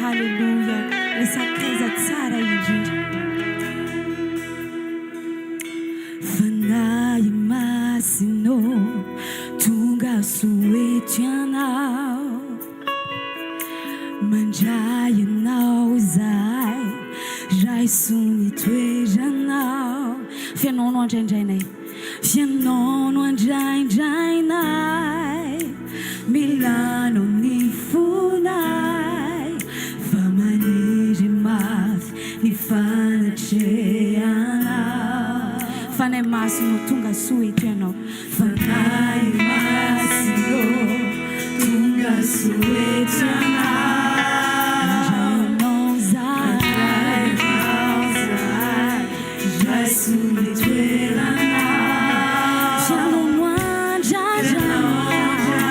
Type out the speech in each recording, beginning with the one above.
Haleloia, ilay sakaiza tsara indrindra. Fanahy Masina ô, tonga soa eto Ianao. Mandray Anao izahay, raiso ny toeranao. F'ianao no andraindrainay, F'ianao no andraindrainay. Mila Anao ny fonay, fa maniry mafy ny fanatrehanao. Fanahy Masina ô, tonga soa eto Ianao. Fanahy Masina ô, tonga soa eto Ianao. Mandray Anao izahay, raiso ny toeranao. Ianao no andrandranay,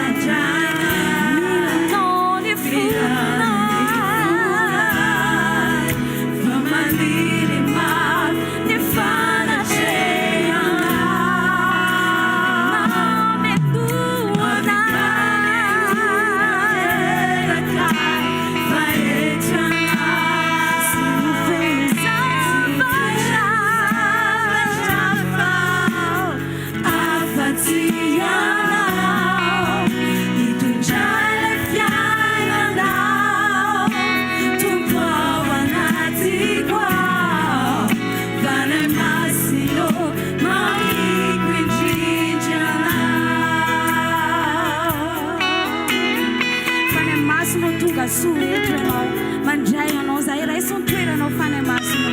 mila Anao ny fonay. Fa maniry mafy ny fanatrehanao. Mamenoa anay tsy ho feno zavatra afa-tsy Ianao hitondra ilay fiainanao Tompo ao anatiko ao Fanahy Masina ô mamiko indrindra Anao. Fanahy Masina ô tonga soa eto Ianao mandray Anao zahay raiso ny toeranao Fanahy Masina ô.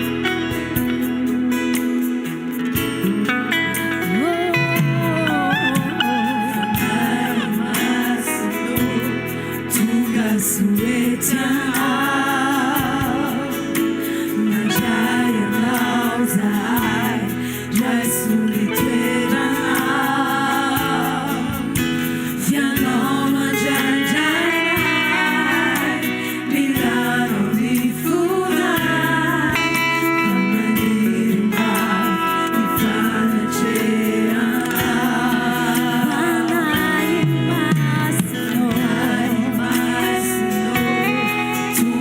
Fanahy Masina ô tonga soa eto Ianao mandray Anao zahay raiso ny toeranao F'ianao no andrandrainay mila Anao ny fonay fa maniry mafy ny fanatrehanao Fanahy Masina ô Fanahy Masina ô.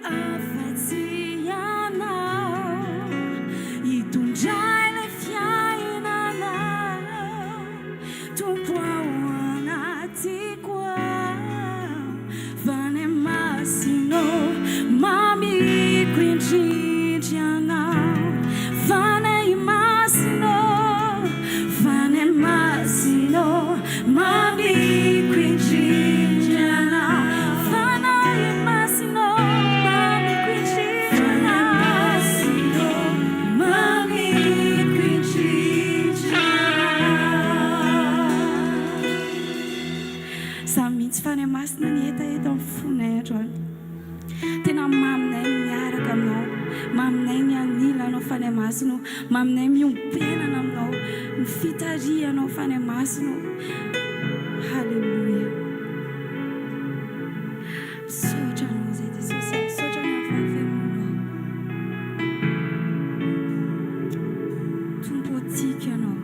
Afa-tsy Ianao hitondra ilay fiainana Tompo ao anatiko ao Fanahy Masina ô mamiko indrindra Ianao Fanahy Masina ô Fanahy Masina ô mamiko indrindra Ianao Fanahy Masina ô mamiko indrindra Ianao Mamiko indrindra Ianao. Za mihitsy Fanahy Masina ny hetaheta amin'ny fonay androany. Tena maminay ny miaraka aminao, maminay ny anilanao Fanahy Masina ô, maminay miombom-piainana aminao, ny fitarihanao Fanahy Masina ô. Haleloia. Misaotra anao izay Jesosy, misaotra ny amin'ny fahafenoanao. Tompo ô tiako ianao.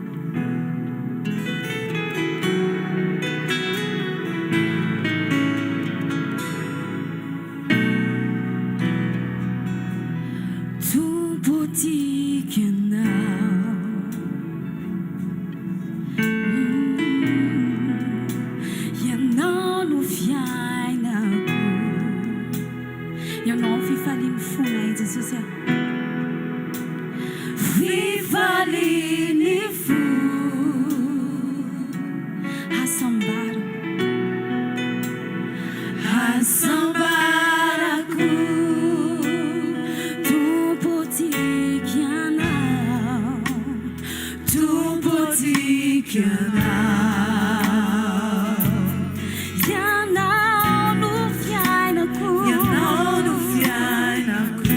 Tompo ô tiako ianao. Ianao no fiainako. Ianao no fifalian'ny fonay Jesosy a. Fifalian'ny fo. Hasambarako. Hasambarako. Tompo tiako Ianao. Tompo tiako Ianao. Ianao no fiainako. Ianao no fiainako.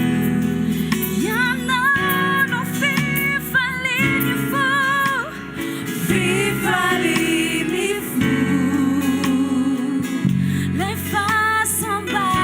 Ianao no fifalian'ny fo. Fifalian'ny fo. Ilay fahasambarako.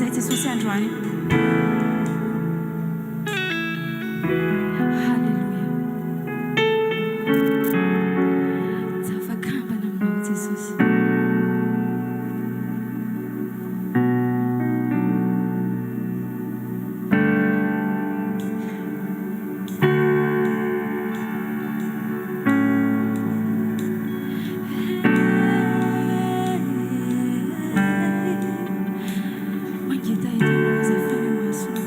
izahay Jesosy androany. Haleloia. Tsy afakambana aminao Jesosy. Mangetaheta anao izay Fanahy Masina.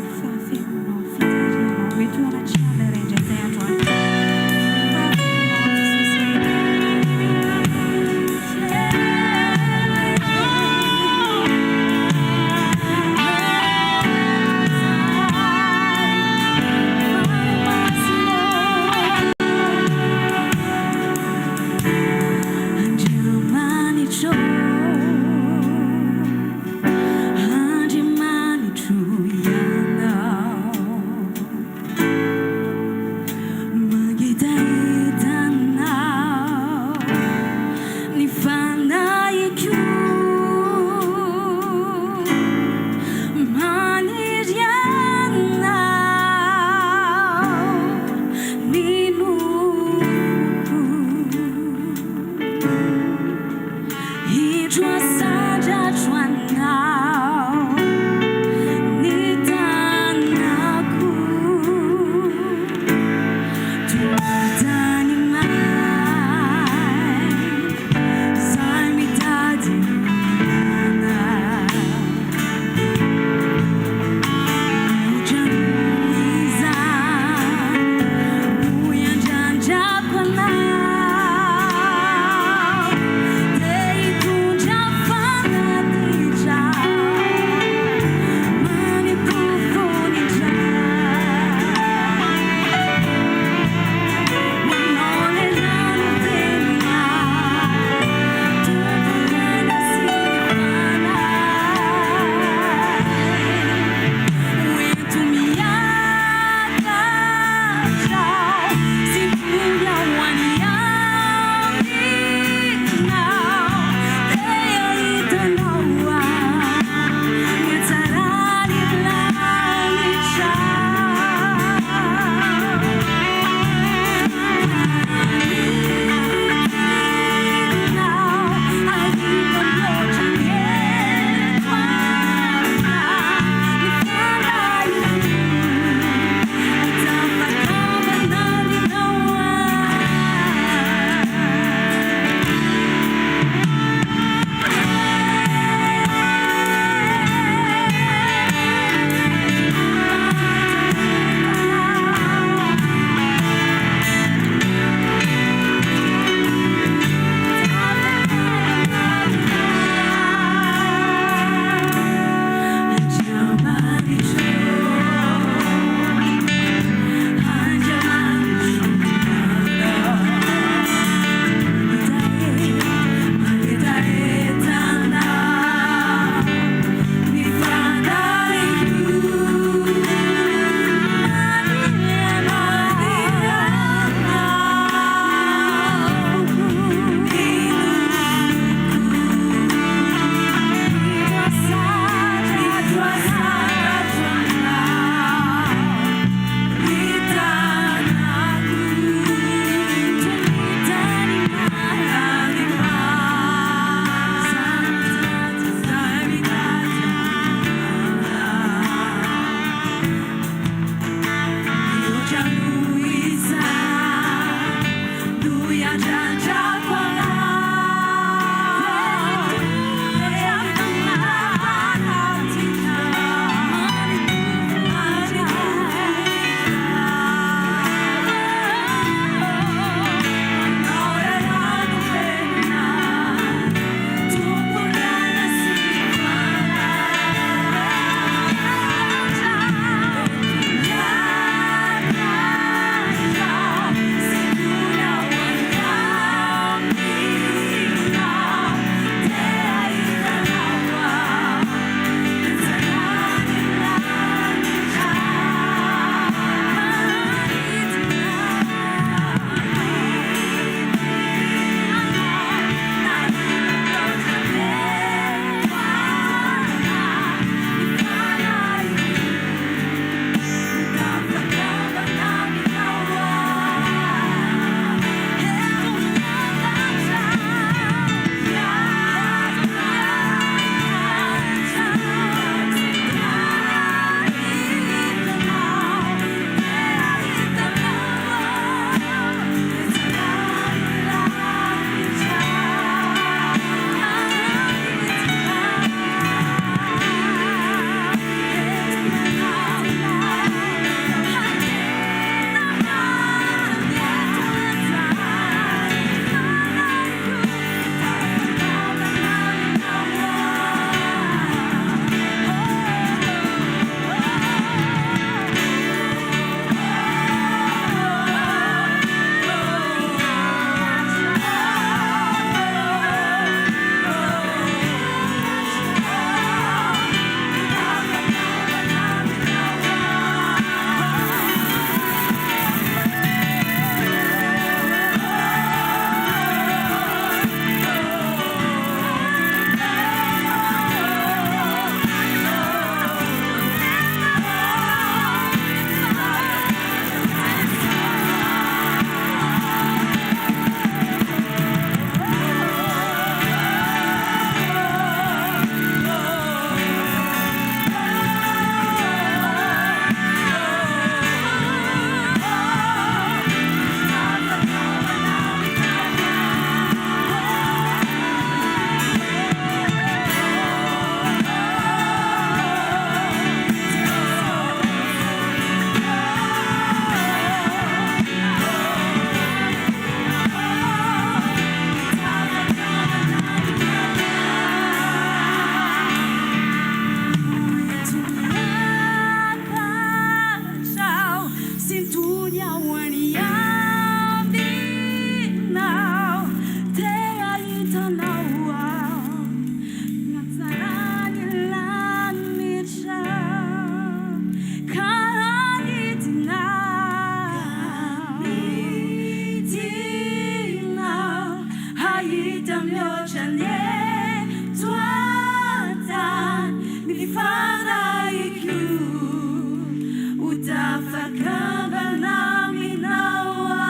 Mikambana aminao aho.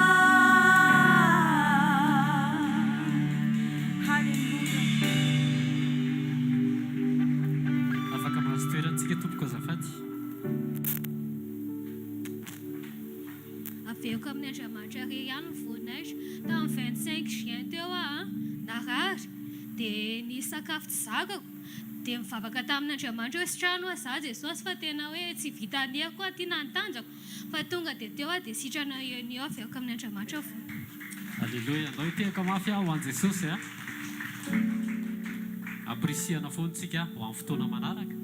Haleloia. Afaka mahazo toerana tsika tompoko azafady. Averiko amin' Andriamanitra irery ihany ny voninahitra. Tamin'ny 25 juin teo aho narary dia nisy sakafo tsy zakako dia nivavaka tamin' Andriamanitra hoe sitrano aho za Jesosy fa tena hoe tsy vitan'ny heriko aho ity na ny tanjako fa tonga dia teo aho dia sitrana eo no eo averiko amin' Andriamanitra ny voninahitra. Aleloia, andao hitehaka mafy aho ho an'i Jesosy a. Ampirisihana foana tsika ho amin'ny fotoana manaraka,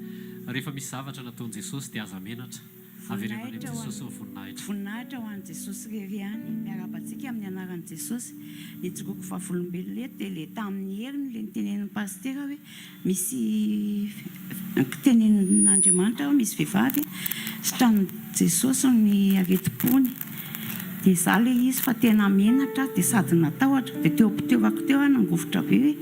rehefa misy zavatra nataon'i Jesosy dia aza menatra. Avereno any amin'i Voninahitra ho Jesosy an ny voninahitra. Voninahitra ho an'i Jesosy irery ihany. Miarahaba antsika amin'ny anaran'i Jesosy. Ny ijoroako vavolombelona eto dia ilay tamin'ny heriny ilay notenenin'i Pasitera hoe misy tenenin'Andriamanitra hoe misy vehivavy sitranin'i Jesosy ny aretim-pony. Dia izaho ilay izy fa tena menatra aho dia sady natahotra dia teo am-pitoerako teo aho nangovitra be hoe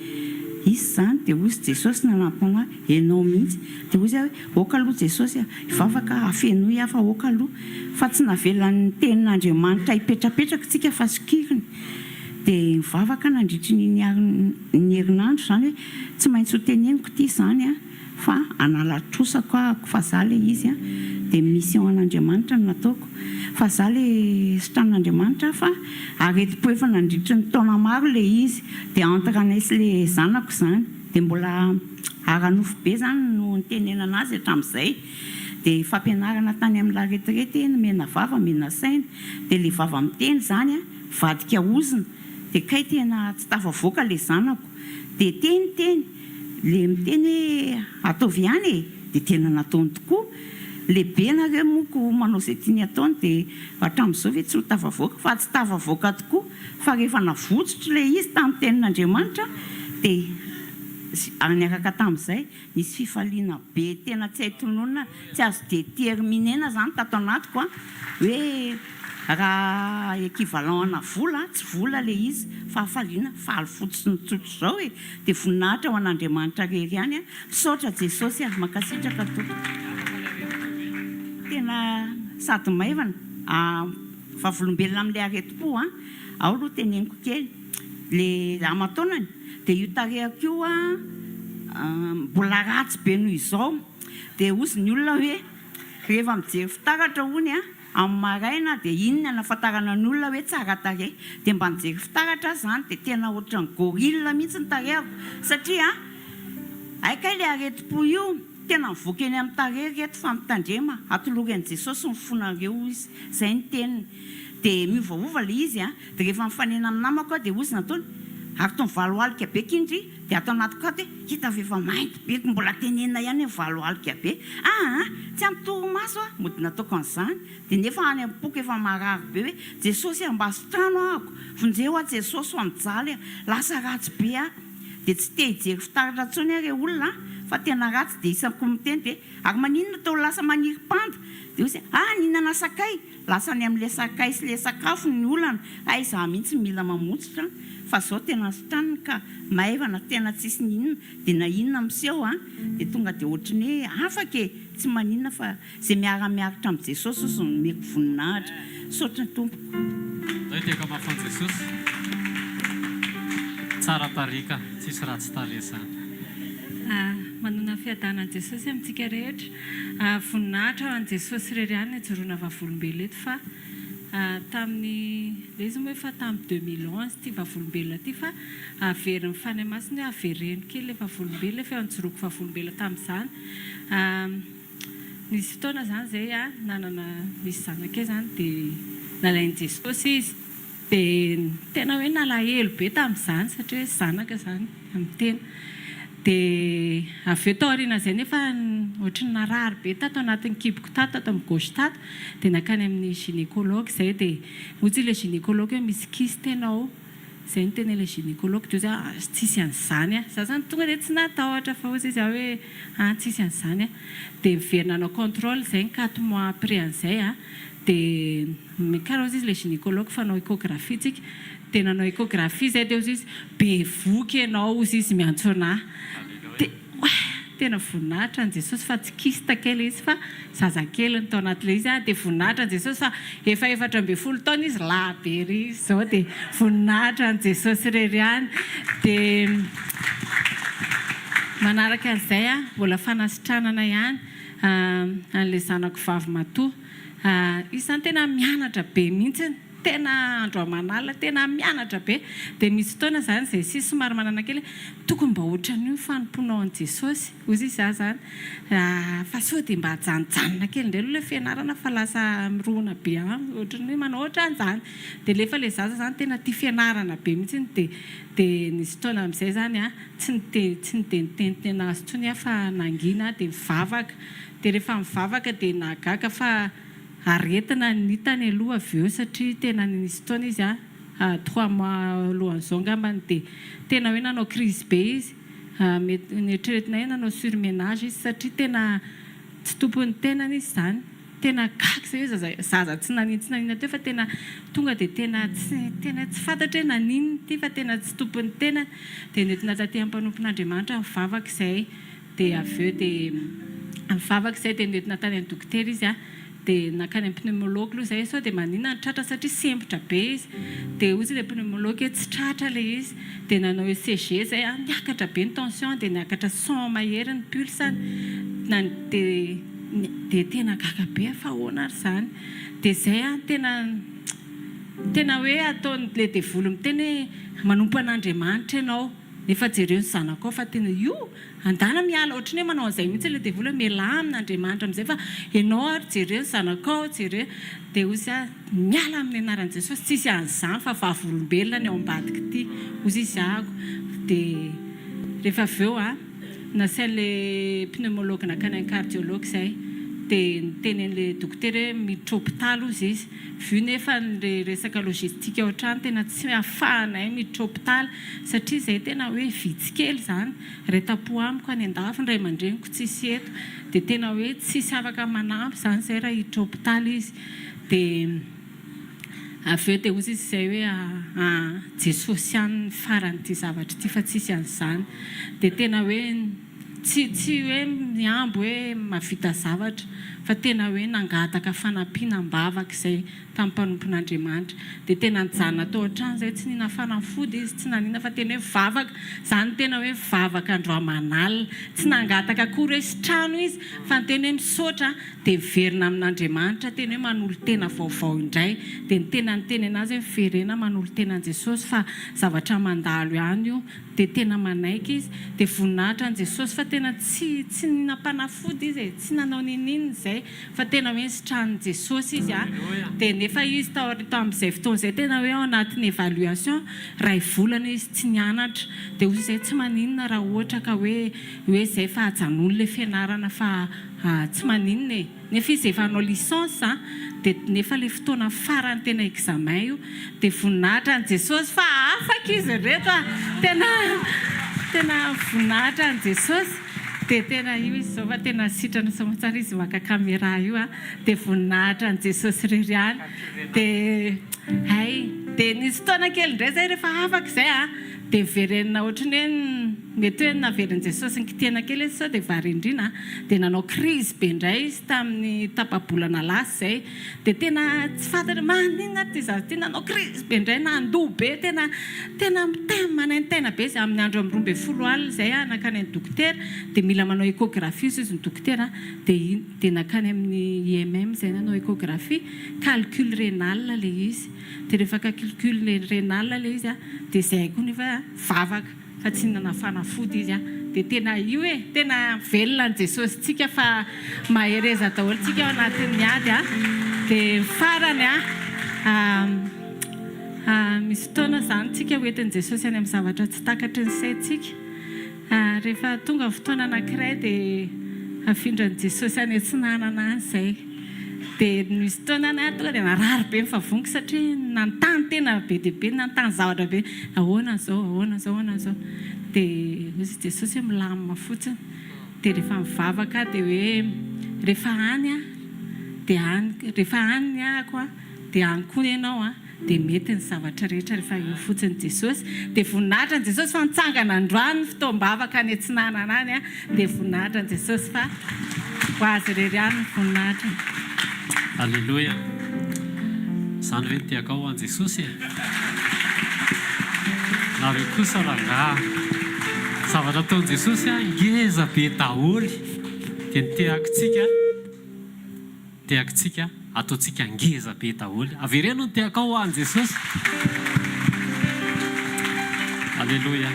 iza izany dia hoy Jesosy nanampy anahy ianao mihitsy dia hoy aho hoe ok aloha Jesosy a, hivavaka aho, hafenoy aho fa ok aloha fa tsy navelan'ny tenin'Andriamanitra hipetrapetraka tsika fa sokiriny dia nivavaka nandritry ny ny herinandro izany hoe tsy maintsy ho teneniko ity izany a fa hanala trosako ahako fa za le izy a dia mission an'Andriamanitra no nataoko fa za le sitran'Andriamanitra fa aretim-po efa nandritry ny taona maro le izy dia entre anay sy le zanako izany dia mbola ara-nofo be izany no nitenenana azy hatramin'izay dia fampianarana tany amin'ny la retraite eny mena vava mena saina dia le vava miteny izany a mivadika ozona dia kay tena tsy tafavoaka le zanako dia teny teny le miteny hoe ataovy ihany e dia tena nataony tokoa lehibe nareo moa ko manao izay tiany ataony dia hatramin'izao ve tsy ho tafavoaka fa tsy tafavoaka tokoa fa rehefa navotsotro ilay izy tamin'ny tenin'Andriamanitra dia niaraka tamin'izay nisy fifaliana be tena tsy hay tononina tsy azo determiner-na izany tato anatiko an, hoe raha equivalent ana vola, tsy vola ilay izy fa hafaliana, faly fotsiny tsotra izao e, dia voninahitra ho an'Andriamanitra irery ihany an, misaotra Jesosy a, mankasitraka tompoko. Tena sady maivana, vavolombelona amin'ilay aretim-po an, ao aloha teneniko kely, ilay aman-taonany dia io tarehiko io an, mbola ratsy be noho izao, dia hozy ny olona hoe rehefa mijery fitaratra hono an, amin'ny maraina dia iny ny anafantarana ny olona hoe tsara tarehy, dia mba nijery fitaratra aho izany dia tena ohatran'ny gorille mihitsy ny tarehiko satria hay kay ilay aretim-po io tena mivoaka eny amin'ny tarehy ry reto fa mitandrema, atolory an'i Jesosy ny fonareo hoy izy, izay ny teniny, dia miovaova ilay izy an, dia rehefa mifanena amin'ny namako aho dia hozy nataony, ary toa mivalohalika be ky ndry, dia ato anatiko ato hoe hita fa efa mainty be ko mbola tenenina ihany hoe mivalohalika be, aa tsy ampy torimaso aho, mody nataoko an'izany, dia nefa any am-poko efa marary be hoe Jesosy a mba sitrano ahako, vonjeo aho Jesosy fa mijaly aho, lasa ratsy be aho, dia tsy te hijery fitaratra intsony aho re olona a, fa tena ratsy, dia isako miteny dia ary maninona toa lasa maniry panda, dia hoy izy ah nihinana sakay, Lasa any amin'ilay sakay sy ilay sakafo ny olana, hay izaho mihitsy mila mamotsitra fa zao tena sitraniny ka, maivana tena tsisy n'inona dia na inona miseho an dia tonga dia ohatry ny hoe afaka e, tsy maninona fa izay miara miaritra amin'i Jesosy ozy no omeko voninahitra, misaotra tompoko. Ndao hitehaka mafy an'i Jesosy. Tsara tarehy ka, tsisy ratsy tarehy zany. Manona fiadanan'i Jesosy amintsika rehetra. Voninahitra ho an'i Jesosy irery ihany ny hijoroana vavolombelona eto fa tamin'ny ilay izy moa efa tamin'ny 2011 ity vavolombelona ity fa averin'ny Fanahy Masina hoe avereno kely ilay vavolombelona efa nijoroako vavolombelona tamin'izany. Nisy fotoana izany izay aho nanana nisy zanakay izany dia nalain'i Jesosy izy. Dia tena hoe nalahelo be tamin'izany satria hoe zanaka izany amin'ny tena. Dia avy eo taorian'izay nefa ohatry ny narary be tato anatin'ny kiboko tato, tato amin'ny gauche tato, dia nankany amin'ny gynécologue izay dia hoy ilay gynécologue hoe misy kyste ianao. Izay no tenenin'ilay gynécologue dia hoy izy hoe tsisy an'izany an. Izaho izany tonga dia tsy natahotra fa hoy izy aho hoe an tsisy an'izany an. Dia niverina nanao contrôle izay ny quatre mois après an'izay an, dia Karaha ozy izy le gynécologue fa hanao échographie tsika de nanao échographie zay de ozy izy bevoka ianao ozy izy miantso anah de oay! tena voninahitra an'i Jesosy fa tsy kyste kely izy fa zazakely no tao anatin'ilay izy dia voninahitra an'i Jesosy fa efa 14 taona izy lahy be ery izy izao dia voninahitra an'i Jesosy irery ihany dia manaraka an'izay mbola fanasitranana ihany an'ilay zanako vavy matoa izy izany tena mianatra be mihitsy. Tena andro aman'alina, tena mianatra be. Dia misy fotoana izany izay sisa somary manana kely hoe, tokony mba ohatran'io ny fanompoanao an'i Jesosy, hozy izy za izany. Fa sao dia mba ajanonjanona kely indray aloha ilay fianarana fa lasa mirona be any, ohatran'ny hoe manao ohatran'izany. Dia nefa ilay zaza izany tena tia fianarana be mihitsy dia dia nisy fotoana amin'izay izany an, tsy nite tsy niteniteniteny azy intsony aho fa nangina aho dia nivavaka. Dia rehefa nivavaka dia nahagaga fa Aretina ny hitany aloha avy eo satria tena nisy fotoana izy a trois mois alohan'izao angambany dia tena hoe nanao crise be izy, mety neritreretinay hoe nanao surmenage izy satria tena tsy tompon'ny tenany izy izany, tena gaga izay hoe zaza zaza tsy naninona tsy naninona teo fa tena tonga dia tena tsy tena tsy fantatra hoe naninona ity fa tena tsy tompon'ny tenany, dia nentina taty amin'ny mpanompon'Andriamanitra nivavaka izay. Dia avy eo dia nivavaka izay dia nentina tany amin'ny dokotera izy an, dia nankany amin'ny pneumologue aloha izay sao dia maninona ny tratra satria sempotra be izy, dia hoy ilay pneumologue hoe tsy tratra ilay izy, dia nanao ECG izay an, niakatra be ny tension dia niakatra 100 mahery ny pulse-ny, na dia dia tena gaga be aho fa ahoana ary izany, dia izay an tena tena hoe ataon'ilay devoly miteny hoe manompo an'Andriamanitra ianao. Nefa jereo ny zanakao fa tena io andana miala ohatran'ny hoe manao an'izay mihitsy ilay devoly hoe mialà amin'Andriamanitra amin'izay fa ianao ary jereo ny zanakao jereo dia hozy aho miala amin'ny anaran'i Jesosy tsisy an'izany fa vavolombelona ny ao ambadik'ity hozy izy ahako dia rehefa avy eo a nasain'ilay pneumologue nankany amin'ny cardiologue izay dia niteny an'ilay dokotera hoe miditra hopitaly hozy izy Vu nefa le resaka logistique ao an-trano tena tsy afahanay miditra hopitaly satria izay tena hoe vitsy kely izany, iray tampo amiko any an-dafy ny ray aman-dreniko tsisy eto dia tena hoe tsisy afaka manampy izany izay raha hiditra hopitaly izy dia avy eo dia hozy izy izay hoe aa Jesosy ihany ny faran'ity zavatra ity fa tsisy an'izany dia tena hoe Tsy tsy hoe mihambo hoe mahavita zavatra fa tena hoe nangataka fanampiana am-bavaka izay tamin'ny mpanompon'Andriamanitra. Dia tena nijanona tao an-trano izay, tsy nihina fanafody izy, tsy naninona fa tena hoe vavaka. Izany tena hoe vavaka andro aman'alina. Tsy nangataka akory hoe sitrano izy fa niteny hoe misaotra dia miverina amin'Andriamanitra, tena hoe manolo-tena vaovao indray. Dia ny tena niteny an'azy hoe miverena manolo-tena an'i Jesosy fa zavatra mandalo ihany io. Dia tena manaiky izy. Dia voninahitra an'i Jesosy fa tena tsy tsy nampanafody izy e, tsy nanao ninininona izay fa tena hoe nisitranin'i Jesosy izy a. Dia nefa izy tao tamin'izay fotoana izay tena hoe ao anatin'ny évaluation, iray volana izy tsy nianatra. Dia hoy izy tsy maninona raha ohatra ka hoe hoe izay fa ajanony ilay fianarana fa tsy maninona e. Nefa izy efa hanao licence a, dia nefa le fotoana farany tena examen io, dia voninahitra an'i Jesosy fa afaka izy ireto a, tena tena voninahitra an'i Jesosy, dia tena io izy izao fa tena sitrana soamantsara izy maka camera io a, dia voninahitra an'i Jesosy irery ihany, dia hay, dia nisy fotoana kely indray izay rehefa afaka izay a, dia niverenina ohatran'ny hoe. Mety hoe naverin'i Jesosy nikitihana kely izy sao dia variandriana dia nanao crise be indray izy tamin'ny tapa-bolana lasa izay. Dia tena tsy fantatra hoe maninona ary ity zaza ity nanao crise be indray, nandoa be, tena tena manaintaina be izy. Amin'ny andro amin'ny 12 alina izay aho nankany amin'ny dokotera dia mila manao échographie hozy izy ny dokotera dia dia nankany amin'ny IMM izay nanao échographie, calcul rénal ilay izy. Dia rehefa calcul rénal ilay izy dia izay koa nefa vavaka. fa tsy nihinana fanafody izy an! Dia tena io e! Tena velona ny Jesosy tsika fa mahereza daholo tsika ao anatin'ny ady an! Dia ny farany an! Misy fotoana izany tsika ho entin'i Jesosy any amin'ny zavatra tsy takatry ny saintsika. Rehefa tonga ny fotoana anankiray dia afindran'i Jesosy any atsinanana any izay. Dia nisy fotoana any aho tonga dia narary be ny vavoniko satria nanontany tena be dia be, nanontany zavatra be, ahoana izao, ahoana izao, ahoana izao. Dia hoy izy Jesosy hoe milamina fotsiny. Dia rehefa mivavaka aho dia hoe rehefa any aho dia any, rehefa any ny ahako an, dia any koa ianao an. dia mety ny zavatra rehetra rehefa eo fotsiny Jesosy. Dia voninahitra an'i Jesosy fa nitsangana androany ny fotoam-bavaka any atsinanana any dia voninahitra an'i Jesosy fa ho Azy irery ihany ny voninahitra. Aleloia! Izany ve no tiakao ho an'i Jesosy e? Nareo kosa rangaha! Zavatra ataon'i Jesosy an, ngeza be daholo! Dia ny tehakitsika. Tehakitsika ataontsika ngeza be daholo. Avereno ny tehakao ho an'i Jesosy. Aleloia.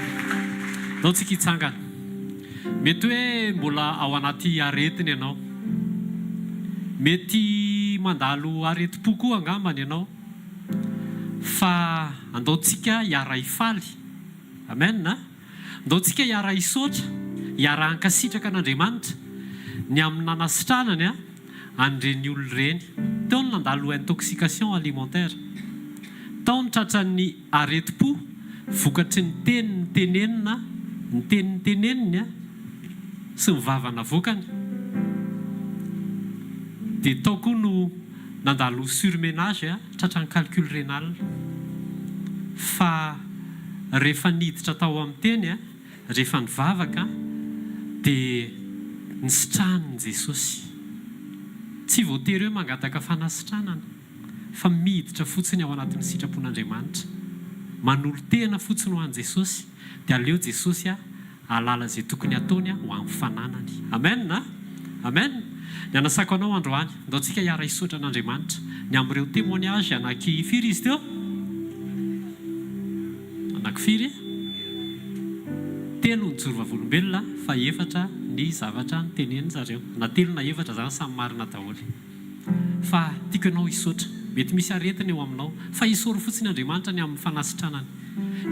Ndao tsika hitsangana. Mety hoe mbola ao anaty aretina ianao. Mety mandalo aretim-po koa angambany ianao. Fa andao tsika hiara-hifaly. Amen a. Ndao tsika hiara-hisaotra, hiara-hankasitraka an'Andriamanitra ny amin'ny nanasitranany an'ireny olona ireny. Teo ny nandalo intoxication alimentaire. Tao ny tratran'ny aretim-po vokatry ny teny nitenenina, ny teny niteneniny sy ny vava navoakany. Dia tao koa no nandalo surmenage. Tratran'ny calcul renal. Fa rehefa niditra tao amin'ny teny, rehefa nivavaka dia nisitranin'i Jesosy. Tsy voatery hoe mangataka fanasitranana fa miditra fotsiny ao anatin'ny sitrapon'Andriamanitra. Manolo-tena fotsiny ho an'i Jesosy dia aleo Jesosy hahalala izay tokony hataony ho amin'ny fananany. Amen a! Amen! Ny hanasako anao androany, ndao tsika hiara-hisaotra an'Andriamanitra ny amin'ireo témoignage anaky firy izy teo? Anaky firy? Telo ny joro vavolombelona fa efatra ny zavatra notenenin zareo. Na telo na efatra zany samy marina daholo. Fa tiako ianao hisaotra. Mety misy aretina eo aminao fa isaory fotsiny Andriamanitra ny amin'ny fanasitranany.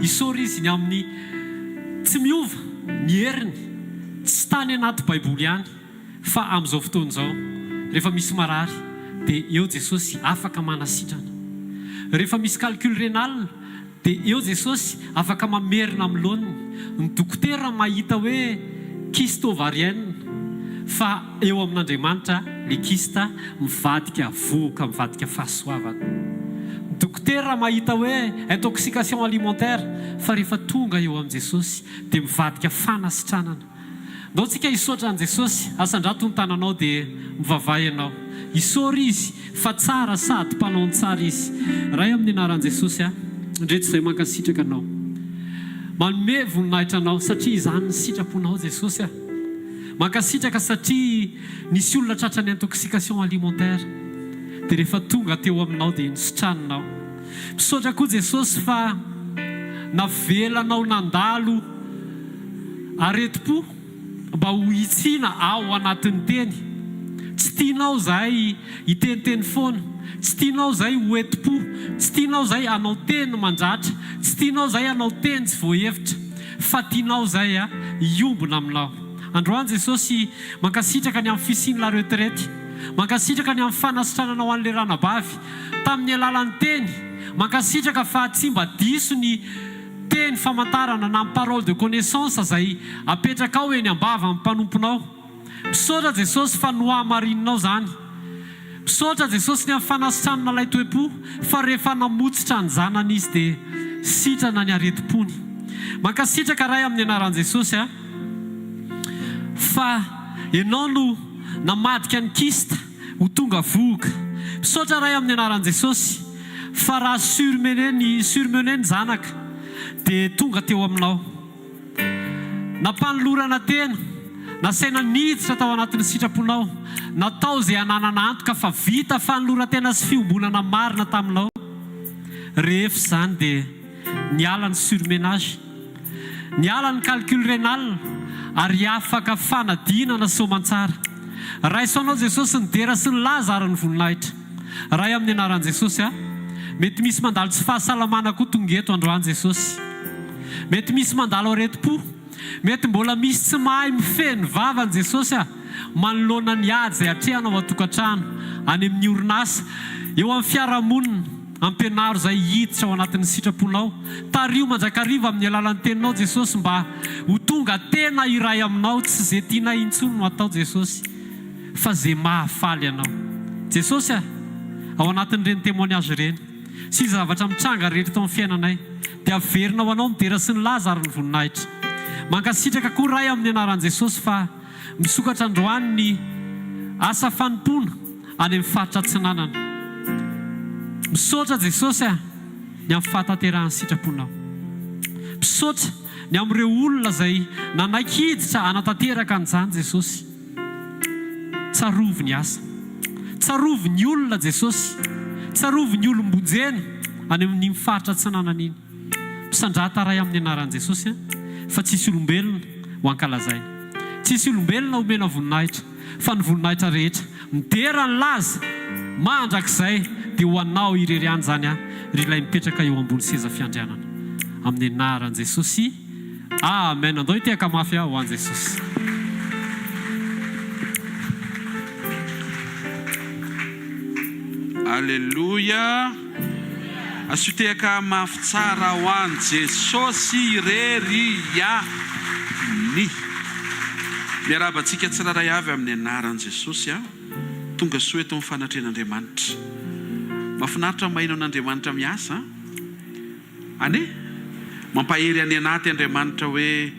Isaory Izy ny amin'ny tsy miova ny heriny, tsy tany anaty baiboly ihany fa amin'izao fotoana izao rehefa misy marary dia eo Jesosy afaka manasitrana. Rehefa misy calcul renal Dia eo Jesosy afaka mamerina amin'ny laoniny. Ny dokotera mahita hoe kyste ovarienne fa eo amin'Andriamanitra le kyste mivadika vohoka mivadika fahasoavana. Ny dokotera mahita hoe intoxication alimentaire fa rehefa tonga eo amin'i Jesosy dia mivadika fanasitranana. Ndao tsika hisaotra an'i Jesosy, asandrato ny tananao dia mivavaha ianao. Isaory Izy fa tsara sady mpanao ny tsara Izy. Ray amin'ny anaran'i Jesosy aho, ndreto izay mankasitraka Anao. Manome voninahitra Anao satria izany ny sitraponao Jesosy ah. Mankasitraka satria nisy olona tratran'ny intoxication alimentaire dia rehefa tonga teo aminao dia nositraninao. Misaotra koa Jesosy fa navelanao nandalo Aretim-po mba ho hitsiana ao anatin'ny teny. Tsy tianao izahay hiteniteny foana, tsy tianao izahay ho entim-po, tsy tianao izahay hanao teny mandratra, tsy tianao izahay hanao teny tsy voahevitra, fa tianao izahay hiombona aminao. Androany Jesosy mankasitraka ny amin'ny fisian'ny la retraite, mankasitraka ny amin'ny fanasitrananao an'ilay ranabavy tamin'ny alalan'ny teny, mankasitraka fa tsy mba diso ny Teny famantarana na parole de connaissance izay apetrakao eny am-bavan'ny mpanomponao. Misaotra Jesosy fa nohamarininao izany. Misaotra Jesosy ny amin'ny fanasitranana ilay toe-po fa rehefa namotsitra ny zanany izy dia sitrana ny aretim-pony. Mankasitraka Ray amin'ny anaran'i Jesosy a! Fa Ianao no namadika ny kyste ho tonga vohoka. Misaotra Ray amin'ny anaran'i Jesosy fa raha surmener ny surmener ny zanaka dia tonga teo aminao. Nampanolorana tena, nasaina niditra tao anatin'ny sitraponao, natao izay hananana antoka fa vita fanoloran-tena sy fiombonana marina taminao. Rehefa izany dia niala ny surmenage. Niala ny calcul renal ary afaka fanadinana soamantsara. Raiso anao Jesosy ny dera sy ny laza ary ny voninahitra. Ray amin'ny anaran'i Jesosy a. Mety misy mandalo tsy fahasalamana koa tonga eto androany Jesosy. Mety misy mandalo aretim-po. Mety mbola misy tsy mahay mifehy ny vavany Jesosy a. Manoloana ny ady izay atrehana ao an-tokantrano, any amin'ny orinasa, eo amin'ny fiarahamonina, ampianaro izay hiditra ao anatin'ny sitraponao. Tariho mandrakariva amin'ny alalan'ny Teninao Jesosy mba ho tonga tena iray aminao, tsy ze tianay intsony no atao Jesosy fa ze mahafaly Anao. Jesosy a! Ao anatin'ireny témoignage ireny. Sy izay zavatra mitranga rehetra eto amin'ny fiainanay dia averina ho Anao ny dera sy ny laza ary ny voninahitra. Mankasitraka koa Ray amin'ny anaran'i Jesosy fa misokatra androany ny asa fanompoana any amin'ny faritra atsinanana. Misaotra Jesosy a ny amin'ny fahatanterahan'ny sitraponao. Misaotra ny amin'ireo olona izay nanaiky hiditra hanatanteraka an'izany Jesosy. Tsarovy ny asa. Tsarovy ny olona Jesosy. Tsarovy ny olom-bonjena any amin'iny faritra atsinanana iny. Misandrata Ray amin'ny anaran'i Jesosy an, fa tsisy olombelona ho ankalazaina. Tsisy olombelona homena voninahitra, fa ny voninahitra rehetra, midera ny laza, mandrakizay, dia ho anao irery ihany izany an, ry ilay mipetraka eo ambony seza fiandrianana. Amin'ny anaran'i Jesosy. Amen andao hitehaka mafy aho ho an Jesosy. Aleloia Asio tehaka mafy tsara ho an Jesosy irery ihany. Miarahaba antsika tsirairay avy amin'ny anaran Jesosy a. Tonga soa eto amin'ny fanatrehan'Andriamanitra. Mahafinaritra ny maheno an'Andriamanitra miasa a. Anie? Mampahery any anaty Andriamanitra hoe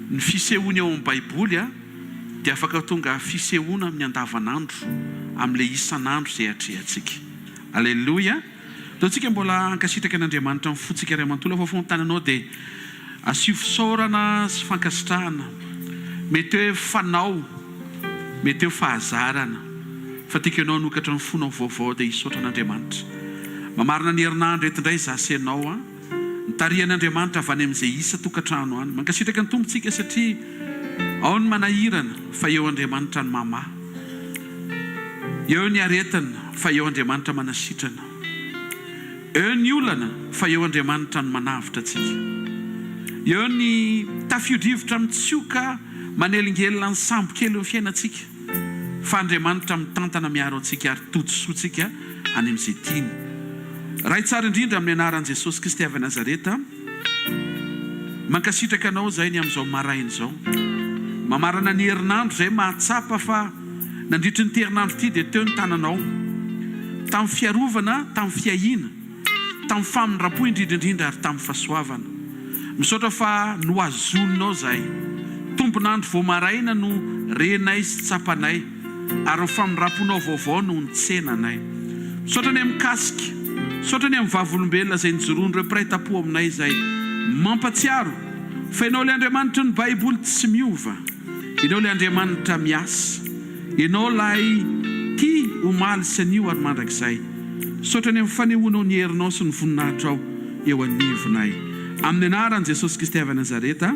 ny fisehoany ao amin'ny Baiboly dia afaka tonga fisehoana amin'ny andavanandro, amin'ilay isan'andro izay atrehantsika. Aleloia! Ataontsika mbola hankasitraka an'Andriamanitra amin'ny fontsika iray manontolo. Afa fanontany dia asio fisaorana sy fankasitrahana. Mety hoe fanao, mety hoe fahazarana, fa tiako ianao hanokatra ny fonao vaovao dia hisaotra an'Andriamanitra. Mamarana ny herinandro eto indray izaho sy ianao an. Nitarihan' Andriamanitra avy any amin'izay isan-tokantrano any. Mankasitraka ny Tompo tsika satria ao ny manahirana fa eo Andriamanitra ny mamaha. Eo ny aretina fa eo Andriamanitra manasitrana. Eo ny olana fa eo Andriamanitra no manavotra antsika. Eo ny tafio-drivotra mitsioka manelingelina ny sambo kelin'ny fiainantsika fa Andriamanitra mitantana miaro antsika ary tody soa tsika any amin'izay tiany. Ray tsara indrindra amin'ny anaran'i Jesosy Kristy avy Nazareta, mankasitraka anao izahay ny amin'izao maraina izao. Mamarana ny herinandro izay mahatsapa fa nandritry ny ity herinandro ity dia teo ny tananao. Tamin'ny fiarovana, tamin'ny fiahiana, tamin'ny famindram-po indrindra indrindra ary tamin'ny fahasoavana. Misaotra fa nohazoninao izahay. Tombon'andro vao maraina no renay sy tsapanay ary ny famindram-ponao vaovao no nitsena anay. Misaotra ny amin'ny mikasika, misaotra ny amin'ny vavolombelona izay nijoroan'ireo mpiray tampo aminay izay mampatsiaro fa Ianao ilay Andriamanitry ny Baiboly tsy miova, Ianao ilay Andriamanitra miasa. Ianao ilay tia omaly sy anio ary mandrakizay. Misaotra ny amin'ny fanehoanao ny herinao sy ny voninahitrao eo anivonay. Amin'ny anaran'i Jesosy Kristy avy Nazareta.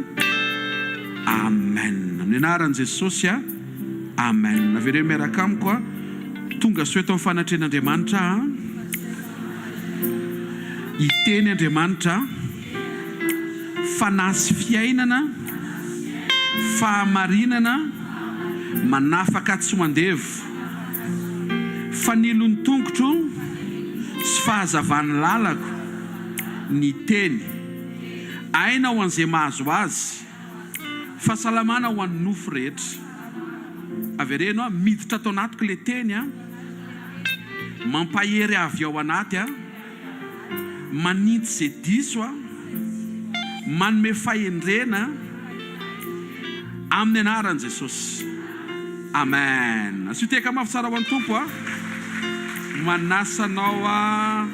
Amen. Amin'ny anaran'i Jesosy a. Amen. Avereno miaraka amiko a. Tonga soa eto amin'ny fanatrehan'Andriamanitra a. Hiteny Andriamanitra. Fanahy sy fiainana, fahamarinana, manafaka tsy ho andevo, fanilon'ny tongotro sy fahazavan'ny lalako ny teny, aina ho an'izay mahazo azy, fahasalamana ho an'ny nofo rehetra. Avereno a, miditra ato anatiko ilay teny a, mampahery avy ao anaty a. Manintsy izay diso aho, manome fahendrena amin'ny anaran'i Jesosy. Amen. Asio tehaka mafy tsara ho an'ny Tompo a. Manasa anao a.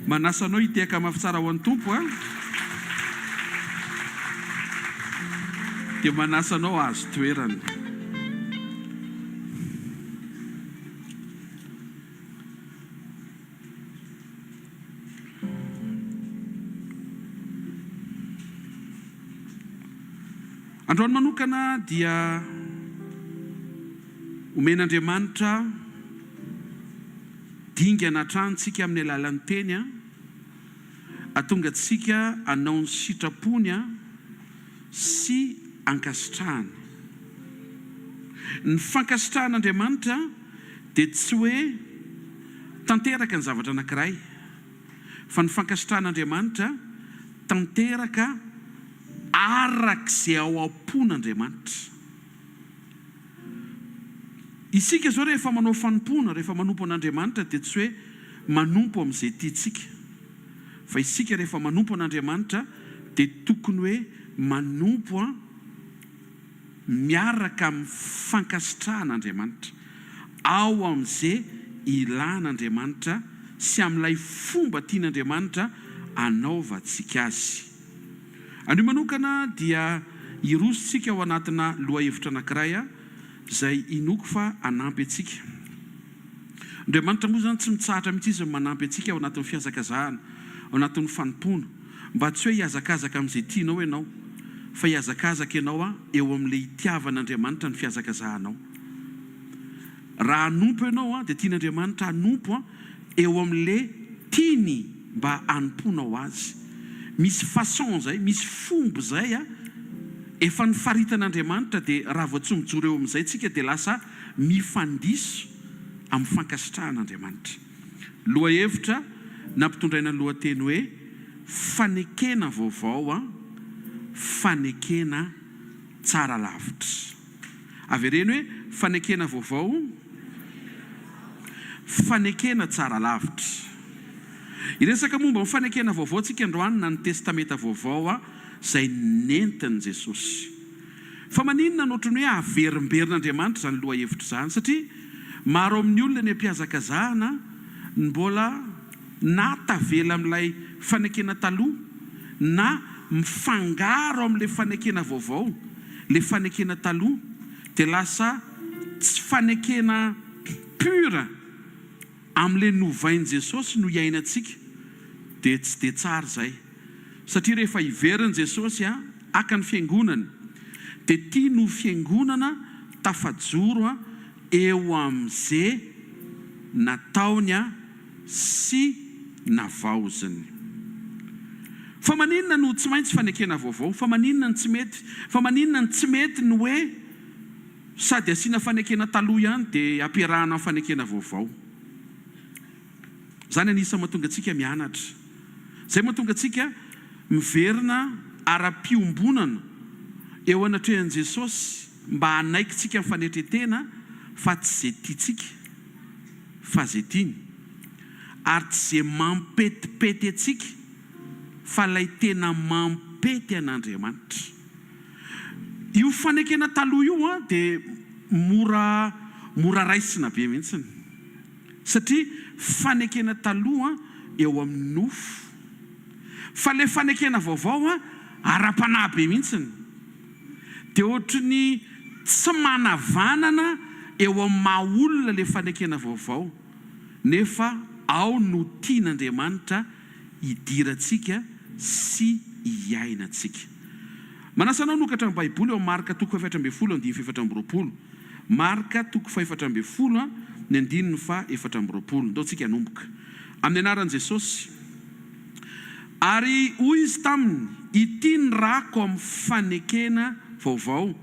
Manasa anao hitehaka mafy tsara ho an'ny Tompo a. Dia manasa anao hahazo toerana. Androany manokana dia omen'Andriamanitra dingana hatrany tsika amin'ny alalan'ny teny hahatonga antsika hanao ny sitrapony sy ankasitrahany. Ny fankasitrahan'Andriamanitra dia tsy hoe tanteraka ny zavatra anankiray, fa ny fankasitrahan'Andriamanitra tanteraka araka izay ao am-pon'Andriamanitra. Isika izao rehefa manao fanompoana, rehefa manompo an'Andriamanitra dia tsy hoe manompo amin'izay tiantsika. Fa isika rehefa manompo an'Andriamanitra dia tokony hoe manompo an miaraka amin'ny fankasitrahan'Andriamanitra, ao amin'izay ilàn'Andriamanitra sy amin'ilay fomba tian'Andriamanitra anaovantsika azy. Anio manokana dia hiroso tsika ao anatina lohahevitra anankiray izay inoako fa hanampy antsika. Andriamanitra moa izany tsy mitsahatra mihitsy Izy ny manampy antsika ao anatin'ny fihazakazahana, ao anatin'ny fanompoana, mba tsy hoe hihazakazaka amin'izay tianao ianao, fa hihazakazaka ianao eo amin'ilay itiavan'Andriamanitra ny fihazakazahanao. Raha hanompo ianao dia tian'Andriamanitra hanompo eo amin'ilay tiany mba hanompoanao Azy. Misy façon izay, misy fomba izay efa nofaritan'Andriamanitra dia raha vao tsy mijoro eo amin'izay tsika dia lasa mifandiso amin'ny fankasitrahan'Andriamanitra. Lohahevitra nampitondraina ny lohateny hoe Fanekena vaovao, fanekena tsara lavitra. Avereno hoe, Fanekena vaovao, fanekena tsara lavitra. Hiresaka momba ny fanekena vaovao tsika androany na ny Testamenta Vaovao izay nentin'i Jesosy. Fa maninona no ohatran'ny hoe averimberin'Andriamanitra izany lohahevitra izany? Satria maro amin'ny olona eny am-pihazakazahana no mbola na tavela amin'ilay fanekena taloha na mifangaro amin'ilay fanekena vaovao ilay fanekena taloha dia lasa tsy fanekena pure amin'ilay novain'i Jesosy no iainantsika dia tsy dia tsara izay satria rehefa hiverina Jesosy haka ny fiangonany dia tiany ho fiangonana tafajoro eo amin'ze nataony sy navaoziny. Fa maninona no tsy maintsy fanekena vaovao? Fa maninona no tsy mety? Fa maninona no tsy mety ny hoe sady asiana fanekena taloha ihany dia ampiarahana amin'ny fanekena vaovao? Izany anisan'ny mahatonga antsika mianatra. Izay mahatonga antsika miverina ara-piombonana eo anatrehan'i Jesosy mba hanaikintsika ny fanetren-tena fa tsy izay tiantsika fa izay tiany ary tsy izay mampetipety antsika fa ilay tena mampety an'Andriamanitra. Io fanekena taloha io dia mora mora raisina be mihitsy satria fanekena taloha eo amin'ny nofo fa ilay fanekena vaovao ara-panahy be mihitsy. Dia ohatry ny tsy manavanana eo amin'ny maha olona ilay fanekena vaovao, nefa ao no tian'Andriamanitra hidirantsika sy hiainantsika. Manasa anao hanokatra ny Baiboly ao Marka toko faha-14 andininy faha-24. Marka toko faha-14 ny andininy faha-24. Ndao tsika hanomboka. Amin'ny anaran'i Jesosy. Ary hoy Izy taminy, Ity ny rako amin'ny fanekena vaovao,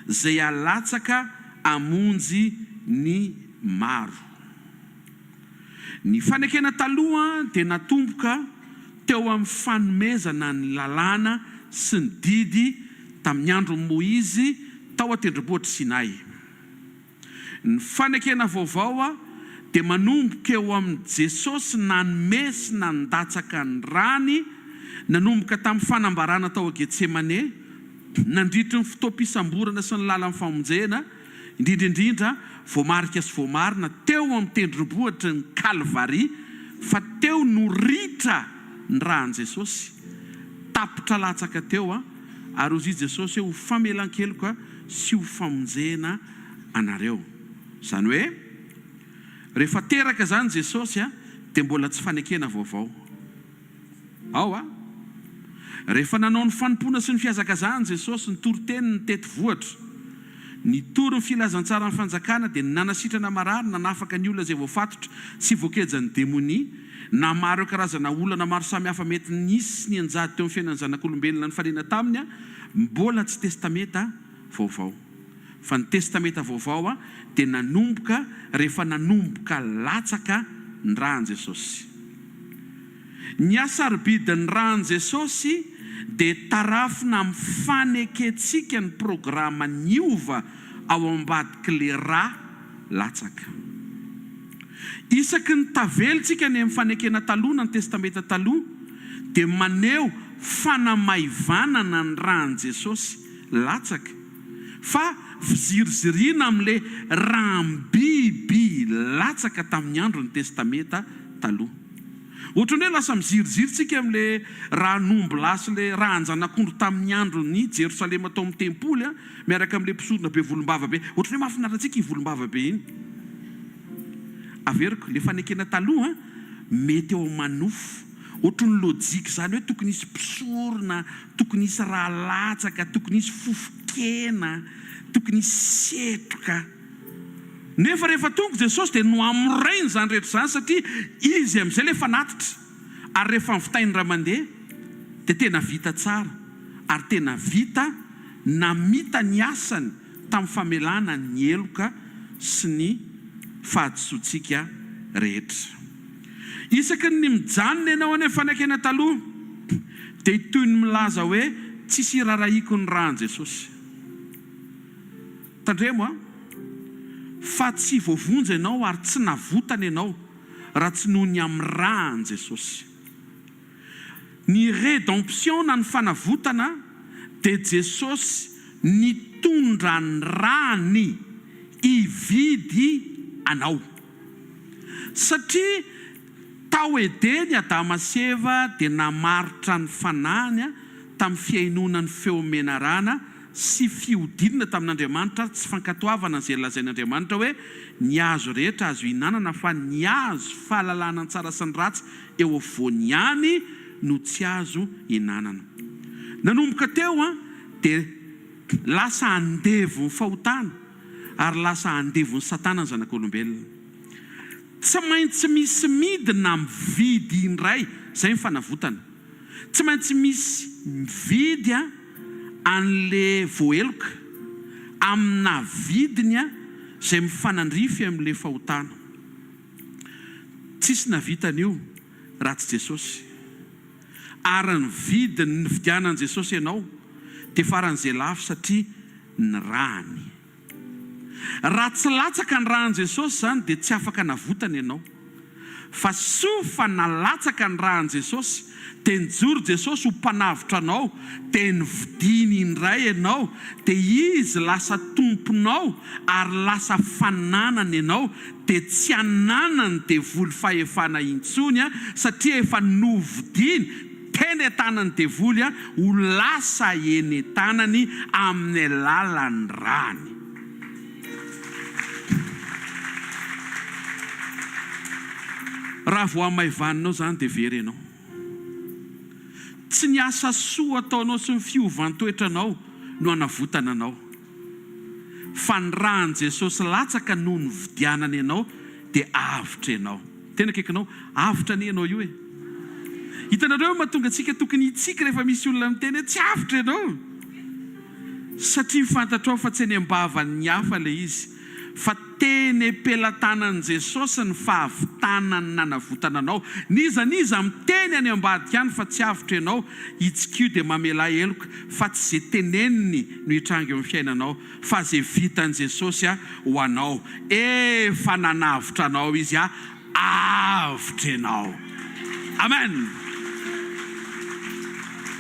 izay halatsaka hamonjy ny maro. Ny fanekena taloha dia natomboka teo amin'ny fanomezana ny lalàna sy ny didy tamin'ny andron'i Moizy tao an-tendrombohitr'i Sinay. Ny fanekena vaovao dia manomboka eo amin'i Jesosy nanome sy nandatsaka ny rany, nanomboka tamin'ny fanambarana tao Getsemane, nandritry ny fotoam-pisamborana sy ny lalan'ny famonjena, indrindra indrindra voamarika sy voamarina teo amin'ny tendrombohitry ny Kalvary fa teo no ritra ny ràn'i Jesosy, tapitra latsaka teo ary hozy Jesosy hoe ho famelan-keloka sy ho famonjena anareo. Izany hoe, rehefa teraka izany Jesosy dia mbola tsy fanekena vaovao. Ao a! Rehefa nanao ny fanompoana sy ny fihazakazahany Jesosy, nitory teny nitety vohitra, nitory ny filazantsaran'ny fanjakana dia nanasitrana marary, nanafaka ny olona izay voafatotra sy voakejan'ny demonia, namaha ireo karazana olana maro samihafa mety nisy sy nianjady teo amin'ny fiainan'ny zanak'olombelona nifanena taminy, mbola tsy Testamenta Vaovao. Fa ny Testamenta Vaovao dia nanomboka rehefa nanomboka latsaka ny ràn'i Jesosy. Ny hasarobidin'ny ràn'i Jesosy dia tarafina amin'ny fanekentsika ny programa niova ao ambadik'ilay rà. latsaka. Isaky ny tavelintsika any amin'ny Fanekena Taloha na ny Testamenta Taloha dia maneho fanamaivanana ny ran'i Jesosy latsaka fa fiziriziriana amin'ilay ram-biby latsaka tamin'ny andron'ny Testamenta Taloha. Ohatran'ny hoe lasa miziriziry tsika amin'ilay ran'ombilahy sy ilay ran-janak'ondry tamin'ny andron'i Jerosalema tao amin'ny tempoly miaraka amin'ilay mpisorona be volombava be. Ohatran'ny hoe mahafinaritra antsika iny volombava be iny. Averiko, ilay fanekena taloha mety eo amin'ny manofo. Ohatran'ny lojika izany hoe tokony hisy mpisorona, tokony hisy rà latsaka, tokony hisy fofon-kena, tokony hisy setroka. Nefa rehefa tonga Jesosy dia nohamorainy izany rehetra izany satria Izy amin'izay ilay fanatitra ary rehefa nivitainy indray mandeha dia tena vita tsara ary tena vita namita ny asany tamin'ny famelana ny heloka sy ny fahadisoantsika rehetra. Isaky ny mijanona ianao any amin'ny fanekena taloha dia toy ny milaza hoe tsisy irarahiako ny ràn'i Jesosy. Tandremo an! Fa tsy voavonjy ianao ary tsy navotana ianao raha tsy noho ny amin'ny rà an'i Jesosy. Ny rédemption na ny fanavotana dia Jesosy nitondra ny ràny hividy anao. Satria tao Edeny Adama sy Eva dia namarotra ny fanahiny tamin'ny fihainoana ny feo menarana sy fihodinana tamin'Andriamanitra ary tsy fankatoavana izay lazain'Andriamanitra hoe ny hazo rehetra azo ihinanana fa ny hazo fahalalana ny tsara sy ny ratsy eo afovoany ihany no tsy azo ihinanana. Nanomboka teo dia lasa andevon'ny fahotana ary lasa andevon'i Satana ny zanak'olombelona. Tsy maintsy misy midina mividy indray, izay ny fanavotana. Tsy maintsy misy mividy an'le voaheloka amina vidiny izay mifanandrify amin'le fahotana. Tsisy nahavita an'io raha tsy Jesosy. Ary ny vidiny nividianan'i Jesosy ianao dia faran'izay lafo satria ny rany. Raha tsy latsaka ny ràn'i Jesosy izany dia tsy afaka navotana ianao. Fa soa fa nalatsaka ny ràn'i Jesosy dia nijoro Jesosy ho mpanavotra anao dia novidiany indray ianao dia Izy lasa Tomponao ary lasa fananany ianao dia tsy ananan'ny devoly fahefana intsony satria efa novidiany Teny an-tanan'ny devoly ho lasa eny an-tanany amin'ny alalan'ny rany. Raha voahamaivaninao izany dia very ianao. Tsy ny asa soa ataonao sy ny fiovan-toetranao no hanavotana anao. Fa ny ràn'i Jesosy latsaka noho ny nividianany anao dia avotra ianao. Tena akaikinao. Avotra anie ianao io e! Hitanareo hoe mahatonga antsika tokony hitsiky rehefa misy olona miteny hoe tsy avotra ianao? Satria fantatrao fa tsy eny am-bavan'ny hafa ilay izy, fa teny am-pelatanan'i Jesosy ny fahavitana ny nanavotana anao. N'iza n'iza miteny any ambadika any fa tsy avotra ianao, hitsikio dia mamelà heloka fa tsy ze teneniny no hitranga eo amin'ny fiainanao fa ze vitan'i Jesosy ho anao. Efa nanavotra anao Izy avotra ianao. Amen!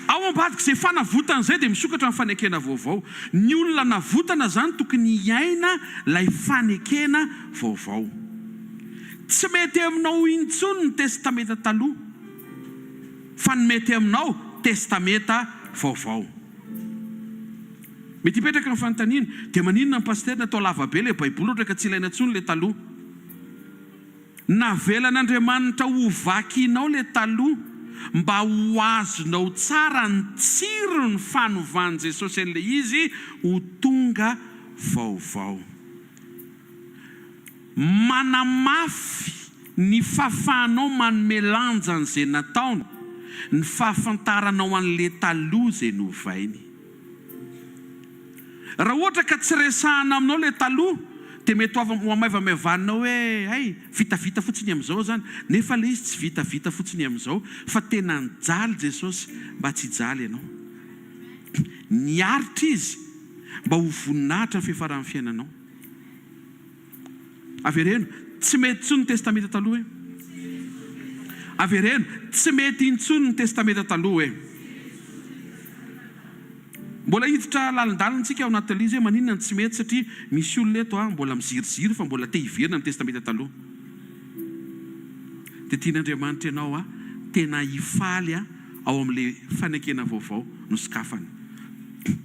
Ao ambadik'izay fanavotana izay dia misokatra ny fanekena vaovao. Ny olona navotana izany tokony hiaina ilay fanekena vaovao. Tsy mety aminao intsony ny Testamenta Taloha fa ny mety aminao Testamenta Vaovao. Mety hipetraka ny fanontaniana, dia maninona ny pasitera natao lava be ilay baiboly ohatra ka tsy ilaina intsony ilay taloha? Navelan'Andriamanitra ho vakinao ilay taloha mba ho azonao tsara ny tsiron'ny fanovan'i Jesosy an'ilay izy ho tonga vaovao. Manamafy ny fahafahanao manome lanja an'izay nataony ny fahafantaranao an'ilay taloha izay novainy. Raha ohatra ka tsy resahana aminao ilay taloha dia mety ho hamaivamaivaninao hoe hay, vitavita fotsiny amin'izao izany. Nefa ilay izy tsy vitavita fotsiny amin'izao fa tena nijaly Jesosy mba tsy hijaly ianao. Niaritra Izy mba ho voninahitra ny fiafaran'ny fiainanao. Avereno, tsy mety intsony ny Testamenta Taloha e. Avereno, tsy mety intsony ny Testamenta Taloha e. Mbola hiditra lalindalina tsika ao anatin'ilay izy hoe maninona no tsy mety satria misy olona eto an mbola miziriziry fa mbola te hiverina amin'ny Testamenta Taloha. Dia tian'Andriamanitra ianao an tena hifaly an ao amin'ilay fanekena vaovao nosokafany.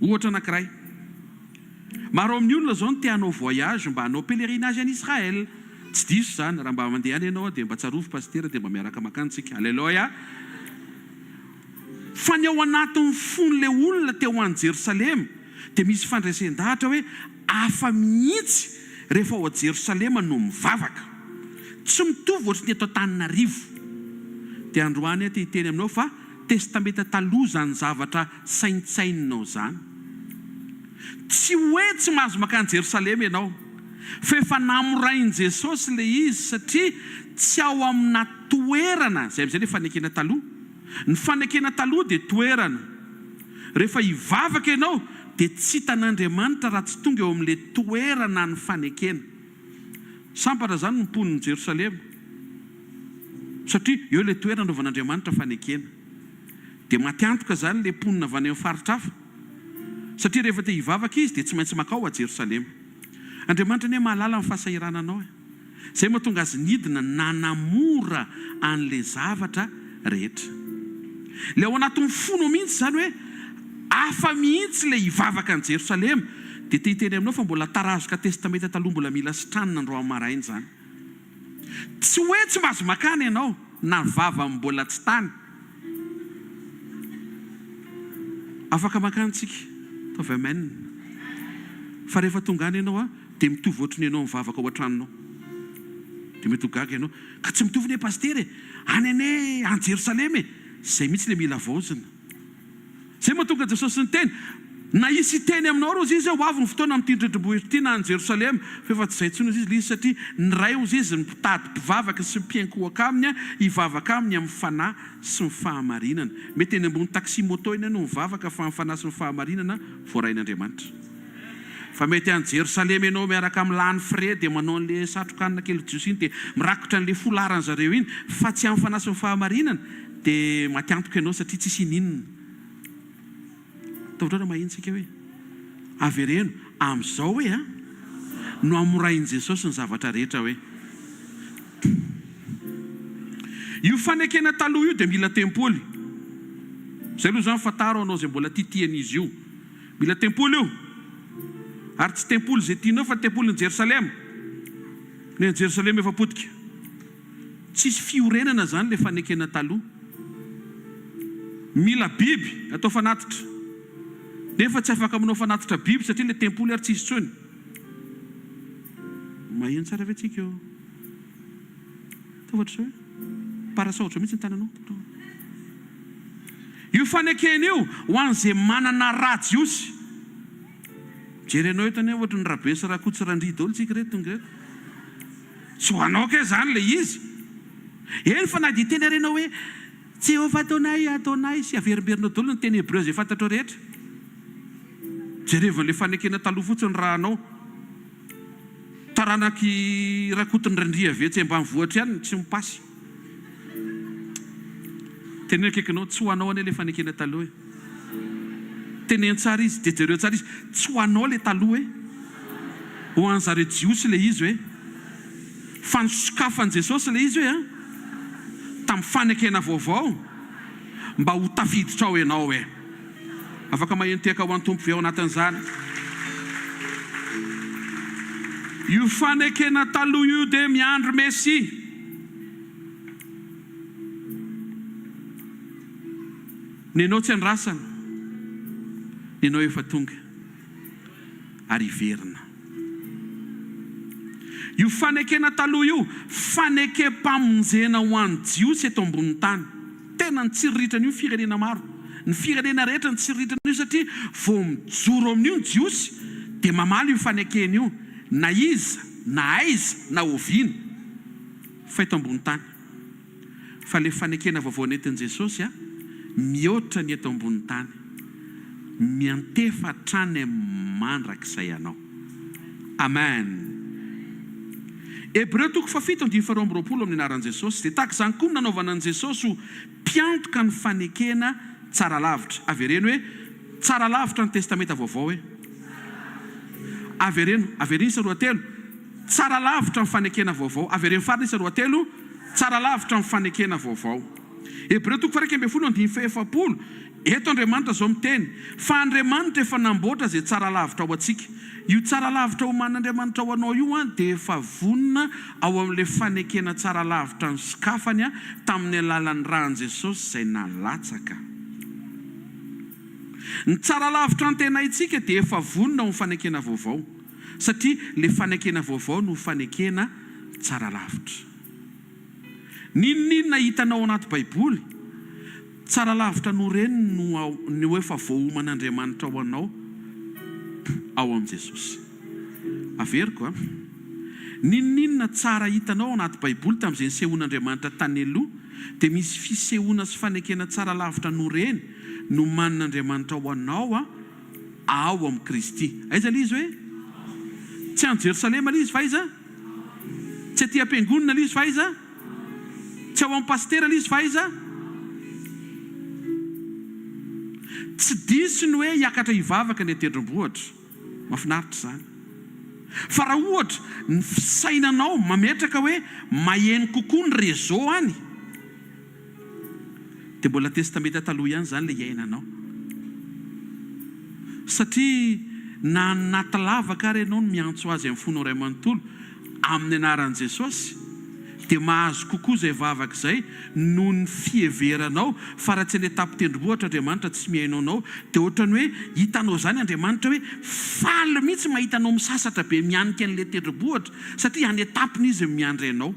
Ohatra anankiray. Maro amin'ny olona izao no te hanao voyage mba hanao pèlerinage any Israël. Tsy diso izany, raha mba mandeha any ianao dia mba tsarovy Pasitera dia mba miaraka mankany tsika. Aleloia! Fa ny ao anatin'ny fon'ilay olona te ho any Jerosalema dia misy fandresen-dahatra hoe hafa mihitsy rehefa ao Jerosalema no mivavaka. Tsy mitovy ohatry ny eto Antananarivo. Dia androany aho te hiteny aminao fa Testamenta Taloha izany zavatra saintsaininao izany. Tsy hoe tsy mahazo mankany Jerosalema ianao, fa efa namorain'i Jesosy ilay izy satria tsy ao amina toerana, izay amin'izay ilay fanekena taloha. Ny fanekena taloha dia toerana. Rehefa hivavaka ianao dia tsy hitan'Andriamanitra raha tsy tonga eo amin'ilay toerana ny fanekena. Sambatra izany ny mponin'i Jerosalema satria eo ilay toerana anaovan'Andriamanitra fanekena. Dia maty antoka izany ilay mponina avy any amin'ny faritra hafa satria rehefa te hivavaka izy dia tsy maintsy mankao a Jerosalema. Andriamanitra anie mahalala ny fahasahirananao e. Izay mahatonga azy nidina nanamora an'ilay zavatra rehetra. Ilay ao anatin'ny fonao mihitsy izany hoe hafa mihitsy ilay hivavaka any Jerosalema. Dia te hiteny aminao fa mbola tarazoka testamenta taloha mbola mila sitranina androany maraina izany. Tsy hoe tsy mahazo makany ianao na vava mbola tsy tany. Afaka makany tsika. Ataovy amen. Fa rehefa tonga any ianao dia mitovy ohatry ny ianao mivavaka ao an-tranonao. Dia mety ho gaga ianao. Ka tsy mitovy anie Pasitera e! Any anie any Jerosalema e! Izay mihitsy ilay mila havaozina. Izay mahatonga Jesosy niteny, Na hisy hiteny aminao ary hozy izy hoe ho avy ny fotoana amin'ity tendrombohitra ity na any Jerosalema, fa efa tsy izay intsony hozy izy ilay izy satria ny Ray hozy izy ny mpitady mpivavaka sy mpiankohoka aminy hivavaka aminy amin'ny fanahy sy ny fahamarinana. Mety eny ambony taxi moto eny no mivavaka fa ny fanahy sy ny fahamarinana voarain'Andriamanitra. Fa mety any Jerosalema ianao miaraka amin'ny lany frais dia manao an'ilay satroka anona kely jiosy iny dia mirakotra an'ilay foulard an'zareo iny fa tsy amin'ny fanahy sy ny fahamarinana dia maty antoka ianao satria tsisy ininona. Ataovy raha maheno tsika hoe avereno amin'izao hoe a no hamorain'i Jesosy ny zavatra rehetra hoe. Io fanekena taloha io dia mila tempoly. Izay aloha izany fantaro anao izay mbola tiatian'izy io. Mila tempoly io. Ary tsy tempoly izay tianao fa tempolin'i Jerosalema. Ny an'i Jerosalema efa potika. Tsisy fiorenana izany ilay fanekena taloha. Mila biby atao fanatitra. Nefa tsy afaka manao fanatitra biby satria ilay tempoly ary tsisy intsony. Maheno tsara ve tsika eo? Ataovy ohatr'izao e. Parasaotra mihitsy ny tananao. Io fanekena io ho an'izay manana ra jiosy. Jerenao eto anie ohatry ny Rabe sy Rakoto sy Randria daholo tsika ireto tonga ireto. Tsy ho anao kay izany ilay izy. Eny fa na dia hiteny ary ianao hoe Jehovah Adonai Adonai sy averimberinao daholo ny teny hebreo izay fantatrao rehetra. Jerevo an'ilay fanekena taloha fotsiny raha anao. Taranak'i Rakotondrandria avy etsy ambanivohitra ihany no tsy mipasy. Teneno akaikinao, tsy ho anao anie ilay fanekena taloha e. Teneno tsara izy, dia jereo tsara izy, tsy ho anao ilay taloha e. Ho an'zareo Jiosy ilay izy hoe. Fa nosokafan'i Jesosy ilay izy hoe an, tamin'ny fanekena vaovao, mba ho tafiditra ao ianao e. Afaka maheno tehaka ho an'ny Tompo ve ao anatin'izany? Io fanekena taloha io dia miandry Mesia. Nenao tsy andrasana, nenao efa tonga ary hiverina. Io fanekena taloha io, fanekem-pamonjena ho an'ny Jiosy eto ambonin'ny tany. Tena nitsiriritra an'io ny firenena maro. Ny firenena rehetra nitsiriritra an'io satria vao mijoro amin'io ny Jiosy dia mamaly io fanekena io na iza na aiza na oviana fa eto ambony tany. Fa ilay fanekena vaovao nentin'i Jesosy mihoatra ny eto ambony tany. Miantefa hatrany amin'ny mandrakizay anao. Amen! Hebreo toko fahafito andininy faharoa amby roapolo Amin'ny anaran'i Jesosy dia tahaka izany koa no nanaovana an'i Jesosy ho mpiantoka ny fanekena tsara lavitra. Avereno hoe, Tsara lavitra ny Testamenta Vaovao e. Avereno, avereno isa roatelo, Tsara lavitra ny fanekena vaovao. Avereno farany isa roatelo, Tsara lavitra ny fanekena vaovao. Hebreo toko faha-11 andininy faha-40, Eto Andriamanitra izao miteny, fa Andriamanitra efa namboatra izay tsara lavitra ho antsika. Io tsara lavitra omanin'Andriamanitra ho anao io an, dia efa vonona ao amin'ilay fanekena tsara lavitra nosokafany tamin'ny alalan'ny ràn'i Jesosy izay nalatsaka. Ny tsara lavitra antenaintsika dia efa vonona ao amin'ny fanekena vaovao, satria ilay fanekena vaovao no fanekena tsara lavitra. N'inon'inona hitanao ao anaty Baiboly, tsara lavitra noho ireny no ao, no efa voaoman'Andriamanitra ho anao ao amin'i Jesosy. Averiko an. N'inon'inona tsara hitanao ao anaty Baiboly tamin'izay nisehoan'Andriamanitra tany aloha, dia misy fisehoana sy fanekena tsara lavitra noho ireny nomanin'Andriamanitra ho anao ao amin'i Kristy. Aiza ilay izy hoe? Tsy any Jerosalema ilay izy fa aiza? Tsy aty am-piangonana ilay izy fa aiza? Tsy ao amin'ny pasitera ilay izy fa aiza? Tsy diso ny hoe hiakatra hivavaka any an-tendrombohitra. Mahafinaritra izany. Fa raha ohatra ny fisainanao mametraka hoe maheno kokoa ny réseau any, Dia mbola testamenta taloha ihany izany ilay iainanao. Satria na anaty lavaka ary ianao no miantso Azy amin'ny fonao iray manontolo, amin'ny anaran'i Jesosy, dia mahazo kokoa izay vavaka izay noho ny fiheveranao fa raha tsy any an-tampon-tendrombohitra Andriamanitra tsy mihaino anao. Dia ohatran'ny hoe hitanao izany Andriamanitra hoe faly mihitsy mahita anao misasatra be mihanika an'ilay tendrombohitra satria any an-tampony Izy no miandry anao.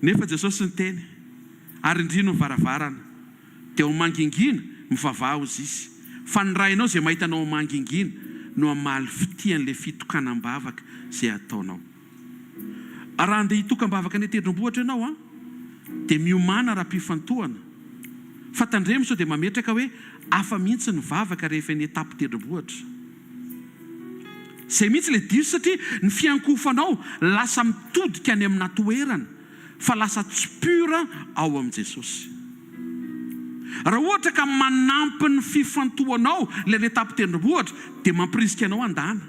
Nefa Jesosy niteny, Ary indrino ny varavarana, dia ao mangingina, mivavaha hozy izy, fa ny Rainao izay mahita anao ao mangingina no hamaly fitia an'ilay fitokanam-bavaka izay ataonao. Raha handeha hitokam-bavaka any an-tendrombohitra ianao an, dia miomàna ara-pifantohana, fa tandremo sao dia mametraka hoe hafa mihitsy ny vavaka rehefa eny an-tampon-tendrombohitra. Zay mihitsy le diso satria ny fiankohofanao lasa mitodika any amina toerana fa lasa tsy pur ao amin'i Jesosy. Raha ohatra ka manampy ny fifantohanao ilay any an-tampon-tendrombohitra dia mampirisika anao handana.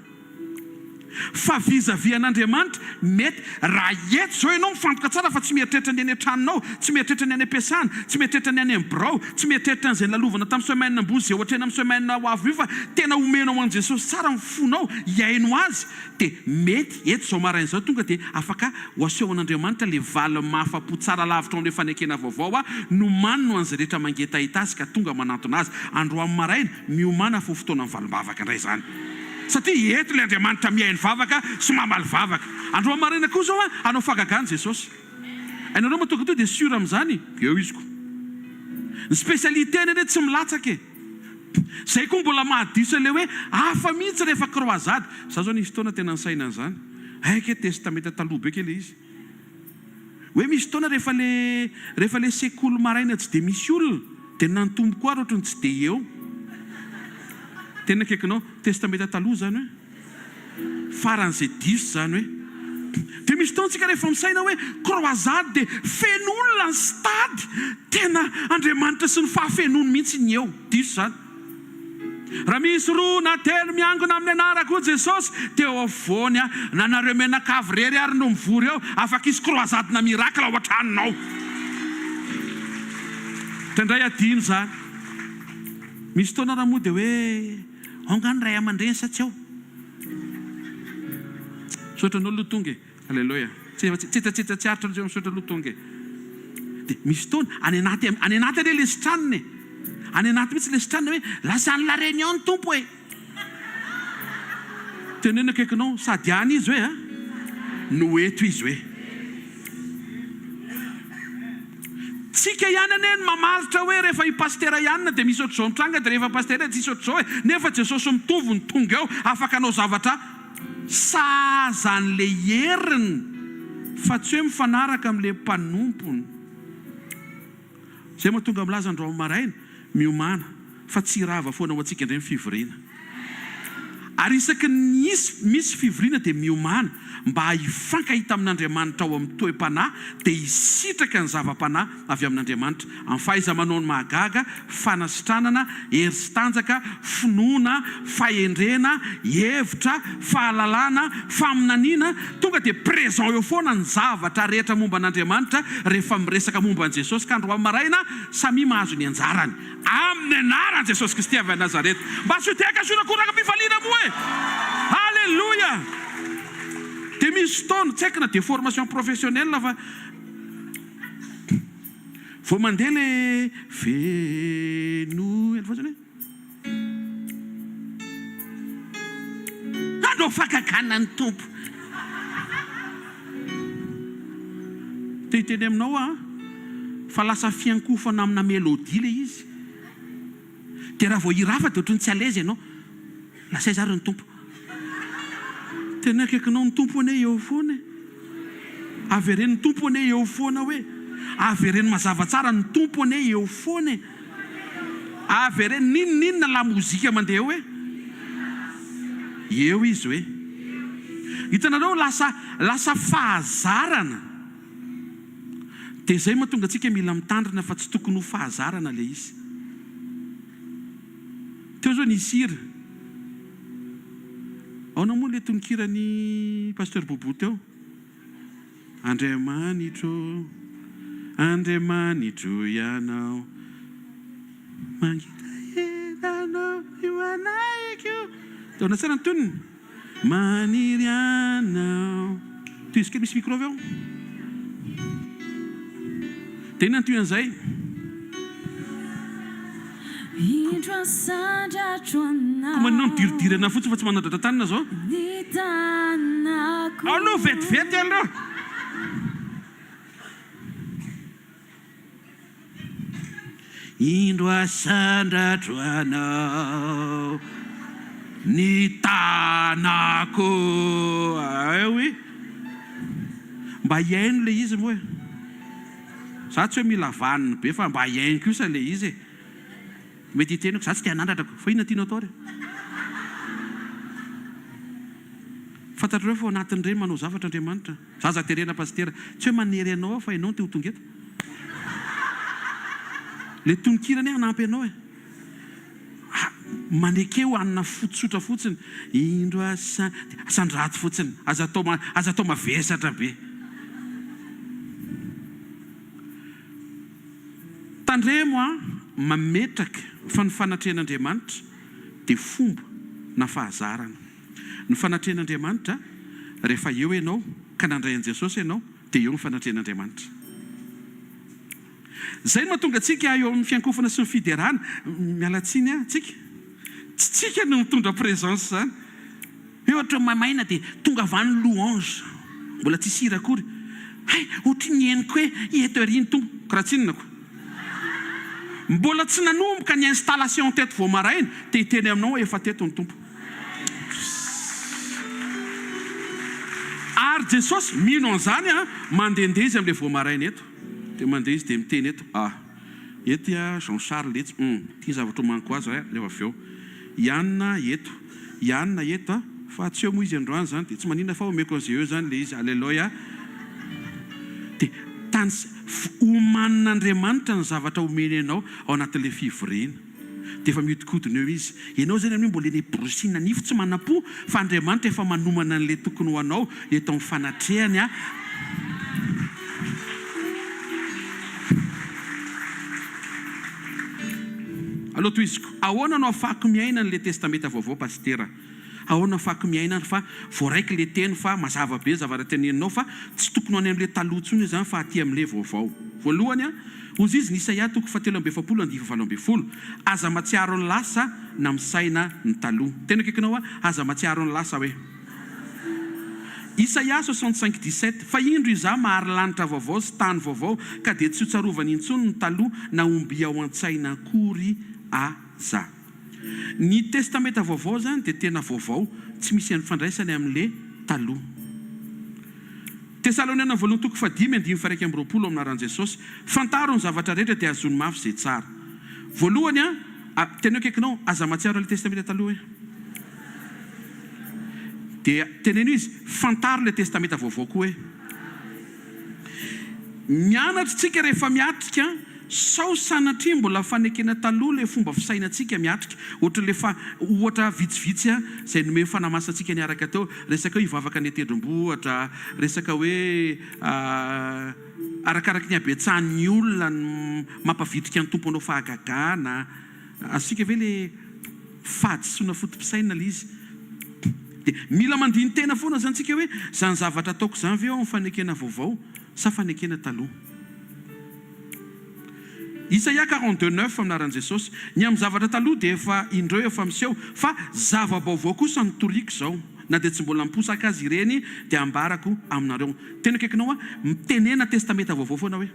Fa vis à vis an'Andriamanitra, mety raha eto izao ianao mifantoka tsara fa tsy mieritreritra ny any an-tranonao, tsy mieritreritra ny any am-piasana, tsy mieritreritra ny any amin'ny birao, tsy mieritreritra an'izay nolalovana tamin'ny semaine ambony izay hoatrehina amin'ny semaine ho avy io fa tena omenao an'i Jesosy tsara ny fonao hihaino Azy dia mety eto izao maraina izao tonga dia afaka ho asehon'Andriamanitra ilay valiny mahafa-po tsara lavitra ao amin'ilay fanekena vaovao aho nomaniny ho an'izay rehetra mangetaheta Azy ka tonga manantona Azy androany maraina Miomàna fa ho fotoanan'ny valim-bavaka indray izany. Satria eto ilay Andriamanitra mihaino vavaka sy mamaly vavaka. Androany maraina koa izao an, hanao fahagagana Jesosy. Hainareo moa tonga teo dia sûr amin'izany, eo izy ko. Ny spécialité-ny anie tsy milatsaka e. Izay koa mbola mahadiso an'ilay hoe hafa mihitsy rehefa croisade. Za zao nisy fotoana tena nisaina an'izany. Hay kay testamenta taloha be kay ilay izy. Hoe misy fotoana rehefa le rehefa le sekoly maraina tsy dia misy olona dia na ny tompoko ary ohatry ny tsy dia eo. Tena akaikinao. Testamenta taloha izany hoe. Faran'izay diso izany hoe. Dia misy fotoana tsika rehefa misaina hoe croisade dia feno olona ny stade, tena Andriamanitra sy ny fahafenoany mihitsy ny eo. Diso izany. Raha misy roa na telo miangona amin'ny anarako, hoy Jesosy, dia eo afovoany aho. Na nareo mianakavy irery ary no mivory eo, afaka hisy croisade-na miracle ao an-tranonao. Indraindray adino izany. Misy fotoana raha moa dia hoe ao angaha ny ray aman-dreny sa tsy ao? Misaotra anao aloha tonga e. Aleloia. Tsy efa tsetsatsetsa tsy aritra aloha misaotra aloha tonga e. Dia misy fotoana, any anaty any anaty anie ilay sitranina e. Any anaty mihitsy ilay sitranina hoe lasa any La Réunion ny Tompo e. Teneno akaikinao, sady any izy hoe a, no eto izy hoe. Tsika ihany anie no mamaritra hoe rehefa i Pasitera Ianona dia misy ohatr'izao mitranga dia rehefa Pasitera tsisy ohatr'izao e. Nefa Jesosy mitovy no tonga eo afaka hanao zavatra Sahaza an'ilay heriny fa tsy hoe mifanaraka amin'ilay mpanompony. Izay mahatonga milaza androany maraina, miomàna fa tsy hirava foana ho antsika indray ny fivoriana. Ary isaky ny misy fivoriana dia miomàna mba hifankahita amin'Andriamanitra ao amin'ny toe-panahy dia hisitraka ny zava-panahy avy amin'Andriamanitra amin'ny fahaiza-manao ny mahagaga, fanasitranana, hery sy tanjaka, finoana, fahendrena, hevitra, fahalalana, faminaniana, tonga dia présent eo foana ny zavatra rehetra momba an'Andriamanitra rehefa miresaka momba an'i Jesosy ka androany maraina samia mahazo ny anjarany amin'ny anaran'i Jesosy Kristy avy any Nazareta. Mba asio tehaka sy horakorakam-pifaliana moa e! Aleloia! Dia misy fotoana, tsy haiko na déformation professionnelle fa. Vao mandeha le feno ela fotsiny hoe. Andro fakakana ny Tompo. Te hiteny aminao aho fa lasa fiankofana amina mélodie le izy. Dia raha vao hira hafa dia ohatran'ny tsy à l'aise ianao. Lasa aiza ary ny Tompo? Tena akaikinao ny Tompo anie eo foana e. Avereno ny Tompo anie eo foana hoe. Avereno mazava tsara ny Tompo anie eo foana e. Avereno n'inon'inona lamozika mandeha eo hoe. Eo izy hoe. Hitanareo lasa lasa fahazarana. Dia izay mahatonga antsika mila mitandrina fa tsy tokony ho fahazarana ilay izy. Teo zao nisy hira. Aona moa le tononkiran'i Pasteur Boubou teo? Andriamanitro, Andriamanitro Ianao, mangetaheta Anao ny manahiko. Aona tsara ny tonony? Maniry anao. Tohizo kely misy micro avy ao. Dia inona ny tohin'izay? Indro asandratro Koa maninona anao. midiridiry anah fotsiny fa tsy manandratra tanana zao? Ny tanako. Aloha vetivety aloha. Indro asandratro anao ny tanako eh oui Mba hihaino ilay izy moa e! Za tsy hoe mila vaniny be fa mba hihaino kosa ilay izy e! Mety hiteny hoe za tsy te hanandratra ko, fa inona tianao atao re? Fantatrareo fa ao anatin'ireny manao zavatra Andriamanitra. Za aza terena Pasitera. Tsy hoe manery anao aho fa ianao no te ho tonga eto. Le tononkira anie hanampy anao e. Ah, maneke ho hanina fo tsotra fotsiny. Indro asa, asandrato fotsiny. Aza atao, aza atao mavesatra be. Tandremo an, mametraka fa ny fanatrehan'Andriamanitra dia fomba na fahazarana. Ny fanatrehan'Andriamanitra, rehefa eo ianao ka nandray an'i Jesosy ianao dia eo ny fanatrehan'Andriamanitra. Izay no mahatonga antsika eo amin'ny fiankofana sy ny fiderana, miala tsiny aho, tsika, tsy tsika no mitondra présence izany. Hoe ohatra maimaina dia tonga avy any louange, mbola tsisy hira akory, hay ohatry ny henoko hoe eto ery ny Tompo, karaha tsinona ko. Mbola tsy nanomboka ny installation teto vao maraina dia hiteny aminao hoe efa teto ny Tompo. Ary Jesosy mino an'izany an, mandehandeha izy amin'ilay vao maraina eto, dia mandeha izy dia miteny eto, ah, eto i Jean Charles eto, hum, ity ny zavatra omaniko azy eh, rehefa avy eo. I Anna eto, i Anna eto an, fa tsy eo moa izy androany izany, dia tsy maninona fa omeko an'izay eo izany ilay izy, aleloia. Dia tany, omanin'Andriamanitra ny zavatra omeny anao ao anatin'ilay fivoriana. Dia efa mihodinkodina eo izy. Ianao izany amin'io mbola eny borosina nify tsy manam-po fa Andriamanitra efa manomana an'ilay tokony ho anao eto amin'ny fanatrehany a. Aleo tohiziko. Ahoana no ahafahako miaina an'ilay testamenta vaovao Pasitera? Ahoana afako miaina ary fa voaraiko le teny fa mazava be ny zavatra teneninao fa tsy tokony ho any amle taloha intsony izany fa aty amle vaovao. Voalohany a, hozy izy ny Isaia toko fahatelo amby 40 andininy fahavalo 18, aza matsiaro ny lasa na misaina ny taloha. Teny akaikinao a, aza matsiaro ny lasa hoe. Isaia 65 17, fa indro Izaho mahary lanitra vaovao sy tany vaovao ka dia tsy ho tsarovany intsony ny taloha na omby ao an-tsaina akory aza. Ny testamenta vaovao izany dia tena vaovao, tsy misy ifandraisany amin'le taloha. Tesaloniana voalohany toko fahadimy andininy faha-21 amin'ny anaran'i Jesosy, Fantaro ny zavatra rehetra dia azony mafy izay tsara. Voalohany a, tena eo akaikinao, aza mahatsiaro an'ilay testamenta taloha hoe. Dia teneno izy, fantaro ilay Testamenta Vaovao koa hoe. Mianatra isika rehefa miatrika, sao sanatria mbola fanekena taloha ilay fomba fisainantsika miatrika. Ohatran'ilay fa ohatra vitsivitsy izay nomen'ny Fanahy Masina antsika niaraka teo, resaka hoe hivavaka any an-tendrombohitra, resaka hoe arakaraky ny habetsahan'ny olona no mampavitrika ny Tompo hanao fahagagana. Azontsika ve ilay fahadisoana foto-pisainana ilay izy? Dia mila mandini-tena foana izany tsika hoe, izany zavatra ataoko izany ve ao amin'ny fanekena vaovao sa fanekena taloha? Isaia 42, 9, Amin'ny anaran'i Jesosy, ny amin'ny zavatra taloha dia efa indreo efa miseho, fa zava-baovao kosa no toriko izao, na dia tsy mbola miposaka aza ireny dia ambarako aminareo. Teny akaikinao aho, mitenena testamenta vaovao foana hoe.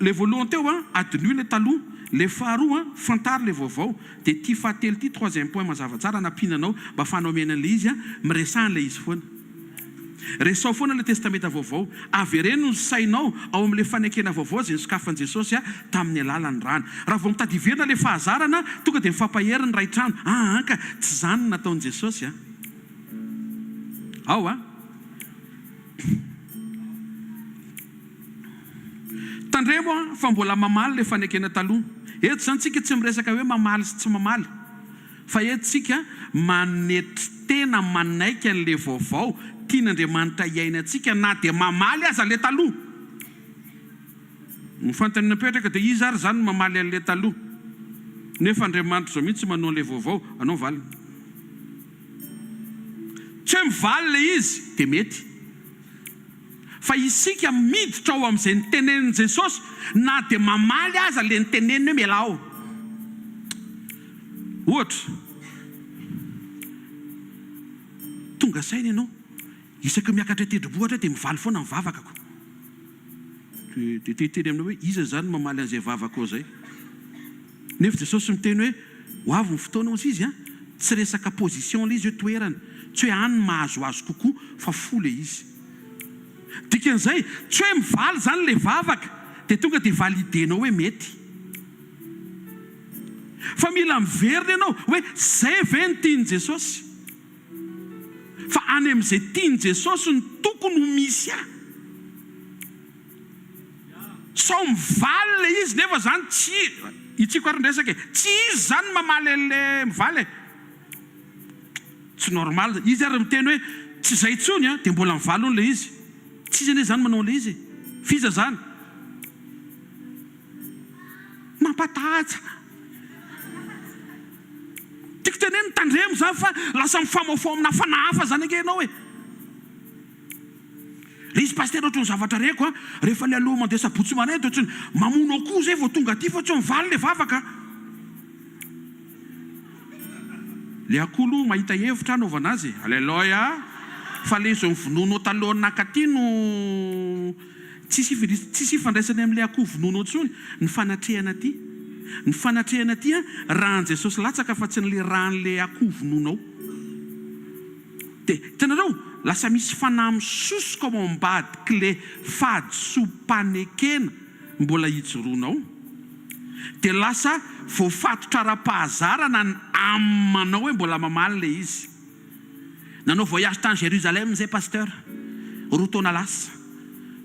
Ilay voalohany teo an, adinoy ilay taloha, ilay faharoa an, fantaro ilay vaovao, dia ity fahatelo ity, troisième point mazava tsara anampiana anao mba afahanao miaina an'ilay izy an, miresaha an'ilay izy foana. Resaho foana ilay testamenta vaovao. Avereno ny sainao ao amin'ilay fanekena vaovao izay nosokafan'i Jesosy tamin'ny alalan'ny rany. Raha vao mitady hiverina ilay fahazarana, tonga dia mifampahery ny ray trano, aa ka, tsy izany no nataon'i Jesosy an. Ao an. Tandremo an, fa mbola mamaly ilay fanekena taloha. Eto izany tsika tsy miresaka hoe mamaly sy tsy mamaly. Fa eto tsika manetry tena manaiky an'ilay vaovao tian'Andriamanitra hiainantsika na dia mamaly aza ilay taloha. Ny fanontaniana mipetraka dia iza ary izany no mamaly an'ilay taloha? Nefa Andriamanitra izao mihitsy manao an'ilay vaovao. Anao ny valiny. Tsy hoe mivaly ilay izy dia mety. Fa isika miditra ao amin'izay notenenin'i Jesosy na dia mamaly aza ilay noteneniny hoe mialà ao. Ohatra, tonga saina ianao, isaky ny miakatra tendrombohitra aho dia mivaly foana ny vavakako. Dia te hiteny aminao hoe iza izany no mamaly an'izay vavakao izay? Nefa Jesosy miteny hoe ho avy ny fotoana hozy izy an, tsy resaka position ilay izy hoe toerana, tsy hoe any no mahazoazo kokoa fa fo ilay izy. Dikan'izay, tsy hoe mivaly izany ilay vavaka dia tonga dia valider-nao hoe mety. Fa mila miverina ianao hoe izay ve no tian'i Jesosy? Fa any amin'izay tian'i Jesosy no tokony ho misy ahy. Sao mivaly ilay izy nefa zany tsy, itsiko ary ny resaka e, tsy izy zany no mamaly an'ilay mivaly e. Tsy normal, izy ary miteny hoe tsy izay intsony an, dia mbola mivaly hono ilay izy. Tsy izy anie zany manao an'ilay izy e. F'iza zany? Mampatahatsa. Tiako tenenina, tandremo zany fa lasa mifamaofao amina fanahy hafa zany ange ianao e. Le izy pasitera ohatran'ny zavatra reko a, rehefa le aloha mandeha sabotsy maraina dia ohatran'ny mamono akoho zay vao tonga aty fa tsy mivaly le vavaka a. Le akoho aloha mahita hevitra hanaovana azy e, aleloia, fa le izao novonoinao talohan'ny nakaty no tsisy tsisy ifandraisany amin'le akoho vonoinao intsony ny fanatrehana aty. Ny fanatrehana aty a, ràn'i Jesosy latsaka fa tsy ny le ràn'le akoho vonoinao. Dia hitanareo, lasa misy fanahy misosoka ao ambadik'le fahadisoam-panekena mbola ijoroanao. Dia lasa voafatotra ara-pahazarana ny âme-nao hoe mbola mamaly le izy. Nanao voyage tany Jérusalem zay Pasteur, roa taona lasa.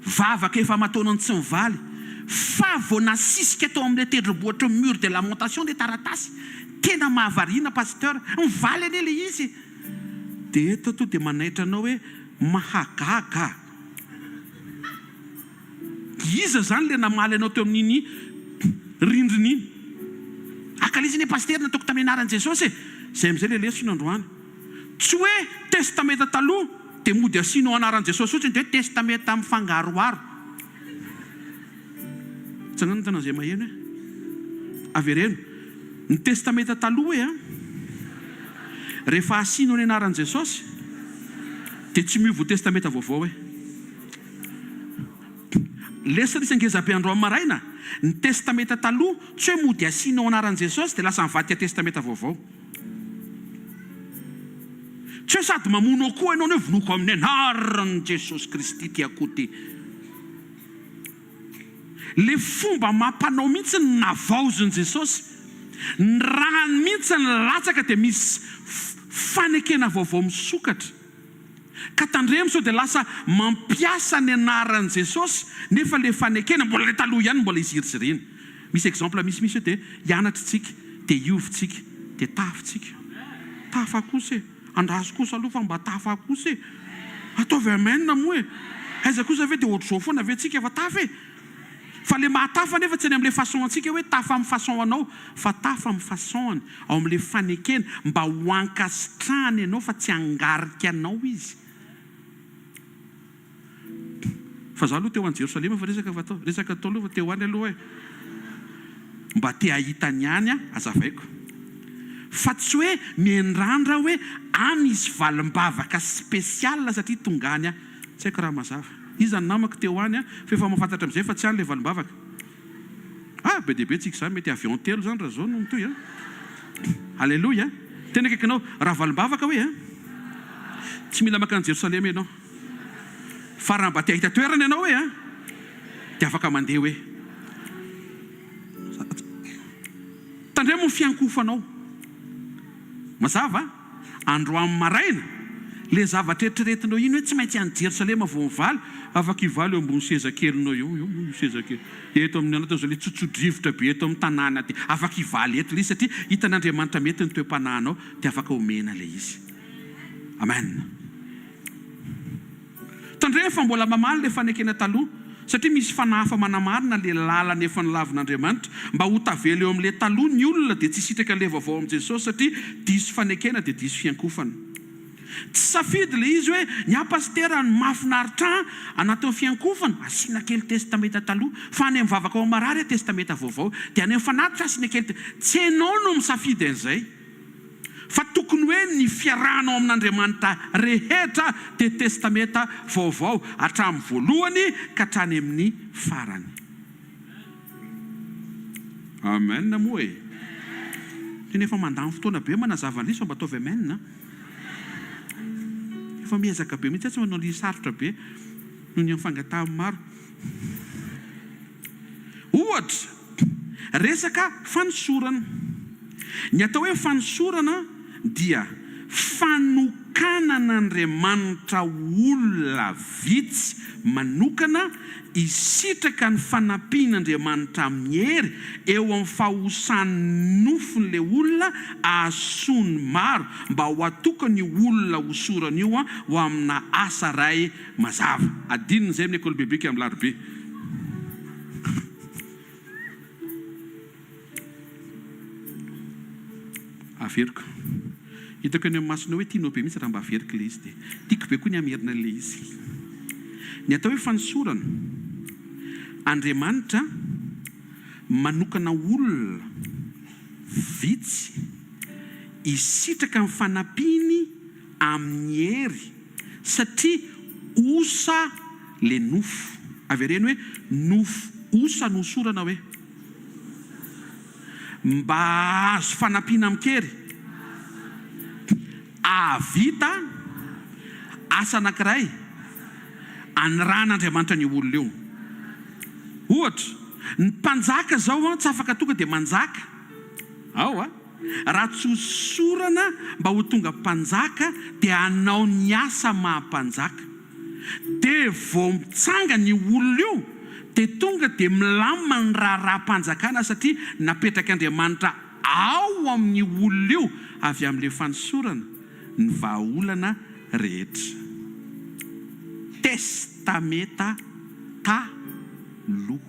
Vavaka efa aman-taonany tsy mivaly. Fa vao nasisika tao amin'ilay tendrombohitry ny mur de lamentation ilay taratasy. Tena mahavariana Pasteur. Mivaly anie ilay izy e. Dia eto ato dia manaitra anao hoe mahagaga. Iza izany ilay namaly anao teo amin'iny rindrina iny? Akalizy anie Pasitera nataoko tamin'ny anaran'i Jesosy e! Izay amin'izay ilay lesona androany. Tsy hoe testamenta taloha dia mody asianao anaran'i Jesosy fotsiny dia hoe testamenta mifangaroharo. Tsangano ny tanana izay maheno e! Avereno. Ny testamenta taloha e an! Rehefa asianao ny anaran'i Jesosy dia tsy miova ho testamenta vaovao e! Lesona isa ngeza be androany maraina, ny testamenta taloha tsy hoe mody asianao anaran'i Jesosy dia lasa mivadika testamenta vaovao. Tsy hoe sady mamono akoho ianao no hoe vonoiko amin'ny anaran'i Jesosy Kristy ity akoho ity. Le fomba amam-panao mihitsy no navaozin'i Jesosy. Ny rany mihitsy no latsaka dia misy. Fanekena vaovao misokatra. Ka tandremo sao dia lasa mampiasa ny anaran'i Jesosy nefa le fanekena mbola le taloha ihany mbola iziriziriana. Misy exemple misimisy eo dia hianatra tsika, dia hiova tsika, dia tafa tsika. Tafa kosa e! Andraso kosa aloha fa mba tafa kosa e! Ataovy amen moa e! Aiza kosa ve dia ohatr'izao foana ve tsika fa tafa e! Fa le mahatafa anefa tsy any amle façon antsika hoe tafa amin'ny façon anao fa tafa amin'ny façon-ny, ao amle fanekena mba ho ankasitrahany ianao fa tsy hangarika anao izy. Fa za aloha te ho any Jerosalema fa resaka fa atao, resaka atao aloha fa te ho any aloha e. Mba te hahita ny any aho, azavaiko. Fa tsy hoe miandrandra hoe any hisy valim-bavaka spécial satria tonga any aho. Tsy haiko raha mazava. Iza ny namako teo any an, fa efa mahafantatra amizay fa tsy any le valimbavaka. Ah be dia be tsika izany, mety avion telo izany raha zao no mitohy an. Aleloia. Tena akaikinao, raha valimbavaka hoe an, tsy mila mankany Jerosalema ianao. Fa raha mba te hahita toerana ianao hoe an, dia afaka mandeha hoe. Tandremo ny fiankohofanao. Mazava? Androany maraina, ilay zavatra eritreretinao iny hoe tsy maintsy any Jerosalema vao mivaly, afaka hivaly eo ambony seza kelinao eo, eo, io seza kely, eto amin'ny anatin'izao ilay tsotso-drivotra be eto amin'ny tanàna dia afaka hivaly eto ilay izy satria hitan'Andriamanitra mety ny toe-panahinao dia afaka omena ilay izy. Amen. Tandremo fa mbola mamaly ilay fanekena taloha, satria misy fanahy hafa manamarina ilay lalana efa nolavin'Andriamanitra. Mba ho tavela eo amin'ilay taloha ny olona dia tsy hisitraka ilay vaovao amin'i Jesosy satria diso fanekena dia diso fiankofana. Tsy safidy ilay izy hoe ny ahy pasitera ny mahafinaritra ahy anatin'ny fiankofana asiana kely testamenta taloha fa any amin'ny vavaka ao marary aho testamenta vaovao dia any amin'ny fanatitra asiana kely tsy enao no misafidy an'izay. Fa tokony hoe ny fiarahanao amin'Andriamanitra rehetra dia Testamenta Vaovao hatramin'ny voalohany ka hatrany amin'ny farany. Amen moa e! Tena efa mandany fotoana be manazava an'ilay izy fa mba ataovy amen a! Efa miezaka be mihitsy aho tsy manao an'ilay izy sarotra be noho ny amin'ny fangatahan'ny maro. Ohatra, resaka fanosorana. Ny atao hoe fanosorana dia fanokanan'Andriamanitra olona vitsy manokana hisitraka ny fanampian'Andriamanitra amin'ny hery eo amin'ny fahosan'ny nofon'ilay olona ahasoa ny maro mba ho atokany io olona hosorana io ho amina asa iray Mazava. Adinony izay amin'ny école biblique amin'ny larobia. Averiko. Hitako eny amin'ny masonao hoe tianao be mihitsy raha mba averiko ilay izy dia tiako be koa ny hamerina an'ilay izy. Ny atao hoe fanosorana, Andriamanitra manokana olona vitsy hisitraka ny fanampiany amin'ny hery satria osa le nofo. Avereno hoe nofo osa no hosorana hoe. Mba hahazo fanampiana amin-kery. Hahavita asa anankiray anirahan'Andriamanitra an'io olona io. Ohatra, ny mpanjaka izao an, tsy afaka tonga dia manjaka ao an. Raha tsy hosorana mba ho tonga mpanjaka dia hanao ny asa maha mpanjaka. Dia vao mitsangana io olona io dia tonga dia milamina ny raharaham-panjakana satria napetrak'Andriamanitra ao amin'io olona io avy amin'ilay fanosorana ny vahaolana rehetra. Testameta Taloha.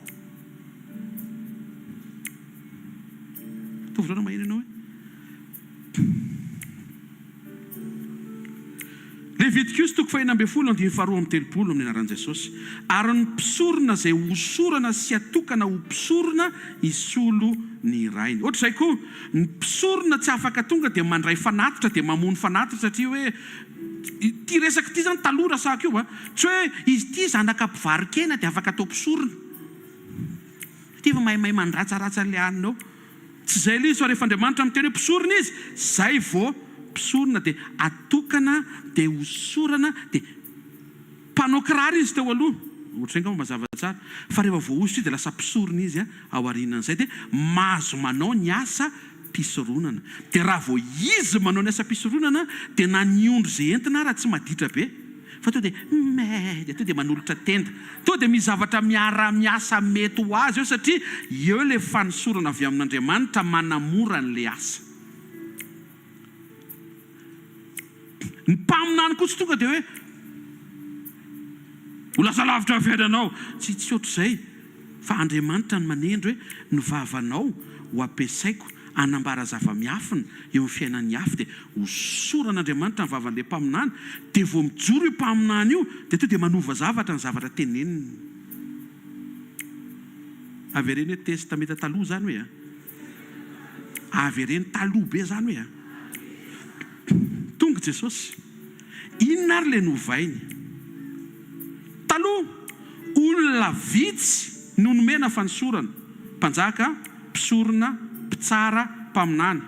Ataovy zao raha maheno ianao e. Levitikosy toko fahenina ambinifolo andininy faharoa amby telopolo amin'ny anaran'i Jesosy. Ary ny mpisorona izay hosorana sy atokana ho mpisorona hisolo ny rainy. Ohatr'izay koa, ny mpisorona tsy afaka tonga dia mandray fanatitra dia mamono fanatitra satria hoe ity resaka ity izany taloha rasako io a. Tsy hoe izy ity zanaka mpivaro-kena dia afaka atao mpisorona. Ity efa mahay mahay mandratsaratsy an'ilay hanina eo. Tsy izay ilay izy fa rehefa Andriamanitra miteny hoe mpisorona izy, izay vao mpisorona dia atokana dia hosorana dia mpanao kiraro izy teo aloha, ohatr'izay angamba mazava tsara, fa rehefa voahosotra izy dia lasa mpisorona izy aorianan'izay dia mahazo manao ny asa. Mpisoronana. Dia raha vao izy manao ny asam-pisoronana dia na ny ondry izay entina ara tsy maditra be fa tonga dia meh dia tonga dia manolotra tenda. Tonga dia misy zavatra miara-miasa mety ho azy eo satria eo ilay fanosorana avy amin'Andriamanitra manamora an'ilay asa. Ny mpaminany koa tsy tonga dia hoe ho lasa lavitra ny fiainanao. Tsy tsy ohatr'izay fa Andriamanitra no manendry hoe ny vavanao ho ampiasaiko hanambara zava-miafina eo amin'ny fiainan'ny hafa dia hosoran'Andriamanitra ny vavan'ilay mpaminany dia vao mijoro io mpaminany io dia tonga dia manova zavatra ny zavatra teneniny. Avereno hoe testamenta taloha izany hoe a. Avereno taloha be zany hoe a! Tonga Jesosy. Inona ary le novainy? Taloha, olona vitsy no nomena fanosorana, mpanjaka, mpisorona, mpitsara, mpaminany.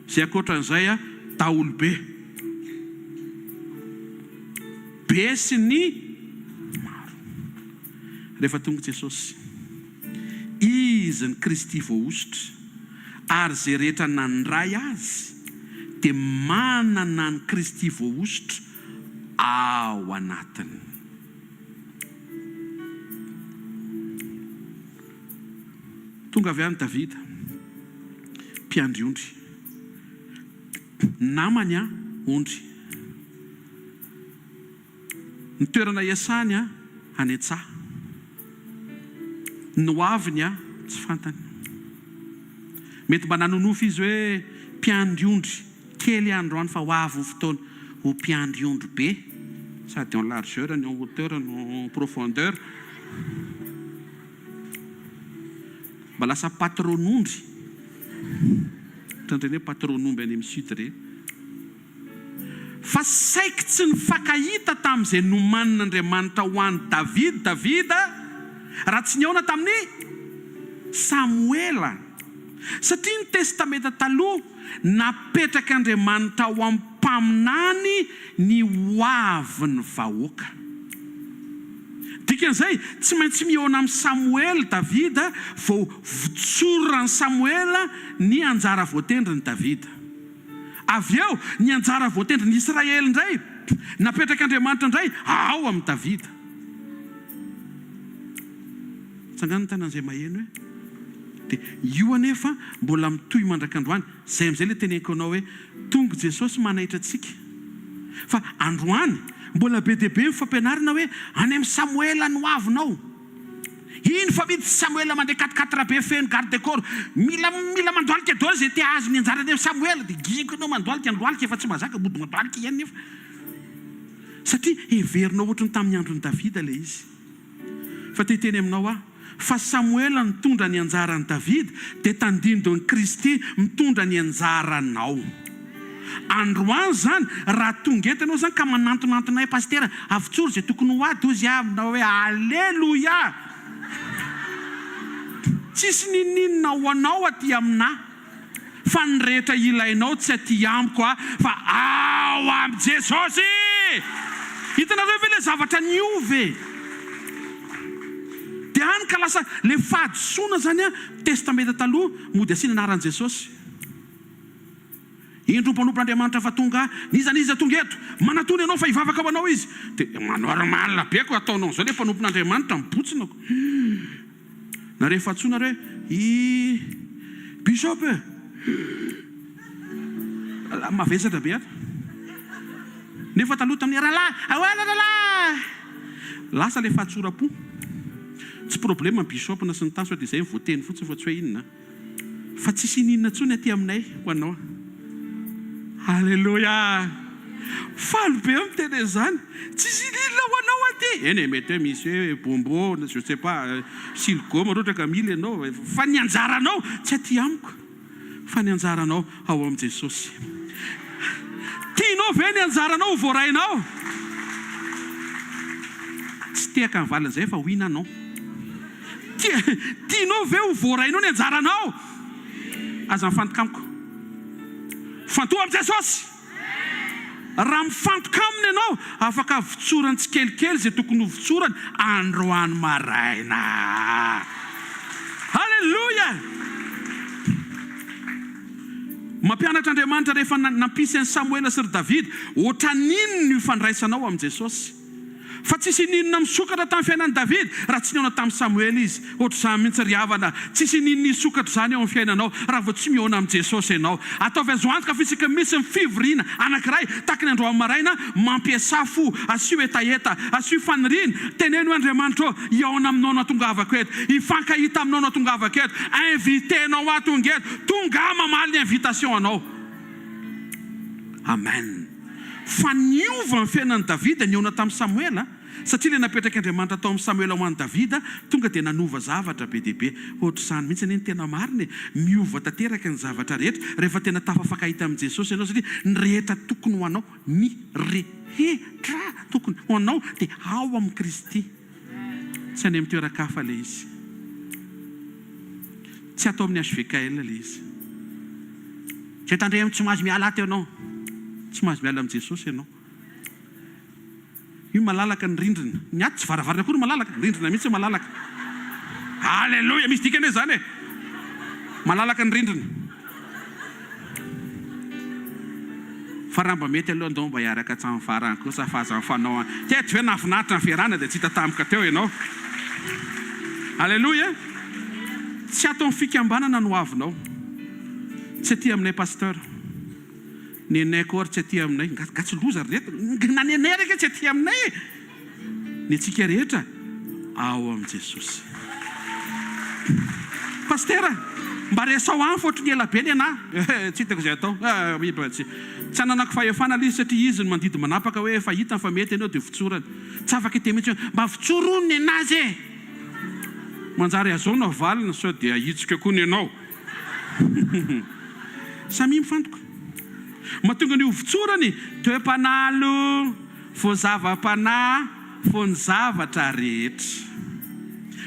Izay ankoatran'izay a, daholobe. Be sy ny maro. Rehefa tonga Jesosy. Izy ny Kristy voahosotra, ary izay rehetra nandray Azy dia manana an'i Kristy voahosotra ao anatiny. Tonga avy any Davida, mpiandry ondry. Namany ondry. Ny toerana iasany any an-tsaha. Ny ho aviny tsy fantany. Mety mba nanonofy izy hoe mpiandry ondry kely aho androany fa ho avy ny fotoana ho mpiandry ondry be, sady en largeur ny en hauteur no en profondeur. Mba lasa patron-ondry, ohatran'ireny hoe patron-omby any amin'ny sud ireny. Fa saiky tsy nifankahita tamin'izay nomanin'Andriamanitra ho an'i Davida Davida, raha tsy nihaona tamin'i Samoela. Satria ny Testamenta Taloha, napetrak'Andriamanitra ho amin'ny mpaminany ny hoavin'ny vahoaka. Dikan'izay, tsy maintsy mihaona amin'i Samoela Davida vao votsoran'i Samoela ny anjara voatendrin'i Davida. Avy eo, ny anjara voatendrin'i Israely indray, napetrak'Andriamanitra indray ao amin'i Davida. Tsangano ny tanan'izay maheno hoe, dia io anefa mbola mitohy mandrak'androany. Izay amin'izay ilay teneniko anao hoe, tonga Jesosy manaitra antsika. Fa androany, mbola be dia be ny fampianarana hoe, any amin'i Samoela no avinao. Iny fa mitsy Samoela mandeha quatre quatre be feno garde corps mila mila mandohalika daholo izay te hahazo ny anjarany eo Samoela dia giko ianao mandohalika ny lohalika efa tsy mahazaka mody mandohalika ihany nefa satria heverinao ohatry ny tamin'ny andron'i Davida ilay izy fa te hiteny aminao aho fa Samoela nitondra ny anjaran'i Davida dia tandindon'i Kristy mitondra ny anjaranao. Androany izany raha tonga eto ianao izany ka manantonantona ahy Pasitera avotsory izay tokony ho ahy hozy aho aminao hoe Aleloia! Tsisy n'inon'inona ho anao aty aminà fa ny rehetra ilainao tsy aty amiko aho fa ao amin'i Jesosy! Hitanareo ve ilay zavatra niova e? Dia hany ka lasa ilay fahadisoana izany an, Testamenta Taloha mody asiana anaran'i Jesosy. Indro mpanompon'Andriamanitra fa tonga, n'iza n'iza tonga eto, manatona ianao fa hivavaka ho anao izy. Dia normal be ko ataonao an'izao ilay mpanompon'Andriamanitra mibotsina ko. Na rehefa antsoina ary hoe i Bishop e! Mavesatra be ato. Nefa taloha tamin'ny rahalahy, ahoana rahalahy? Lasa ilay fahatsoram-po. Tsy problème ny Bishop na sy ny tariny sao dia izay no voateny fotsiny fa tsy hoe inona. Fa tsisy ininona intsony aty aminay ho anao. Aleloia! Faly be aho miteny an'izany. Tsisy ininona ho anao aty. Eny e, mety hoe misy hoe bonbon na je sais pas, silgoma raha ohatra ka mila ianao. Fa ny anjaranao tsy aty amiko fa ny anjaranao ao amin'i Jesosy. Tianao ve ny anjaranao ho voarainao? Tsy tehaka ny valin'izay fa oui na non. Tia, tianao ve ho voarainao ny anjaranao? Aza mifantoka amiko. Mifantoha amin'i Jesosy! Raha mifantoka Aminy ianao, afaka votsorany tsikelikely izay tokony ho votsorany androany maraina. Haleloia! Mampianatra Andriamanitra rehefa nampisy an'i Samoela sy ry Davida, ohatran'inona io fandraisanao amin'i Jesosy. Fa tsisy ininona misokatra tamin'ny fiainan'i Davida raha tsy nihaona tamin'i Samoela izy. Ohatr'izany mihitsy ry havana, tsisy ininona hisokatra izany eo amin'ny fiainanao raha vao tsy mihaona amin'i Jesosy ianao. Ataovy azo antoka fa isaka misy ny fivoriana anankiray tahaka ny androany maraina, mampiasà fo, asio hetaheta, asio faniriana, teneno hoe Andriamanitra ô, hihaona aminao no atongavako eto, hifankahita aminao no atongavako eto, inviter-nao aho tonga eto, tonga aho mamaly ny invitation anao. Amen. Fa niova ny fiainan'i Davida nihaona tamin'i Samoela, satria ilay napetrak'Andriamanitra tao amin'i Samoela ho an'i Davida tonga dia nanova zavatra be dia be. Ohatr'izany mihitsy anie ny tena marina e! Miova tanteraka ny zavatra rehetra rehefa tena tafafankahita amin'i Jesosy ianao satria ny rehetra tokony ho anao, ny rehetra tokony ho anao dia ao amin'i Kristy. Tsy any amin'ny toeran-kafa ilay izy. Tsy ato amin'ny HVKL ilay izy. Izay tandremo tsy mahazo miala ato ianao. Tsy mahazo miala amin'i Jesosy ianao. Io malalaka ny rindrina. Ny ato tsy varavarana akory malalaka, ny rindrina mihitsy malalaka. Alléluia, misy dikany hoe izany e. Malalaka ny rindrina. Fa raha mba mety aloha ndao mba hiaraka hatramin'ny farany kosa fa aza mifanao an. Teto ve nahafinaritra ny fiarahana dia tsy hita tampoka teo ianao. Aleloia. Tsy ato amin'ny fikambanana no avinao. Tsy aty aminay Pasteur. Nenay koa ary tsy aty aminay. Nga nga tsy loza ry reto. Na nenay ary ange tsy aty aminay e. Ny antsika rehetra ao amin'i Jesosy. Pasitera, mba resaho any fa ohatry ny ela be ny anah. Eh, tsy hitako izay atao. Eh, tsy tsy ananako fahefana ilay izy satria izy no mandidy manapaka hoe efa hitany fa mety ianao dia votsorany. Tsy afaka hiteny mihitsy hoe mba votsoro hono ny anazy e! Manjary azao no avalona sao dia ahitsiko koa ny anao. Samia mifantoka. Mahatonga ny ho votsorany toe-panahy aloha. Vao zava-panahy vao ny zavatra rehetra.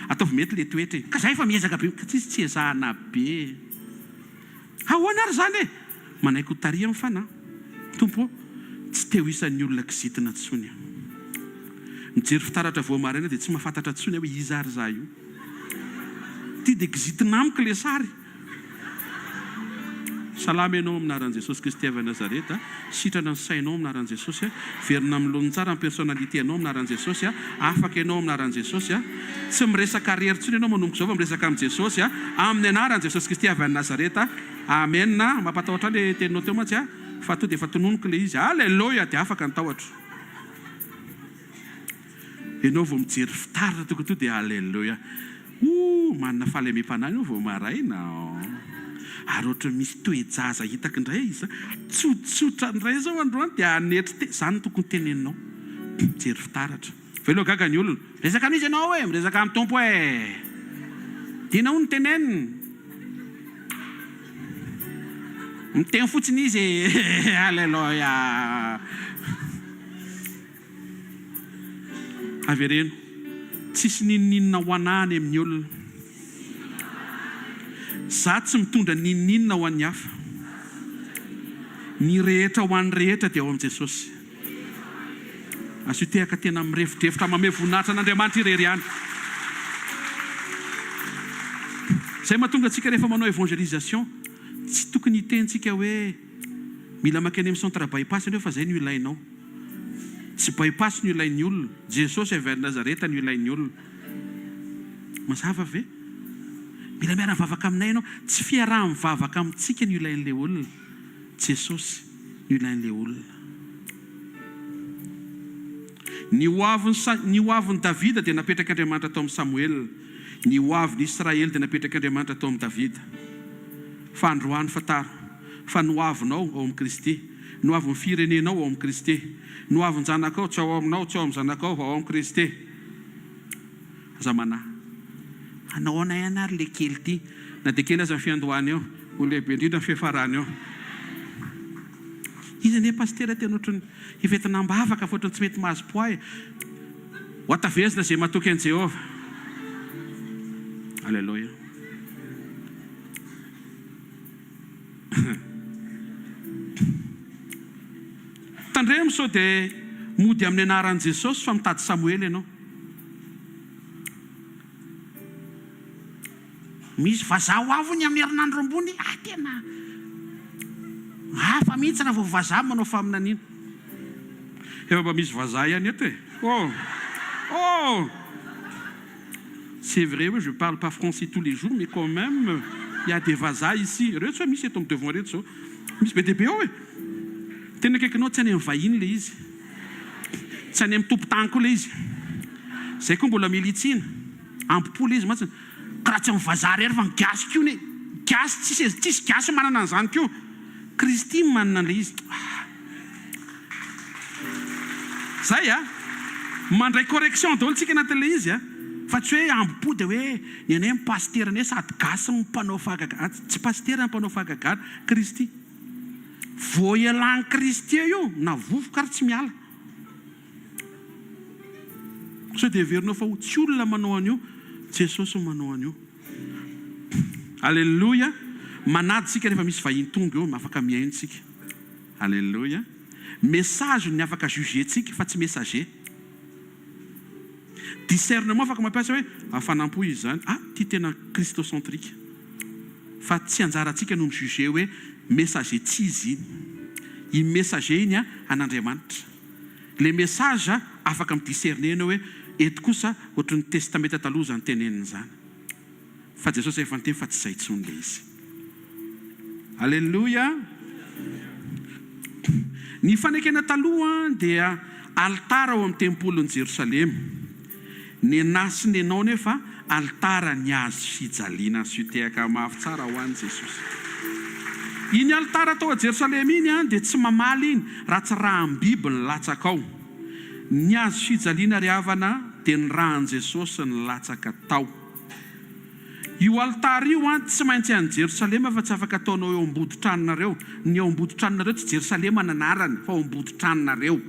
Ataovy mety le toetra e. Ka za efa miezaka be ka tsisy tsy ezahana be. Ahoana ary zany e? Manaiky ho tarihan'ny fanahy. Tompo ô, tsy te ho isan'ny olona kizitina tsony aho. Mijery fitaratra vao maraina dia tsy mahafantatra tsony aho hoe iza ary za io. Ty dia kizitina amiko le sary. Salama ianao amin'ny anaran'i Jesosy Kristy avy any Nazareta, sitrana ny sainao amin'ny anaran'i Jesosy, velona amin'ny laoniny tsara ny personnalité anao amin'ny anaran'i Jesosy, afaka ianao amin'ny anaran'i Jesosy, tsy miresaka rery intsony ianao manomboka izao fa miresaka amin'i Jesosy, amin'ny anaran'i Jesosy Kristy avy any Nazareta, Amen, mampatahotra ahy le teninao teo mantsy fa to dia efa tononiko le izy, Aleloia, dia afaka ny tahotro. Ianao vao mijery fitaratra tonga to dia Alléluia. Ooh manana fahalemem-panahy ianao vao maraina Ary ohatran'ny misy toe-jaza hitako indray iza tsotsotra indray izao androany dia hanetry tena, izany no tokony teneninao. Mijery fitaratra. Veloo gaga ny olona. Miresaka amin'iza ianao e? Miresaka amin'ny Tompo e! Inona hono no teneniny? Miteny fotsiny izy e! Alléluia. Avereno, tsisy n'inon'inona ho anah any amin'ny olona. Za tsy mitondra n'inon'inona ho an'ny hafa. Ny rehetra ho an'ny rehetra dia ao amin'i Jesosy. Asio tehaka tena mirefodrefotra mamehy voninahitra an'Andriamanitra irery ihany. Izay mahatonga antsika rehefa manao évangélisation, tsy tokony hiteny tsika hoe mila mankany amin'ny centre bypass ianao fa izay no ilainao. Tsy bypass no ilain'ny olona. Jesosy avy any Nazareta no ilain'ny olona. Mazava ve? Mila miara-mivavaka aminay ianao. Tsy fiaraha-mivavaka amintsika no ilain'ilay olona. Jesosy no ilain'ilay olona. Ny ho avin'i ny ho avin'i Davida dia napetrak'Andriamanitra tao amin'i Samoela. Ny ho avin'i Israely dia napetrak'Andriamanitra tao amin'i Davida. Fa androany fantaro fa ny ho avinao ao amin'i Kristy. Ny ho avin'ny firenenao ao amin'i Kristy. Ny ho avin-janakao, tsy ao aminao, tsy ao amin'ny zanakao, fa ao amin'i Kristy. Aza manahy. Hanao ahoana ihany ary ilay kely ity? Na dia kely aza ny fiandohany eo, ho lehibe indrindra ny fiafarany eo. Izy anie pasitera tena ohatran'ny efa entina am-bavaka fa ohatran'ny tsy mety mahazo poids e. Ho hatavezina izay matoky an'i Jehovah. Aleloia. Tandremo sao dia mody amin'ny anaran'i Jesosy fa mitady Samoela ianao. Misy vazaha ho avy hono amin'ny herinandro ambony ah tena. Hafa mihitsy raha vao vazaha manao faminaniana. Efa mba misy vazaha ihany eto e! Oh! Oh! C'est vrai hoe je parle pas français tous les jours mais quand même il y a des vazaha ici. Ireo tsy hoe misy eto amin'ny devant ireto izao. Misy be dia be ao e! Tena akaikinao tsy any amin'ny vahiny ilay izy. Tsy any amin'ny tompon-tany koa ilay izy. Izay koa mbola mila hitsiana. Ambo-po ilay izy mantsy. Ka raha tsy amin'ny vazaha irery fa ny gasy koa anie. Gasy tsisy e, tsisy gasy manana an'izany koa. Kristy no manana an'ilay izy. Ah. Zay a! Mandray correction daholo tsika anatin'ilay izy a! Fa tsy hoe ambo-po dia hoe ny anay ny pasitera anay sady gasy no mpanao fahagagana. Tsy pasitera ny mpanao fahagagana. Kristy. Vao ialàn'i Kristy eo io, na vovoka ary tsy miala. Sao dia heverinao fa ho tsy olona manao an'io, Jesosy no manao an'io. Aleloia! Manaja isika rehefa misy vahiny tonga eo, afaka mihaino isika. Aleloia! Message ny afaka juger-tsika fa tsy messager. Discernement afaka mampiasa hoe hafanam-po izy izany, ah ity tena christocentrique. Fa tsy anjarantsika no mi-juger hoe messager tsy izy iny. Iny messager iny an'Andriamanitra. Le message afaka mi-discerner ianao hoe eto kosa ohatry ny testamenta taloha izany teneniny izany. Fa Jesosy efa niteny fa tsy izay intsony ilay izy. Aleloia! Ny fanekena taloha dia alitara ao amin'ny tempolin'i Jerosalema. Nenà sy nenao nefa alitara ny hazo fijaliana sy tehaka mafy tsara ho an'i Jesosy. Iny alitara tao a Jerosalema iny dia tsy mamaly iny raha tsy raham-biby ny latsaka ao. Ny hazo fijaliana ry havana dia ny ràn'i Jesosy nilatsaka tao. Io alitara io an tsy maintsy any Jerosalema fa tsy afaka ataonao eo amboditranonareo. Ny eo amboditranonareo tsy Jerosalema ny anarany fa ao amboditranonareo.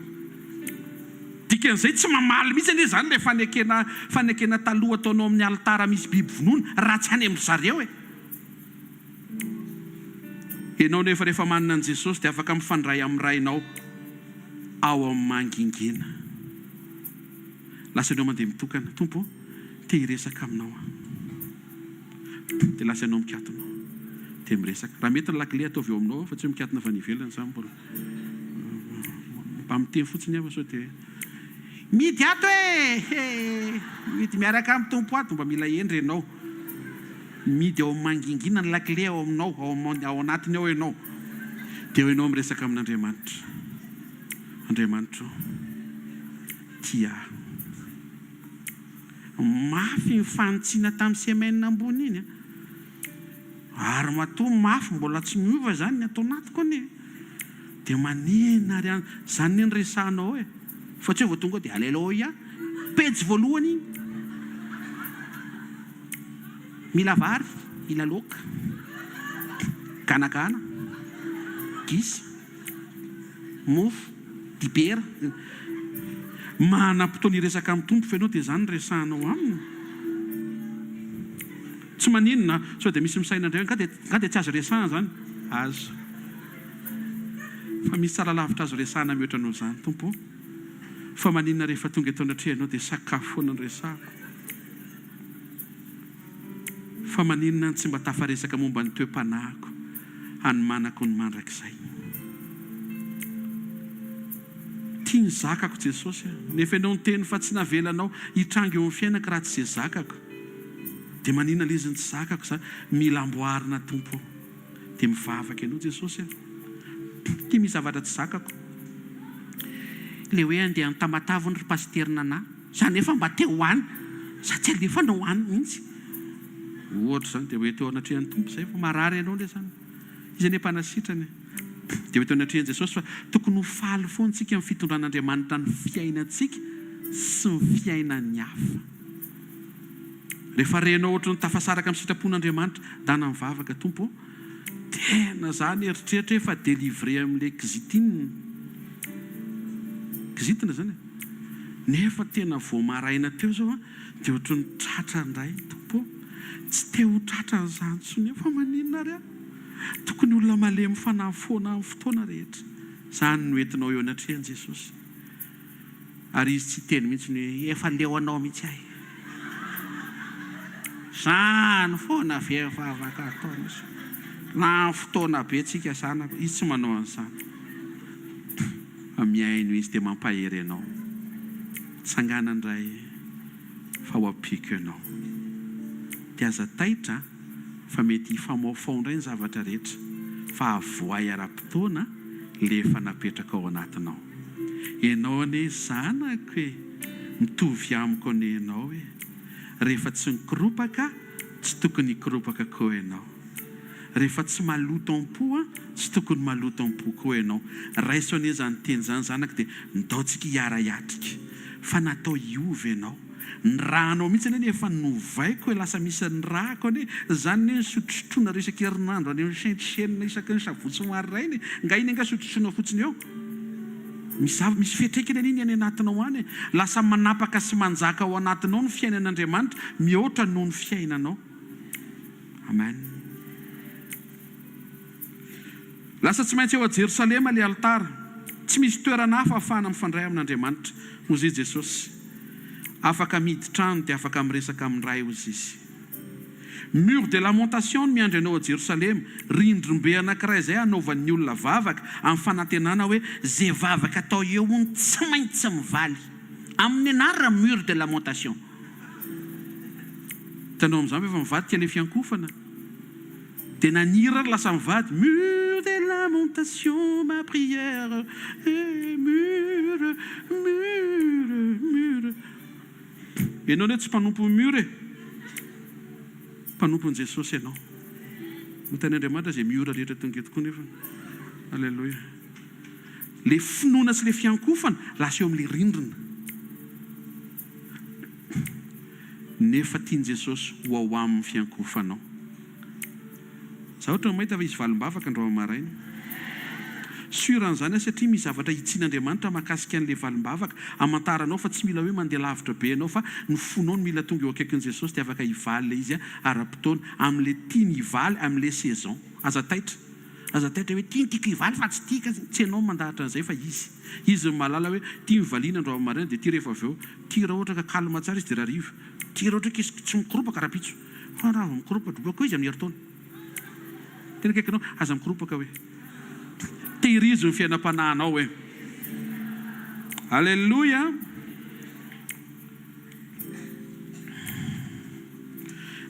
Dikan'izay tsy mamaly mihitsy anie izany ilay fanekena fanekena taloha ataonao amin'ny alitara misy biby vonoina raha tsy any amin-dry zareo e! Ianao nefa rehefa manana an'i Jesosy dia afaka mifandray amin'ny Rainao ao amin'ny mangingina. Lasa ianao mandeha mitokana, Tompo ô, te hiresaka aminao aho. Dia lasa ianao mikatona dia miresaka. Raha mety ny lakile ataovy eo aminao fa tsy hoe mikatona avy any ivelany izany mbola. Mba miteny fotsiny aho fa sao dia midy ato e! He! Midy miaraka amin'ny Tompo ato, mba mila hendry ianao. Midy ao amin'ny mangingina ny lakile ao aminao, ao ao anatiny ao ianao. Dia eo ianao miresaka amin'Andriamanitra. Andriamanitra ô, tia ahy. Mafy iny fanitsiana tamin'ny semaine ambony iny an. Ary matoa mafy mbola tsy miova zany ny ato anatiko anie dia manina ary an, zany anie no resahanao ao e, fa tsy hoe vao tonga ao dia aleloia, pejy voalohany iny, mila vary, mila laoka, ganagana, gisa. Mofo, dibera. Manam-potoana hiresaka amin'ny Tompo ve ianao dia izany no resahanao aminy? Tsy maninona sao dia misy misaina indray hoe nga dia nga dia tsy azo resahana izany? Azo. Fa misy tsara lavitra azo resahana mihoatra noho izany. Tompo ô, fa maninona rehefa tonga eto anatrehanao dia sakafo foana no resahako? Fa maninona no tsy mba tafaresaka momba ny toe-panahiko hanomanako ny mandrakizay? Tia ny zakako Jesosy a! Nefa Ianao niteny fa tsy navelanao hitranga eo amin'ny fiainako raha tsy izay zakako. Dia maninona ilay izy no tsy zakako izany? Mila amboarina Tompo ô! Dia mivavaka ianao Jesosy a! Ity misy zavatra tsy zakako. Ilay hoe andeha any Tamatave hono ry Pasitera Nana. Za nefa mba te ho any, za tsy alefanao any mihitsy. Ohatra izany dia ho eto eo anatrehan'ny Tompo izay fa marary ianao anie izany. Izy anie mpanasitrana e. Dia ho eto anatrehan'i Jesosy fa tokony ho faly foana isika amin'ny fitondran'Andriamanitra ny fiainantsika sy ny fiainan'ny hafa. Rehefa renao ohatry ny tafasaraka amin'ny sitrapon'Andriamanitra, ndana mivavaka, Tompo ô, tena za nieritreritra hoe efa délivré amin'ilay kizitina, kizitina izany e. Nefa tena vao maraina teo zao an dia ohatry ny tratra indray Tompo ô! Tsy te ho tratra an'izany intsony aho fa maninona ary aho? Tokony olona malemy fanahy foana amin'ny fotoana rehetra. Izany no entinao eo anatrehan'i Jesosy. Ary Izy tsy hiteny mihitsy ny hoe efa leo anao mihitsy aho e! Izany foana ve vavaka ataony? Lany fotoana be tsika zanako, izy tsy manao an'izany. Fa mihaino izy dia mampahery anao. Tsangana indray fa ho ampiako ianao. Dia aza taitra fa mety hifamaofao indray ny zavatra rehetra fa avoahy ara-potoana le efa napetraka ao anatinao. Ianao anie zanako e! Mitovy amiko anie ianao e! Rehefa tsy nikoropaka tsy tokony hikoropaka koa ianao. Rehefa tsy maloto am-po tsy tokony maloto am-po koa ianao. Raiso anie izany teny izany zanako dia ndao tsika hiara-hiatrika fa natao hiova ianao. Ny rànao mihitsy anie efa novaiko e lasa misy ny ràko anie izany anie ny sotrosotroinareo isan-kerinandro any amin'ny Sainte Chaine isaky ny sabotsy maraina e! Nga iny angaha sotrosotroina fotsiny eo? Misy zava, misy fiantraikany anie ny any anatinao any e! Lasa manapaka sy manjaka ao anatinao ny fiainan'Andriamanitra mihoatra noho ny fiainanao. Amen. Lasa tsy maintsy ao a Jerosalema ilay alitara. Tsy misy toerana hafa ahafahana mifandray amin'Andriamanitra, hozy i Jesosy. Afaka miditra any dia afaka miresaka amin'ny Ray, hozy Izy. Mur de lamentation no miandry anao ao Jerosalema, rindrim-be anankiray izay hanaovan'ny olona vavaka amin'ny fanantenana hoe izay vavaka atao eo hono tsy maintsy mivaly. Amin'ny anaran'ny mur de lamentation. Hitanao amin'izany ve fa mivadika ilay fiankohofana? Dia naniry ary lasa mivady, mur de lamentation ma prière eh mur, mur, mur. Ianao anie tsy mpanompon'ny mur e! Mpanompon'i Jesosy ianao. Notahin'Andriamanitra izay mur rehetra tonga eto koa nefa. Alléluia. Ilay finoana sy ilay fiankohofana lasa eo amin'ilay rindrina. Nefa tian'i Jesosy ho ao aminy fiankohofanao. Za ohatran'ny mahita fa hisy valim-bavaka androany maraina. Sûr an'izany aho satria misy zavatra hitsian'Andriamanitra mahakasika an'ilay valim-bavaka hamantaranao fa tsy mila hoe mandeha lavitra be ianao fa ny fonao no mila tonga eo akaikin'i Jesosy dia afaka hivaly ilay izy ara-potoana amin'ilay tiany hivaly amin'ilay saison. Aza taitra. Aza taitra hoe ity no tiako hivaly fa tsy ity ka tsy ianao no mandahatra an'izay fa izy. Izy no mahalala hoe ity no valiana androany maraina dia ity rehefa avy eo. Ity raha ohatra ka calme tsara izy dia rahariva. Ity raha ohatra ka izy tsy mikoropaka rahampitso. Fa raha vao mikoropadroba koa izy amin'ny herintaona. Tena akaikinao, aza mikoropaka hoe. Tehirizo ny fiainam-panahinao hoe. Alléluia.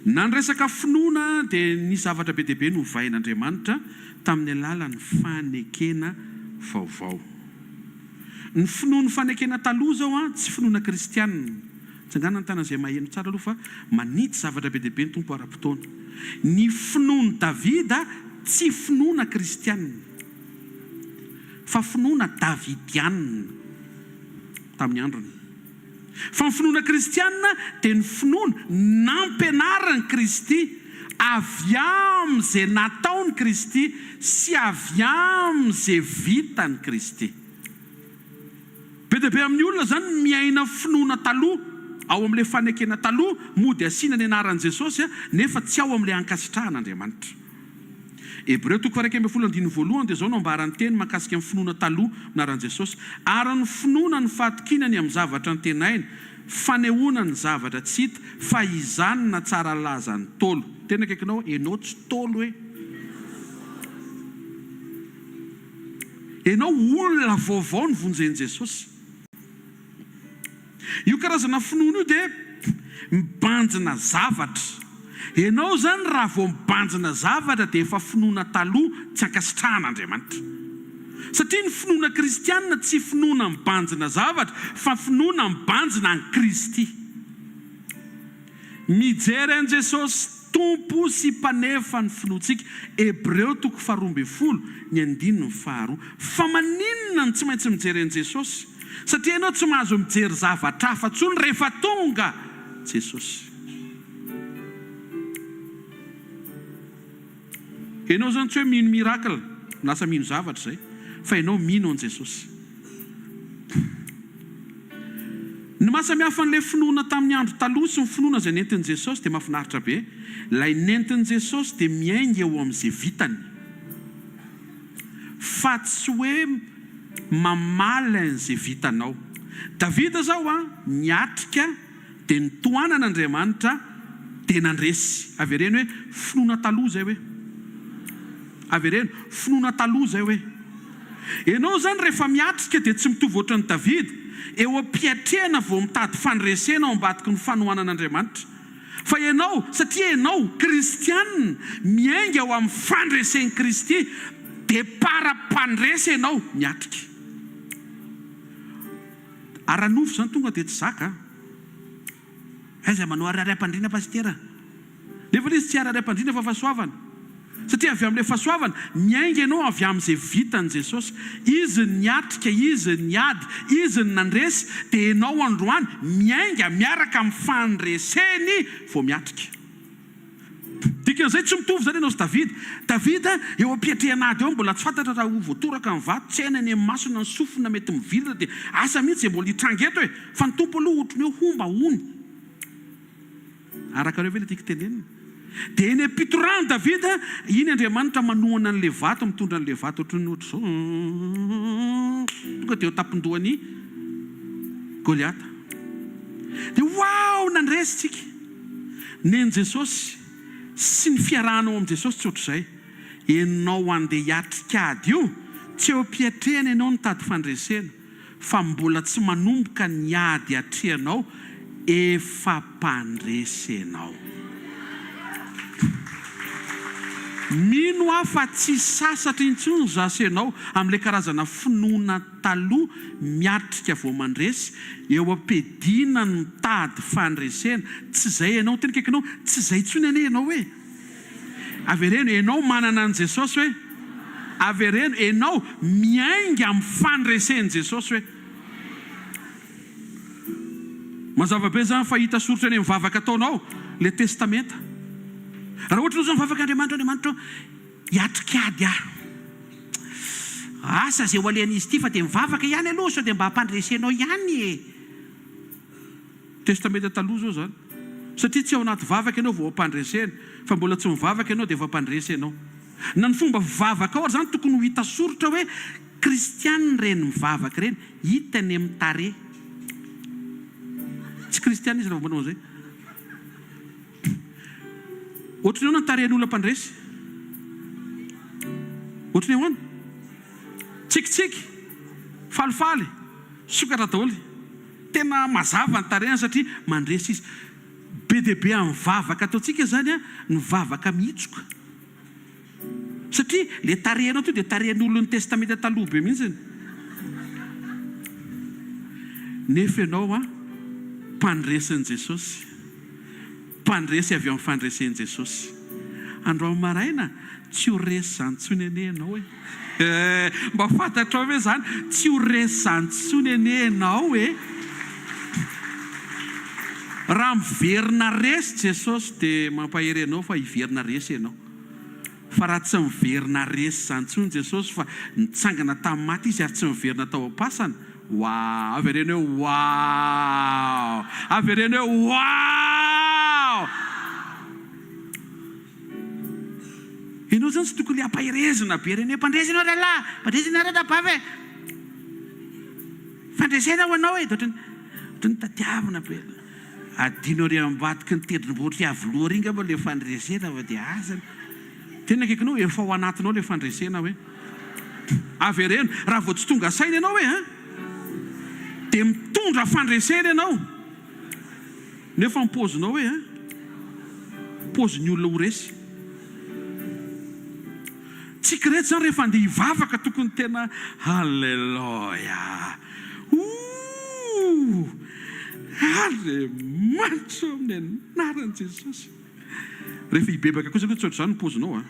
Na ny resaka finoana dia nisy zavatra be dia be novain'Andriamanitra tamin'ny alalan'ny fanekena vaovao. Ny finoan'ny fanekena taloha izao an, tsy finoana kristianina. Tsangana ny tanan'izay maheno tsara aloha fa manitsy zavatra be dia be ny Tompo ara-potoana. Ny finoan'i Davida tsy finoana kristianina fa finoana davidianina tamin'ny androny. Fa ny finoana kristiana dia ny finoana nampianarin'i Kristy, avy amin'izay nataon'i Kristy sy avy amin'izay vitan'i Kristy. Be dia be amin'ny olona izany no miaina finoana taloha, ao amin'ilay fanekena taloha, mody asiana ny anaran'i Jesosy, nefa tsy ao amin'ilay ankasitrahan'Andriamanitra. Hebreo toko faha-11 andininy voalohany dia izao no ambaran'ny teny mahakasika ny finoana taloha anaran'i Jesosy, Ary ny finoana no fahatokiana ny amin'ny zavatra antenaina, fanehoana ny zavatra tsy hita, fa izany na tsara laza ny Ntaolo. Tena akaikinao, enao tsy Ntaolo e! Enao olona vaovao novonjen'i Jesosy. Io karazana finoana io dia mibanjina zavatra. Ianao izany raha vao mibanjina zavatra dia efa finoana taloha tsy ankasitrahan'Andriamanitra. Satria ny finoana kristianina tsy finoana mibanjina zavatra fa finoana mibanjina an'i Kristy. Mijery an'i Jesosy Tompo sy Mpanefa ny finoantsika, Hebreo toko faharoa ambin'ny folo, ny andininy faharoa. Fa maninona no tsy maintsy mijery an'i Jesosy? Satria ianao tsy mahazo mijery zavatra hafa intsony rehefa tonga Jesosy. Ianao izany tsy hoe mino miracle, lasa mino zavatra izay, fa ianao mino an'i Jesosy. Ny maha samihafa an'ilay finoana tamin'ny andro taloha sy ny finoana izay nentin'i Jesosy dia mahafinaritra be. Ilay nentin'i Jesosy dia miainga eo amin'izay vitany. Fa tsy hoe mamaly an'izay vitanao. Davida izao an, niatrika dia nitohanan'Andriamanitra dia nandresy. Avereno hoe finoana taloha izay hoe. Avereno, finoana taloha izay hoe. Ianao izany rehefa miatrika dia tsy mitovy ohatran'i Davida, eo am-piatrehana vao mitady fandresena ao ambadiky ny fanohanan'Andriamanitra. Fa ianao, satria ianao kristianina, miainga ao amin'ny fandresen'i Kristy, dia para-mpandresy ianao miatrika. Ara-nofo izany tonga dia tsy zaka a! Aiza manao ariary ampandriana pasitera? Nefa ilay izy tsy ariary ampandriana fa fahasoavana. Satria avy amin'ilay fahasoavana, miainga ianao avy amin'izay vitan'i Jesosy. Izy no niatrika, Izy no niady, Izy no nandresy, dia ianao androany miainga miaraka amin'ny fandreseny vao miatrika. Dikan'izay tsy mitovy izany ianao sy Davida. Davida eo am-piatrehana ady eo mbola tsy fantatra raha ho voatoraka ny vato, tsy hainy any amin'ny masony na ny sofina mety mivilina dia asa mihitsy izay mbola hitranga eto e! Fa ny Tompo aloha ohatry ny hoe homba hono. Arakareo ve ilay tiako tenenina? Dia eny am-pitorahany Davida, iny Andriamanitra manohana an'ilay vato, mitondra an'ilay vato ohatry ny ohatr'izao, tonga dia eo an-tampon-dohan'i Goliata. Dia waouh! Nandresy tsika. Nen'i Jesosy sy ny fiarahanao amin'i Jesosy tsy ohatr'izay. Enao andeha hiatrika ady io, tsy eo am-piatrehana ianao nitady fandresena. fa mbola tsy manomboka ny ady atrehanao efa mpandresy enao. Mino aho fa tsy sasatra intsony za sy enao amin'ilay karazana finoana taloha miatrika vao mandresy, eo am-piadiana ny mitady fandresena, tsy zay enao, teny akaikinao, tsy zay intsony anie enao e! Avereno, enao manana an'i Jesosy hoe. Avereno, enao miainga amin'ny fandresen'i Jesosy hoe. Mazava be izany fa hita soritra eny amin'ny vavaka ataonao ilay testamenta. Raha ohatra ianao izao mivavaka Andriamanitra, Andriamanitra ô, hiatrika ady aho. Asa izay ho alehan'izy ity fa dia mivavaka ihany aloha sao dia mba hampandresenao ihany e. Testamenta taloha zao zany. Satria tsy ao anaty vavaka ianao vao ampandresena, fa mbola tsy mivavaka ianao dia efa mpandresy ianao. Na ny fomba fivavakao ary zany tokony ho hita soritra hoe kristiana ireny mivavaka ireny, hita eny amin'ny tarehy. Tsy kristiana izy raha vao manao an'izay. Ohatry ny ahoana ny tarehin'ny olona mpandresy? Ohatry ny ahoana? Tsikitsiky, falifaly, sokatra daholo. Tena mazava ny tarehiny satria mandresy izy. Be dia be amin'ny vavaka ataontsika izany ny vavaka mihitsoka. Satria ilay tarehinao to dia tarehin'olon'ny testamenta taloha be mihitsy. Nefa ianao an, mpandresin'i Jesosy. Mpandresy avy amin'ny fandresen'i Jesosy. Androany maraina, tsy ho resy izany intsony anie ianao e. Eh, mba fantatrao ve izany? Tsy ho resy izany intsony anie ianao e. Raha miverina resy Jesosy dia mampahery anao fa hiverina resy ianao. Fa raha tsy miverina resy izany intsony Jesosy fa nitsangana tamin'ny maty Izy ary tsy miverina tao am-pasana, Waw! Avereno hoe waw! Avereno hoe waw! Ianao izany tsy tokony hampaherezina be ireny hoe mpandresy ianao rahalahy, mpandresy ianao ranabavy e! Fandresena ho anao e! Dia ohatran'ny ohatran'ny tadiavina be. Adino ary ambadiky ny tendrombohitra Iavoloha ary angamba ilay fandresena fa dia asa. Tena akaikinao, efa ao anatinao ilay fandresena hoe. Avereno, raha vao tsy tonga saina ianao hoe an! Dia mitondra fandresena ianao. Nefa ny paozinao hoe an! Paozin'ny olona ho resy. Tsika rehetra izany rehefa andeha hivavaka tokony tena Alléluia! Ooh! Andriamanitra ô amin'ny anaran'i Jesosy. Rehefa hibebaka kosa aloha tsy ohatr'izany ny paozinao a!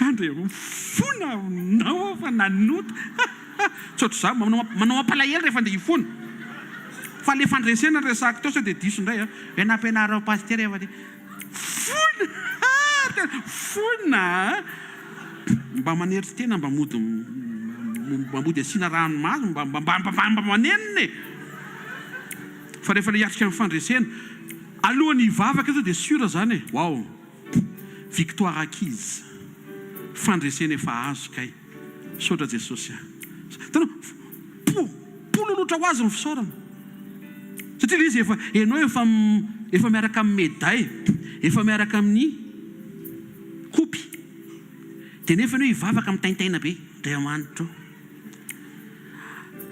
Andry mifona aminao aho fa nanota Tsy ohatr'izany, manao manao mampalahelo rehefa andeha hifona. Fa le fandresena no resahako teo sao dia diso indray a! Hoe nampianarin'i pasitera efa dia fona tena fona a! Mba manery tena mba mody mba mody asiana ranomaso mba mba mba mba manenina e! Fa rehefa le hiatrika ny fandresena Alohan'ny hivavaka aloha dia sûr zany e! Waouh! Victoire acquise! Fandresena efa azo kay! Misaotra Jesosy a! Hitanao? Po! Pololotra ho azy ny fisaorana. Satria ilay izy efa, ianao efa efa miaraka amin'ny medaille, efa miaraka amin'ny kopy. Dia nefa anie hivavaka mitaintaina be, Andriamanitra o!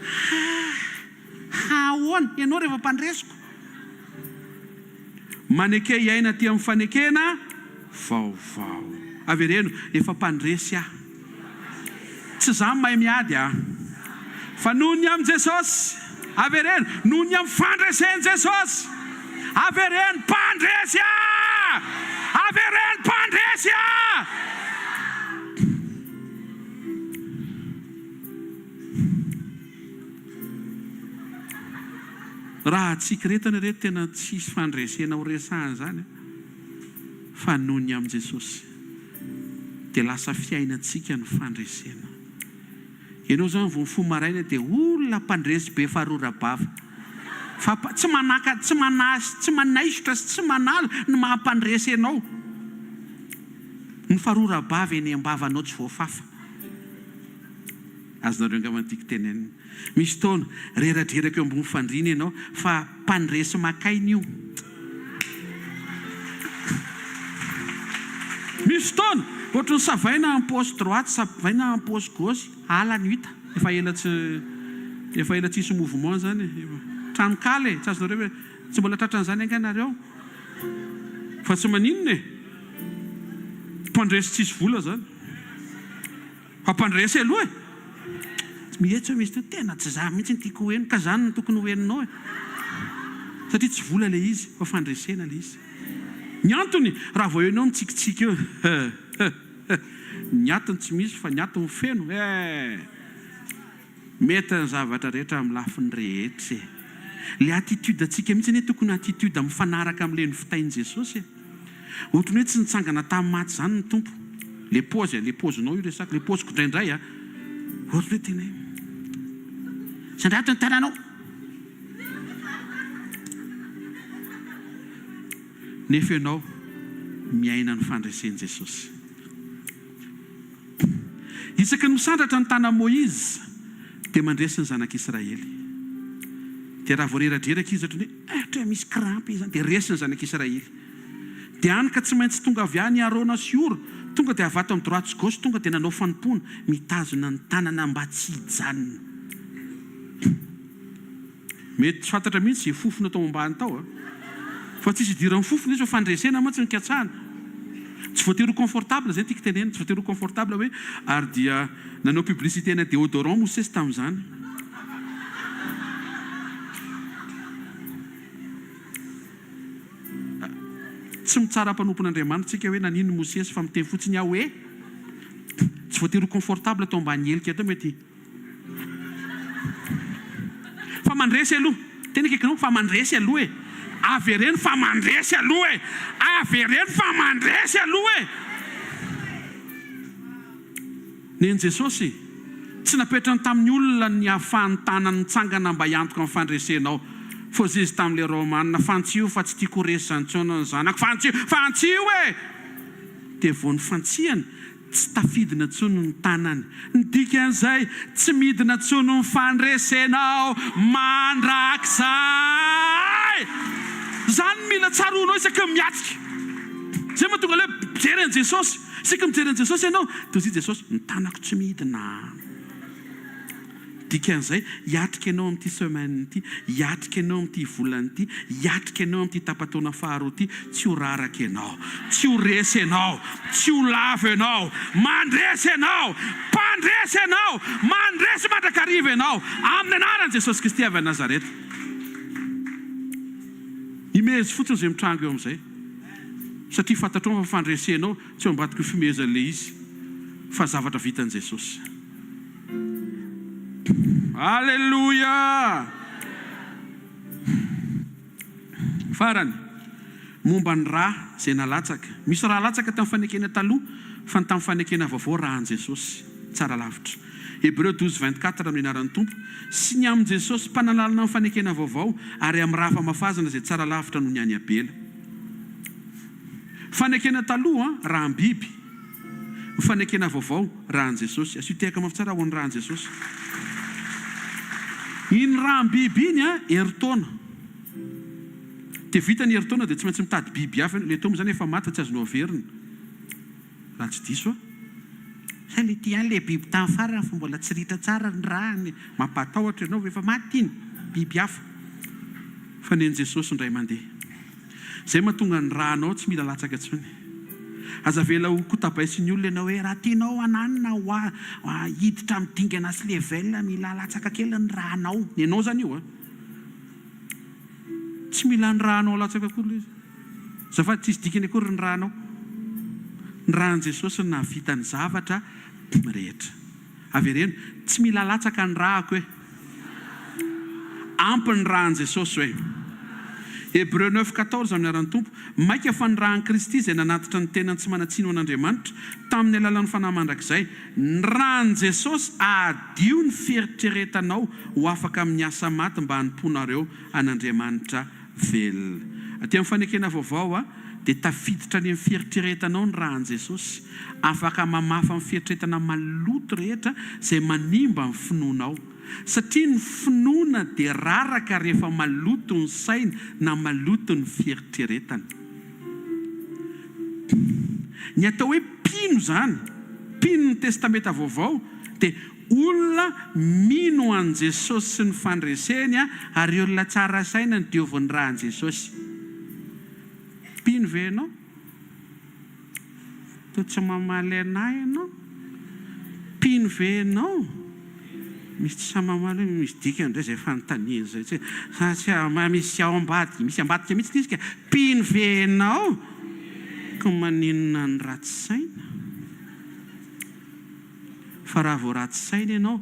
Ha! Ahoana? Ianao rehefa mpandresiko? Maneke hiaina aty amin'ny fanekena vaovao. Avereno, efa mpandresy aho. Tsy izaho mahay miady aho. Fa noho ny amin'i Jesosy. Avereno, noho ny amin'ny fandresen'i Jesosy. Avereno, mpandresy aho! Avereno, mpandresy aho! Raha antsika ireto anie reto tena tsisy fandresena ho resahana izany an! Fa noho ny amin'i Jesosy dia lasa fiainantsika ny fandresena. Ianao izany vao mifoha maraina dia olona mpandresy be farora-bava. Fa tsy manaka, tsy manasy, tsy manaisotra sy tsy manala ny maha mpandresy anao. Ny farora-bava eny am-bavanao tsy voafafa. Azonareo angamba ny tiako tenenina. Misy fotoana, reradreraka eo ambony fandriana ianao fa mpandresy maka aina io. Misy fotoana, ohatry ny savaina en poche droite, savaina en poche gauche, ala no hita. Efa ela tsy, efa ela tsisy mouvement zany e. Tranonkala e, tsy azonareo ve, tsy mbola tratran'izany angaha nareo? Fa tsy maninona e. Mpandresy tsisy vola zany. Hampandresy aloha e! Tsy mihetsika misy teo, tena tsy za mihitsy no tiako ho heno, ka zany no tokony ho henonao e! Satria tsy vola le izy fa fandresena le izy. Ny antony, raha vao enao mitsikitsiky eo, he he he, ny atiny tsy misy fa ny atiny feno, eh! Mety ny zavatra rehetra amin'ny lafiny rehetra e! Le attitude antsika mihitsy anie tokony attitude mifanaraka amin'ilay novitain'i Jesosy e! Ohatran'ny hoe tsy nitsangana tamin'ny maty izany ny Tompo. Le paozy e, le paozinao io resako, le paoziko indraindray a! Ohatran'ny hoe tena hoe sandrato ny tananao! Nefa ianao miaina ny fandresen'i Jesosy. Isaky ny misandratra ny tanan'i Moizy, dia mandresy ny zanak'Israely. Dia raha vao reradreraka izy, ohatran'ny hoe, eh, ohatra hoe misy crampe izany, dia resy ny zanak'Israely. Dia hany ka tsy maintsy tonga avy any i Arona sy Hora, tonga dia avy ato amin'ny droite sy gauche, tonga dia nanao fanompoana, mitazona ny tanana mba tsy hijanona. Mety tsy fantatra mihitsy izay fofona tao ambany tao a! Fa tsisy idiran'ny fofona izy fa fandresena mantsy no ikatsahana. Tsy voatery ho confortable izay tiako tenenina, tsy voatery ho confortable hoe ary dia nanao publicité-na déodorant Mosesy tamin'izany. Tsy mitsara mpanompon'Andriamanitra tsika hoe nanino Mosesy fa miteny fotsiny aho hoe tsy voatery ho confortable tao ambany helika tao mety Fa mandresy aloha. Tena akaikinao fa mandresy aloha e. Avereno fa mandresy aloha e. Avereno fa mandresy aloha e. Nen'i Jesosy, tsy napetrany tamin'ny olona ny hahafahan'ny tanany mitsangana mba hiantoka ny fandresenao. F'hozy izy tamin'ilay Romana, Fantsio fa tsy tiako ho resy izany intsony ny zanako. Fantsio! Fantsio e! Dia vao nifantsihana, Tsy tafidina intsony ny tanany. Ny dikan'izay, tsy midina intsony ny fandresenao mandrakizay! Izany no mila tsaroanao isaky ny miatrika. Izay mahatonga ilay hoe mijery an'i Jesosy. Isaky ny mijery an'i Jesosy ianao, dia hoy Jesosy, ny tanako tsy midina. Dikan'izay, hiatrika ianao amin'ity semaine ity, hiatrika ianao amin'ity volana ity, hiatrika ianao amin'ity tapa-taona faharoa ity, tsy ho raraka ianao, tsy ho resy ianao, tsy ho lavo ianao, mandresy ianao, mpandresy ianao, mandresy mandrakariva ianao, amin'ny anaran'i Jesosy Kristy avy any Nazareta. Imehezo fotsiny izay mitranga eo amin'izay, satria fantatrao fa fandresenao tsy ao ambadik'io fimehezan'ilay izy, fa zavatra vitan'i Jesosy. Aleloia! Farany, momba ny ra izay nalatsaka. Misy ra latsaka tamin'ny fanekena taloha, fa ny tamin'ny fanekena vaovao ra an'i Jesosy. Tsara lavitra. Hebreo 12, 24 Amin'ny anaran'ny Tompo, sy ny amin'i Jesosy, mpanalalana ny fanekena vaovao, ary amin'ny ra famafazana izay tsara lavitra noho ny an'i Abela. Fanekena taloha, rà-biby. Ny fanekena vaovao, ra an'i Jesosy. Asio tehaka mafy tsara ho an'ny ra an'i Jesosy. Iny ràm-biby iny an, herintaona. Dia vita ny herintaona dia tsy maintsy mitady biby hafa ianao. Ilay tao moa izany efa maty fa tsy azonao averina. Raha tsy diso aho. Kay le ty ihany le biby tamin'ny farany fa mbola tsy ritra tsara ny rany. Mampatahotra ianao efa maty iny biby hafa. Fa nen'i Jesosy indray mandeha. Zay mahatonga ny rànao tsy mila latsaka intsony. Aza avela ho kotabaisin'ny olona ianao hoe raha tianao hananina ho hiditra amin'ny dingana sy level mila latsaka kely ny rànao. Ny anao zany io a. Tsy mila ny rànao latsaka akory ilay izy. Azafady tsisy dikany akory ny rànao. Ny ràn'i Jesosy no nahavita ny zavatra rehetra. Avereno, tsy mila latsaka ny ràko e. Ampy ny ràn'i Jesosy hoe. Hébreux 9, 14 Amin'ny anaran'ny Tompo, mainka fa ny ràn'i Kristy izay nanatitra ny tenany tsy manan-tsiny ho an'Andriamanitra, tamin'ny alalan'ny Fanahy mandrakizay. Ny ràn'i Jesosy hahadio ny fieritreretanao ho afaka amin'ny asa maty mba hanompoanareo an'Andriamanitra velona. Aty amin'ny fanekena vaovao dia tafiditra any amin'ny fieritreretanao ny ràn'i Jesosy. Afaka mamafa ny fieritreretana maloto rehetra izay manimba ny finoanao. Satria ny finoana dia raraka rehefa maloto ny saina na maloto ny fieritreretana. Ny atao hoe mpino izany, mpino ny Testamenta Vaovao, dia olona mino an'i Jesosy sy ny fandreseny ary olona tsara saina no diovin'ny ràn'i Jesosy. Mpino ve ianao? Toa tsy mamaly anah ianao? Mpino ve ianao? Misy tsy sahy mamaly hoe misy dikany indray izay fanontaniana izay. Tsy tsy misy ao ambadika, misy ambadika mihitsy ilay izy ka. Mpino ve ianao? Koa maninona ny ratsy saina? Fa raha vao ratsy saina ianao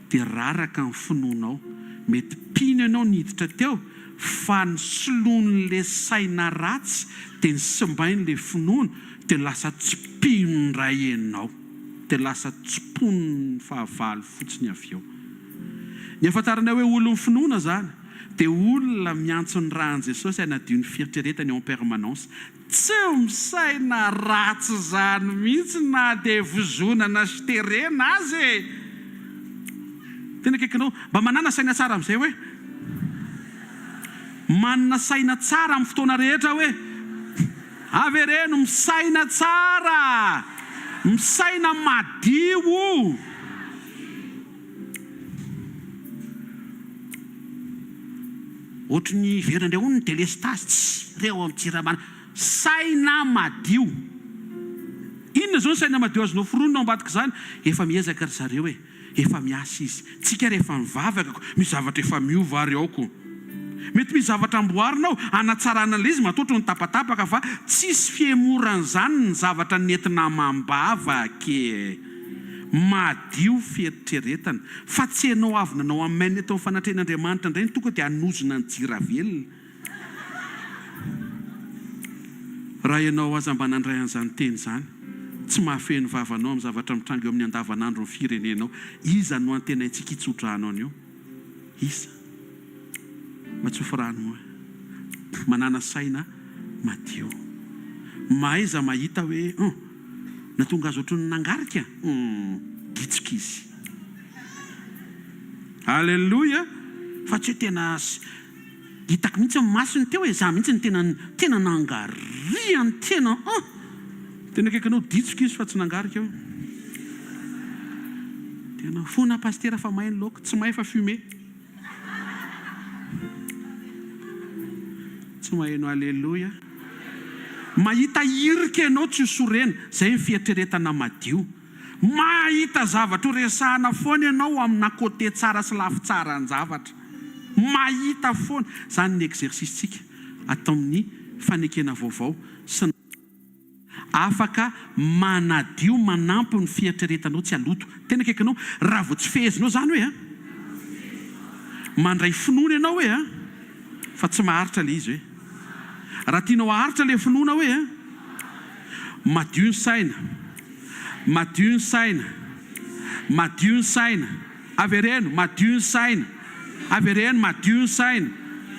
dia raraka ny finoanao. Mety mpino ianao niditra teo fa ny soloin'le saina ratsy dia ny simbain'le finoana dia lasa tsy mpino indray ianao. Dia lasa tsimponin'ny fahavalo fotsiny avy eo. Ny ahafantarana hoe olon'ny finoana izany dia olona miantso ny ràn'i Jesosy hanadio ny fieritreretany en permanence. Tsy misaina ratsy izany mihitsy na dia vozonana sy terena aza e! Tena akaikinao, mba manàna saina tsara amin'izay hoe. Manana saina tsara amin'ny fotoana rehetra hoe. Avereno, misaina tsara! Misaina madio! Ohatry ny hiverina indray hono ny delestazy tsy re ao amin'ny jirama saina madio. Inona izao ny saina madio azonao foronina ao ambadik'izany? Efa miezaka ry zareo e, efa miasa izy. Tsika rehefa mivavaka ko, misy zavatra efa miova ary ao ko. Mety misy zavatra amboarina ao hanatsarana an'ilay izy matoa ohatry ny tapatapaka fa tsisy fihemoran'izany ny zavatra nentina amam-bavaka e. Madio fieritreretana fa tsy enao avy nanao amen eto amin'ny fanatrehan'Andriamanitra indray no tonga dia hanozona an'i Jiravelona. Raha ianao aza mba nandray an'izany teny izany, tsy mahafehy ny vavanao amin'ny zavatra mitranga eo amin'ny andavanandron'ny firenenao, iza no antenaintsika hitsodrano an'io? Iza? Mba tsofy rano moa. Manàna saina madio. Mahaiza mahita hoe hum, nahatonga azy ohatran'ny nangarika? Hum, gitsoka izy. Alléluia! Fa tsy hoe tena hitako mihitsy ny masony teo e, za mihitsy no tena tena nangarihany tena hum. Tena akaikinao ditsoka izy fa tsy nangarika io. Tena fona pasitera fa may ny laoka, tsy may fa fumé. Tsy maheno aleloia. Mahita hirika ianao tsy ho sorena, zay ny fieritreretana madio. Mahita zavatra ho resahana foana ianao amina côté tsara sy lafy tsaran-javatra. Mahita foana. Zany ny exercice-tsika ato amin'ny fanekena vaovao sy ny. Afaka manadio manampy ny fieritreretanao tsy haloto. Tena akaikinao. Raha vao tsy fehezinao izany hoe a. Mandray finoana ianao hoe a. Fa tsy maharitra ilay izy hoe. Raha tianao haharitra ilay finoana hoe a. Madio ny saina. Madio ny saina. Madio ny saina. Avereno, madio ny saina. Avereno, madio ny saina.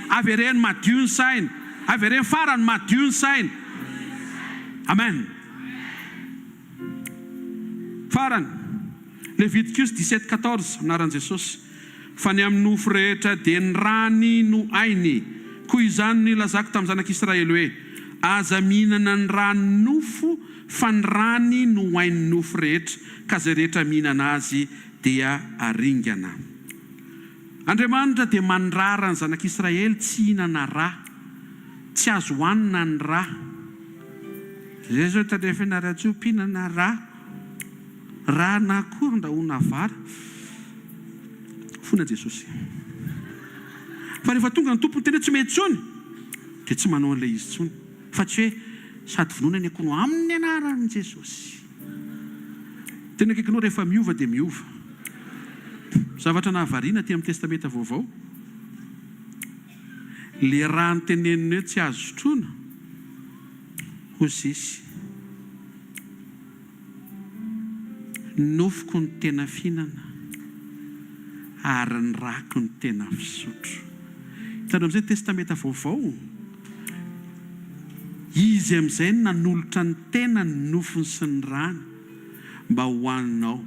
Avereno, madio ny saina. Avereno farany, madio ny saina. Amen. Farany, Leviticus 17, 14, Anaran'i Jesosy. Fa ny amin'ny nofo rehetra dia ny rany no ainy. Koa izany no nilazako tamin'ny zanak'Israely hoe. Aza mihinana ny ràn'ny nofo, fa ny ràny no ain'ny nofo rehetra, ka izay rehetra mihinana azy dia haringana. Andriamanitra dia mandrara ny zanak'Israely tsy hihinana rà. Tsy azo hohanina ny rà. Izay izao tany Fianarantsoa mpihinana rà. Rà n'akoho andrahoina vary. Fona Jesosy. Fa rehefa tonga ny Tompo niteny hoe tsy mety intsony dia tsy manao an'ilay izy intsony. Fa tsy hoe sady vonoina ny akoho no amin'ny anaran'i Jesosy. Tena akaikinao rehefa miova dia miova. Zavatra nahavariana aty amin'ny Testamenta Vaovao, le rà noteneniny hoe tsy azo sotroina, hoy Zesy. Ny nofoko no tena fihinana ary ny rako no tena fisotro. Hitanao amin'izay Testamenta Vaovao? Izy amin'izay no nanolotra ny tenany, ny nofony sy ny rany, mba hohaninao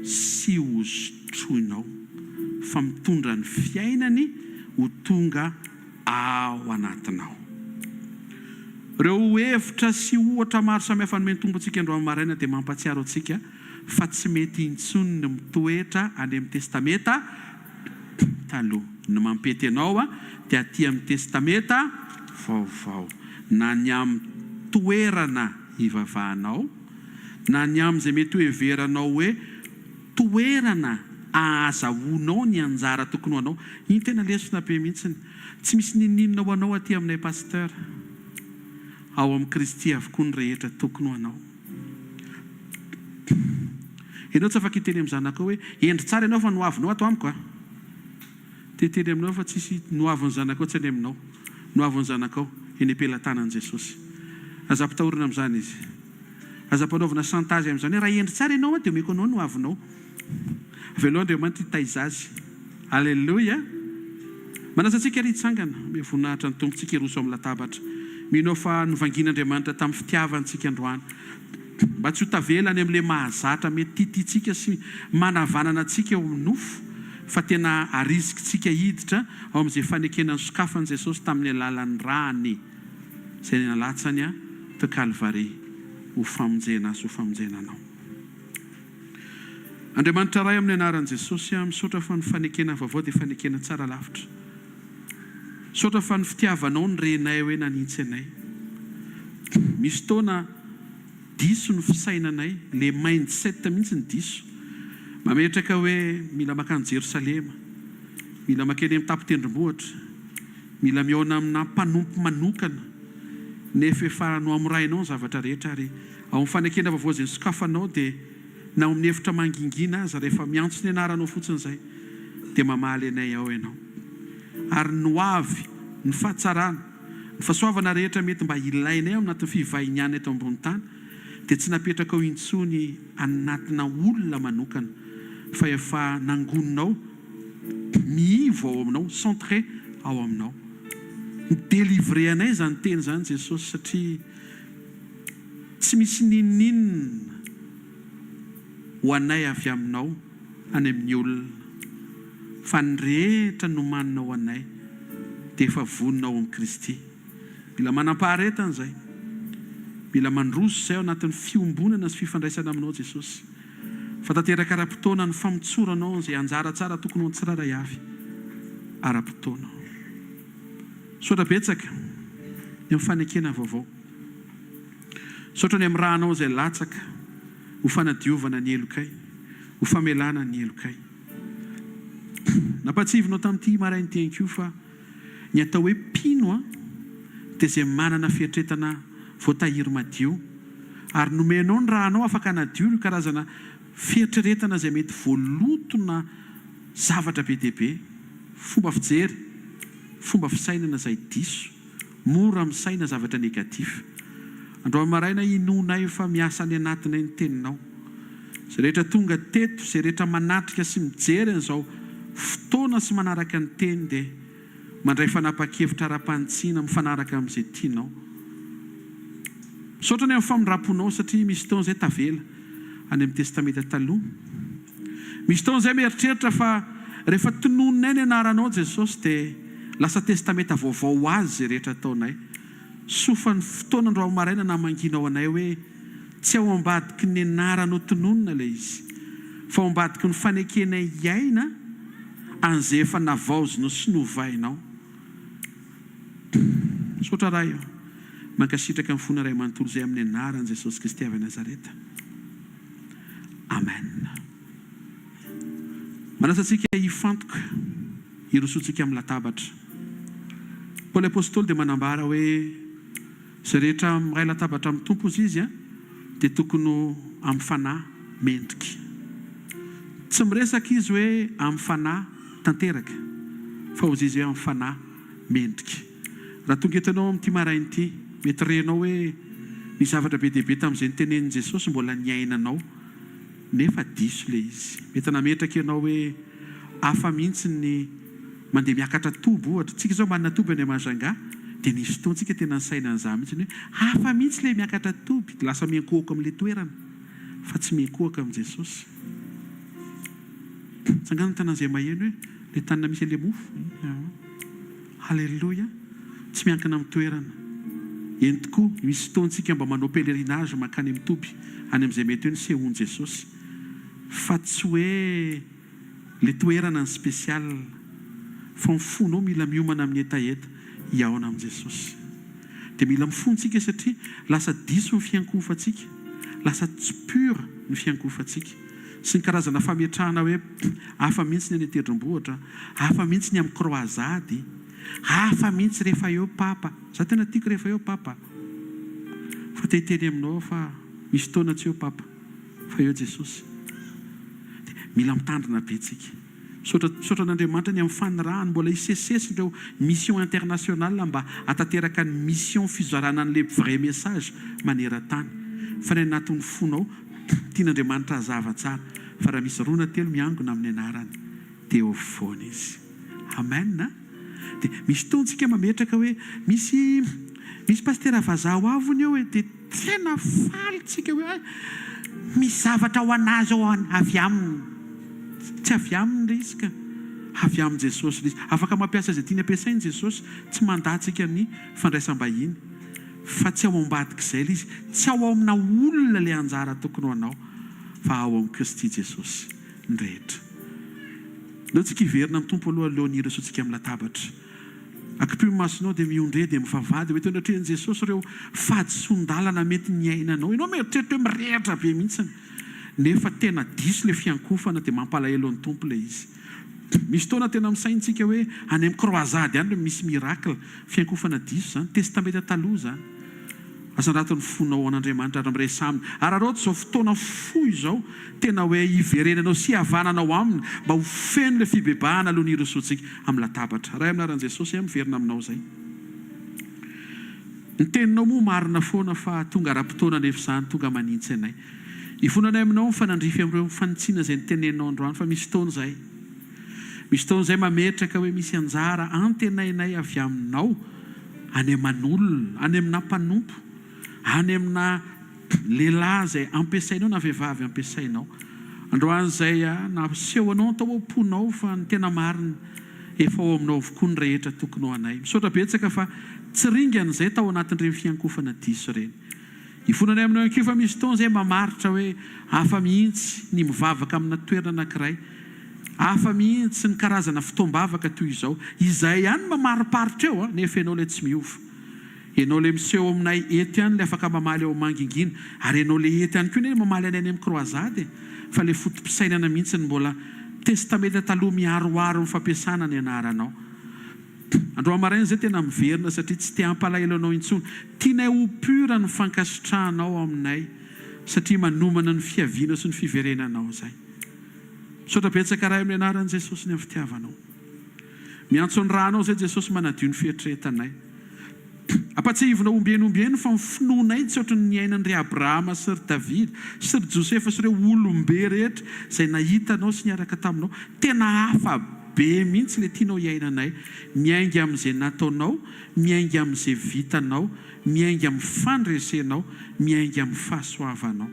sy hosotroinao, fa mitondra ny fiainany ho tonga ao anatinao. Ireo hevitra sy ohatra maro samihafa nomen'ny Tompo antsika androany maraina dia mampahatsiaro antsika fa tsy mety intsony ny mitoetra any amin'ny Testamenta Taloha. Ny mampety anao dia aty amin'ny Testamenta Vaovao. Na ny amin'ny toerana hivavahanao, na ny amin'izay mety hoheveranao hoe toerana ahazahoanao ny anjara tokony ho anao. Iny tena lesona be mihitsiny. Tsy misy n'inon'inona ho anao aty aminay Pasteur. Ao amin'i Kristy avokoa ny rehetra tokony ho anao. Ianao tsy afaka hiteny amin'ny zanakao hoe, hendry tsara ianao fa ny hoavinao ato amiko a. Te hiteny aminao fa tsisy, ny hoavin'ny zanakao tsy any aminao. Ny hoavin'ny zanakao eny am-pelatanan'i Jesosy. Aza ampitahorina amin'izany izy. Aza ampanaovina chantage amin'izany hoe raha hendry tsara ianao dia omeko anao ny hoavinao. Avelao Andriamanitra hitaiza azy. Aleloia! Manasa antsika ary hitsangana, omeo voninahitra ny Tompontsika hiroso amin'ny latabatra. Mino aho fa novangian'Andriamanitra tamin'ny fitiavany isika androany. Mba tsy ho tavela any amin'ilay mahazatra mety tiatiantsika sy manavanana antsika eo amin'ny nofo, fa tena arizikintsika hiditra ao amin'izay fanekena nosokafan'i Jesosy tamin'ny alalan'ny rany. Izay nalatsany teo Kalvary ho famonjena ahy sy ho famonjena anao. Andriamanitra Ray amin'ny anaran'i Jesosy aho misaotra fa ny fanekena vaovao dia fanekena tsara lavitra. Misaotra fa ny fitiavanao no renay hoe nanintsy anay. Misy fotoana diso ny fisainanay, le mindset mihitsy no diso. Mametraka hoe mila makany Jerosalema, mila makeny amin'ny tampon-tendrombohitra, Mila mihaona amina mpanompo manokana, nefa efa nohamorainao ny zavatra rehetra, ary ao amin'ny fanekena vaovao izay nosokafanao dia na ao amin'ny efitra mangingina aza, rehefa miantso ny anaranao fotsiny izay, dia mamaly anay ao Ianao. Ary ny ho avy, ny fahatsarana, ny fahasoavana rehetra mety mba ilainay ao anatin'ny fivahiniana eto ambony tany, dia tsy napetrakao intsony anatina olona manokana, fa efa nangoninao, miivo ao aminao, centré ao aminao. Mi-delivrer anay izany teny izany Jesosy satria tsy misy n'inon'inona ho anay avy aminao any amin'ny olona fa ny rehetra nomanina ho anay dia efa vonona ao amin'i Kristy. Mila manam-paharetana izay. Mila mandroso izay ao anatin'ny fiombonana sy fifandraisana aminao Jesosy. Fa tanteraka ara-potoana ny famotsoranao izay anjara tsara tokony ho an'ny tsirairay avy ara-potoana. Misaotra betsaka ny amin'ny fanekena vaovao. Misaotra ny amin'ny rànao izay latsaka ho fanadiovana ny helokay, ho famelana ny helokay. Nampatsiahivinao tamin'ity maraina ity ihany koa fa Ny atao hoe mpino dia izay manana fieritreretana voatahiry madio. Ary nomenao ny rànao afaka hanadio ireo karazana fieritreretana izay mety voalotona zavatra be dia be, fomba fijery, fomba fisainana izay diso, mora misaina zavatra négatif. Androany maraina inoanay fa miasa any anatinay ny teninao. Izay rehetra tonga teto, izay rehetra manatrika sy mijery an'izao fotoana sy manaraka ny teny dia mandray fanapahan-kevitra ara-panitsiana mifanaraka amin'izay tianao. Misaotra ny amin'ny famindram-ponao satria misy fotoana izay tavela any amin'ny Testamenta Taloha. Misy fotoana izay mieritreritra fa rehefa tononinay ny anaranao Jesosy dia lasa Testamenta Vaovao ho azy izay rehetra ataonay. Soa fa ny fotoana androany maraina namangianao anay hoe tsy ao ambadiky ny anaranao tononina ilay izy, fa ao ambadiky ny fanekenay hiaina an'izay efa navaozinao sy novainao. Misaotra Ray o. Mankasitraka ny fona Ray manontolo izay amin'ny anaran'i Jesosy Kristy avy any Nazareta. Amen. Manasa antsika hifantoka hirosoantsika amin'ny latabatra. Paoly Apostoly dia manambara hoe izay rehetra miray latabatra amin'ny Tompo hozy izy dia tokony ho amin'ny fanahy mendrika. Tsy miresaka izy hoe amin'ny fanahy tanteraka fa hozy izy hoe amin'ny fanahy mendrika. Raha tonga eto ianao amin'ity maraina ity, mety renao hoe nisy zavatra be dia be tamin'izay notenenin'i Jesosy mbola niainanao nefa diso ilay izy. Mety nametraka ianao hoe hafa mihitsy ny mandeha miakatra toby ohatra. Tsika izao manana toby any Majunga dia nisy fotoana tsika tena nisaina an'izany mihitsy hoe hafa mihitsy ilay miakatra toby. Dia lasa miankohoka amin'ilay toerana fa tsy miankohoka amin'i Jesosy. Tsangano ny tanan'izay maheno hoe ilay tanana misy an'ilay mofo. Haleloia! Tsy miankina amin'ny toerana. Eny tokoa, misy fotoantsika mba manao pèlerinage mankany amin'ny toby, any amin'izay mety hoe nisehoan'i Jesosy. Fa tsy hoe le toerana ny spécial. Fa ny fonao mila miomana amin'ny hetaheta hihaona amin'i Jesosy. Dia mila mifona tsika satria lasa diso ny fiankohofantsika, lasa tsy pur ny fiankohofantsika. Sy ny karazana fametrahana hoe hafa mihitsy ny any an-tendrombohitra, hafa mihitsy ny amin'ny croisade, hafa mihitsy rehefa eo Papa. Za tena tiako rehefa eo Papa. Fa te hiteny aminao aho fa misy fotoana tsy eo Papa fa eo Jesosy. Dia mila mitandrina be tsika. Misaotra misaotra an'Andriamanitra ny amin'ny fanirahany mbola hisesisesy ireo mission internationale mba hatanteraka ny mission fizarana an'ilay vrai message maneran-tany. Fa ny anatin'ny fonao tian'Andriamanitra hazava tsara fa raha misy roa na telo miangona amin'ny anarany dia eo afovoany izy. Amen a! Dia misy fotoana tsika mametraka hoe misy misy pasitera vazaha ho avy hono eo e dia Tena faly tsika hoe hay misy zavatra ho an'azy ao avy aminy. Tsy avy aminy ilay izy ka. Avy amin'i Jesosy ilay izy. Afaka mampiasa izay tiany ampiasaina Jesosy. Tsy mandà antsika ny fandraisam-bahiny. Fa tsy ao ambadik'izay ilay izy. Tsy ao amina olona ilay anjara tokony ho anao fa ao amin'i Kristy Jesosy ny rehetra. Aleo tsika hiverina amin'ny Tompo aloha alohan'ny hirosoantsika amin'ny latabatra. Akipio ny masonao dia miondreha dia mivavaha dia ho eto anatrehan'i Jesosy ireo fahadisoan-dalana mety niainanao. Ianao mieritreritra hoe mirehitra be mihitsy nefa tena diso ilay fiankohofana dia mampalahelo ny Tompo ilay izy. Misy fotoana tena misaina isika hoe any amin'ny croisade any no misy miracle. Fiankohofana diso izany. Testamenta taloha izany. Asandrato ny fonao ho an'Andriamanitra ary miresaha aminy. Araraoty izao fotoana fohy izao tena hoe hiverenanao sy hihavananao aminy mba ho feno ilay fibebahana alohan'ny hirosoantsika amin'ny latabatra. Ray amin'ny anaran'i Jesosy aho miverina aminao izay. Ny teninao moa marina foana fa tonga ara-potoana anefa izany, tonga manintsy anay. Ifonanay aminao mifanandrify amin'ireo fanitsiana izay noteneninao androany fa misy fotoana izay. Misy fotoana izay mametraka hoe misy anjara antenainay avy aminao any aman'olona, any amina mpanompo, any amina lehilahy izay ampiasainao na vehivavy ampiasainao. Androany izay nasehonao tao am-ponao fa ny tena marina efa ao aminao avokoa ny rehetra tokony ho anay. Misaotra betsaka fa tsy ringana izay tao anatin'ireny fiankofana diso ireny. Ifonanay aminao ihany koa fa misy fotoana izay mamaritra hoe hafa mihitsy ny mivavaka amina toerana anankiray, hafa mihitsy ny karazana fotoam-bavaka toy izao. Izay ihany no mamariparitra eo nefa ianao ilay tsy miova. Ianao ilay miseho aminay eto ihany ilay afaka mamaly ao mangingina ary ianao ilay eto ihany koa anie mamaly anay any amin'ny croisade e! Fa ilay foto-pisainana mihitsy no mbola Testamenta taloha miharoharo ny fampiasana ny anaranao. Androany maraina izay tena miverina satria tsy te hampalahelo anao intsony. Tianay ho pur ny fankasitrahanao aminay satria manomana ny fiavianao sy ny fiverenanao izay. Misaotra betsaka Ray amin'ny anaran'i Jesosy ny amin'ny fitiavanao. Miantso ny ranao izay Jesosy manadio ny fieritreretanay. Ampatsiahivinao ombieny ombieny fa ny finoanay tsy ohatry ny niainan'i ry Abrahama sy ry Davida sy ry Josefa sy ireo olom-be rehetra izay nahita anao sy niaraka taminao. Tena hafa be mihitsy ilay tianao hiainanay. Miainga amin'izay nataonao, miainga amin'izay vitanao, miainga amin'ny fandresenao, miainga amin'ny fahasoavanao.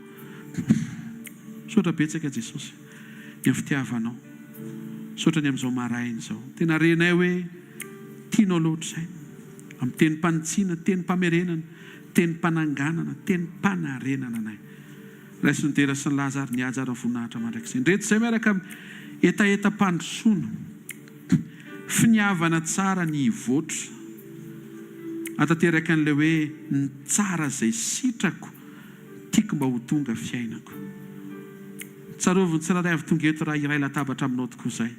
Misaotra betsaka Jesosy ny amin'ny fitiavanao. Misaotra ny amin'izao maraina izao. Tena renay hoe tianao loatra izay. Amin'ny tenim-panitsiana, tenim-pamerenana, tenim-pananganana, tenim-panarenana anay. Raiso ny dera sy ny laza ary ny haja ary ny voninahitra mandrakizay. Indreto izay miaraka amin'ny hetahetam-pandrosoana, finiavana tsara ny hivoatra, hahatanteraka an'ilay hoe ny tsara izay sitrako tiako mba ho tonga fiainako. Tsarovy ny tsirairay avy tonga eto raha hiray latabatra aminao tokoa izay.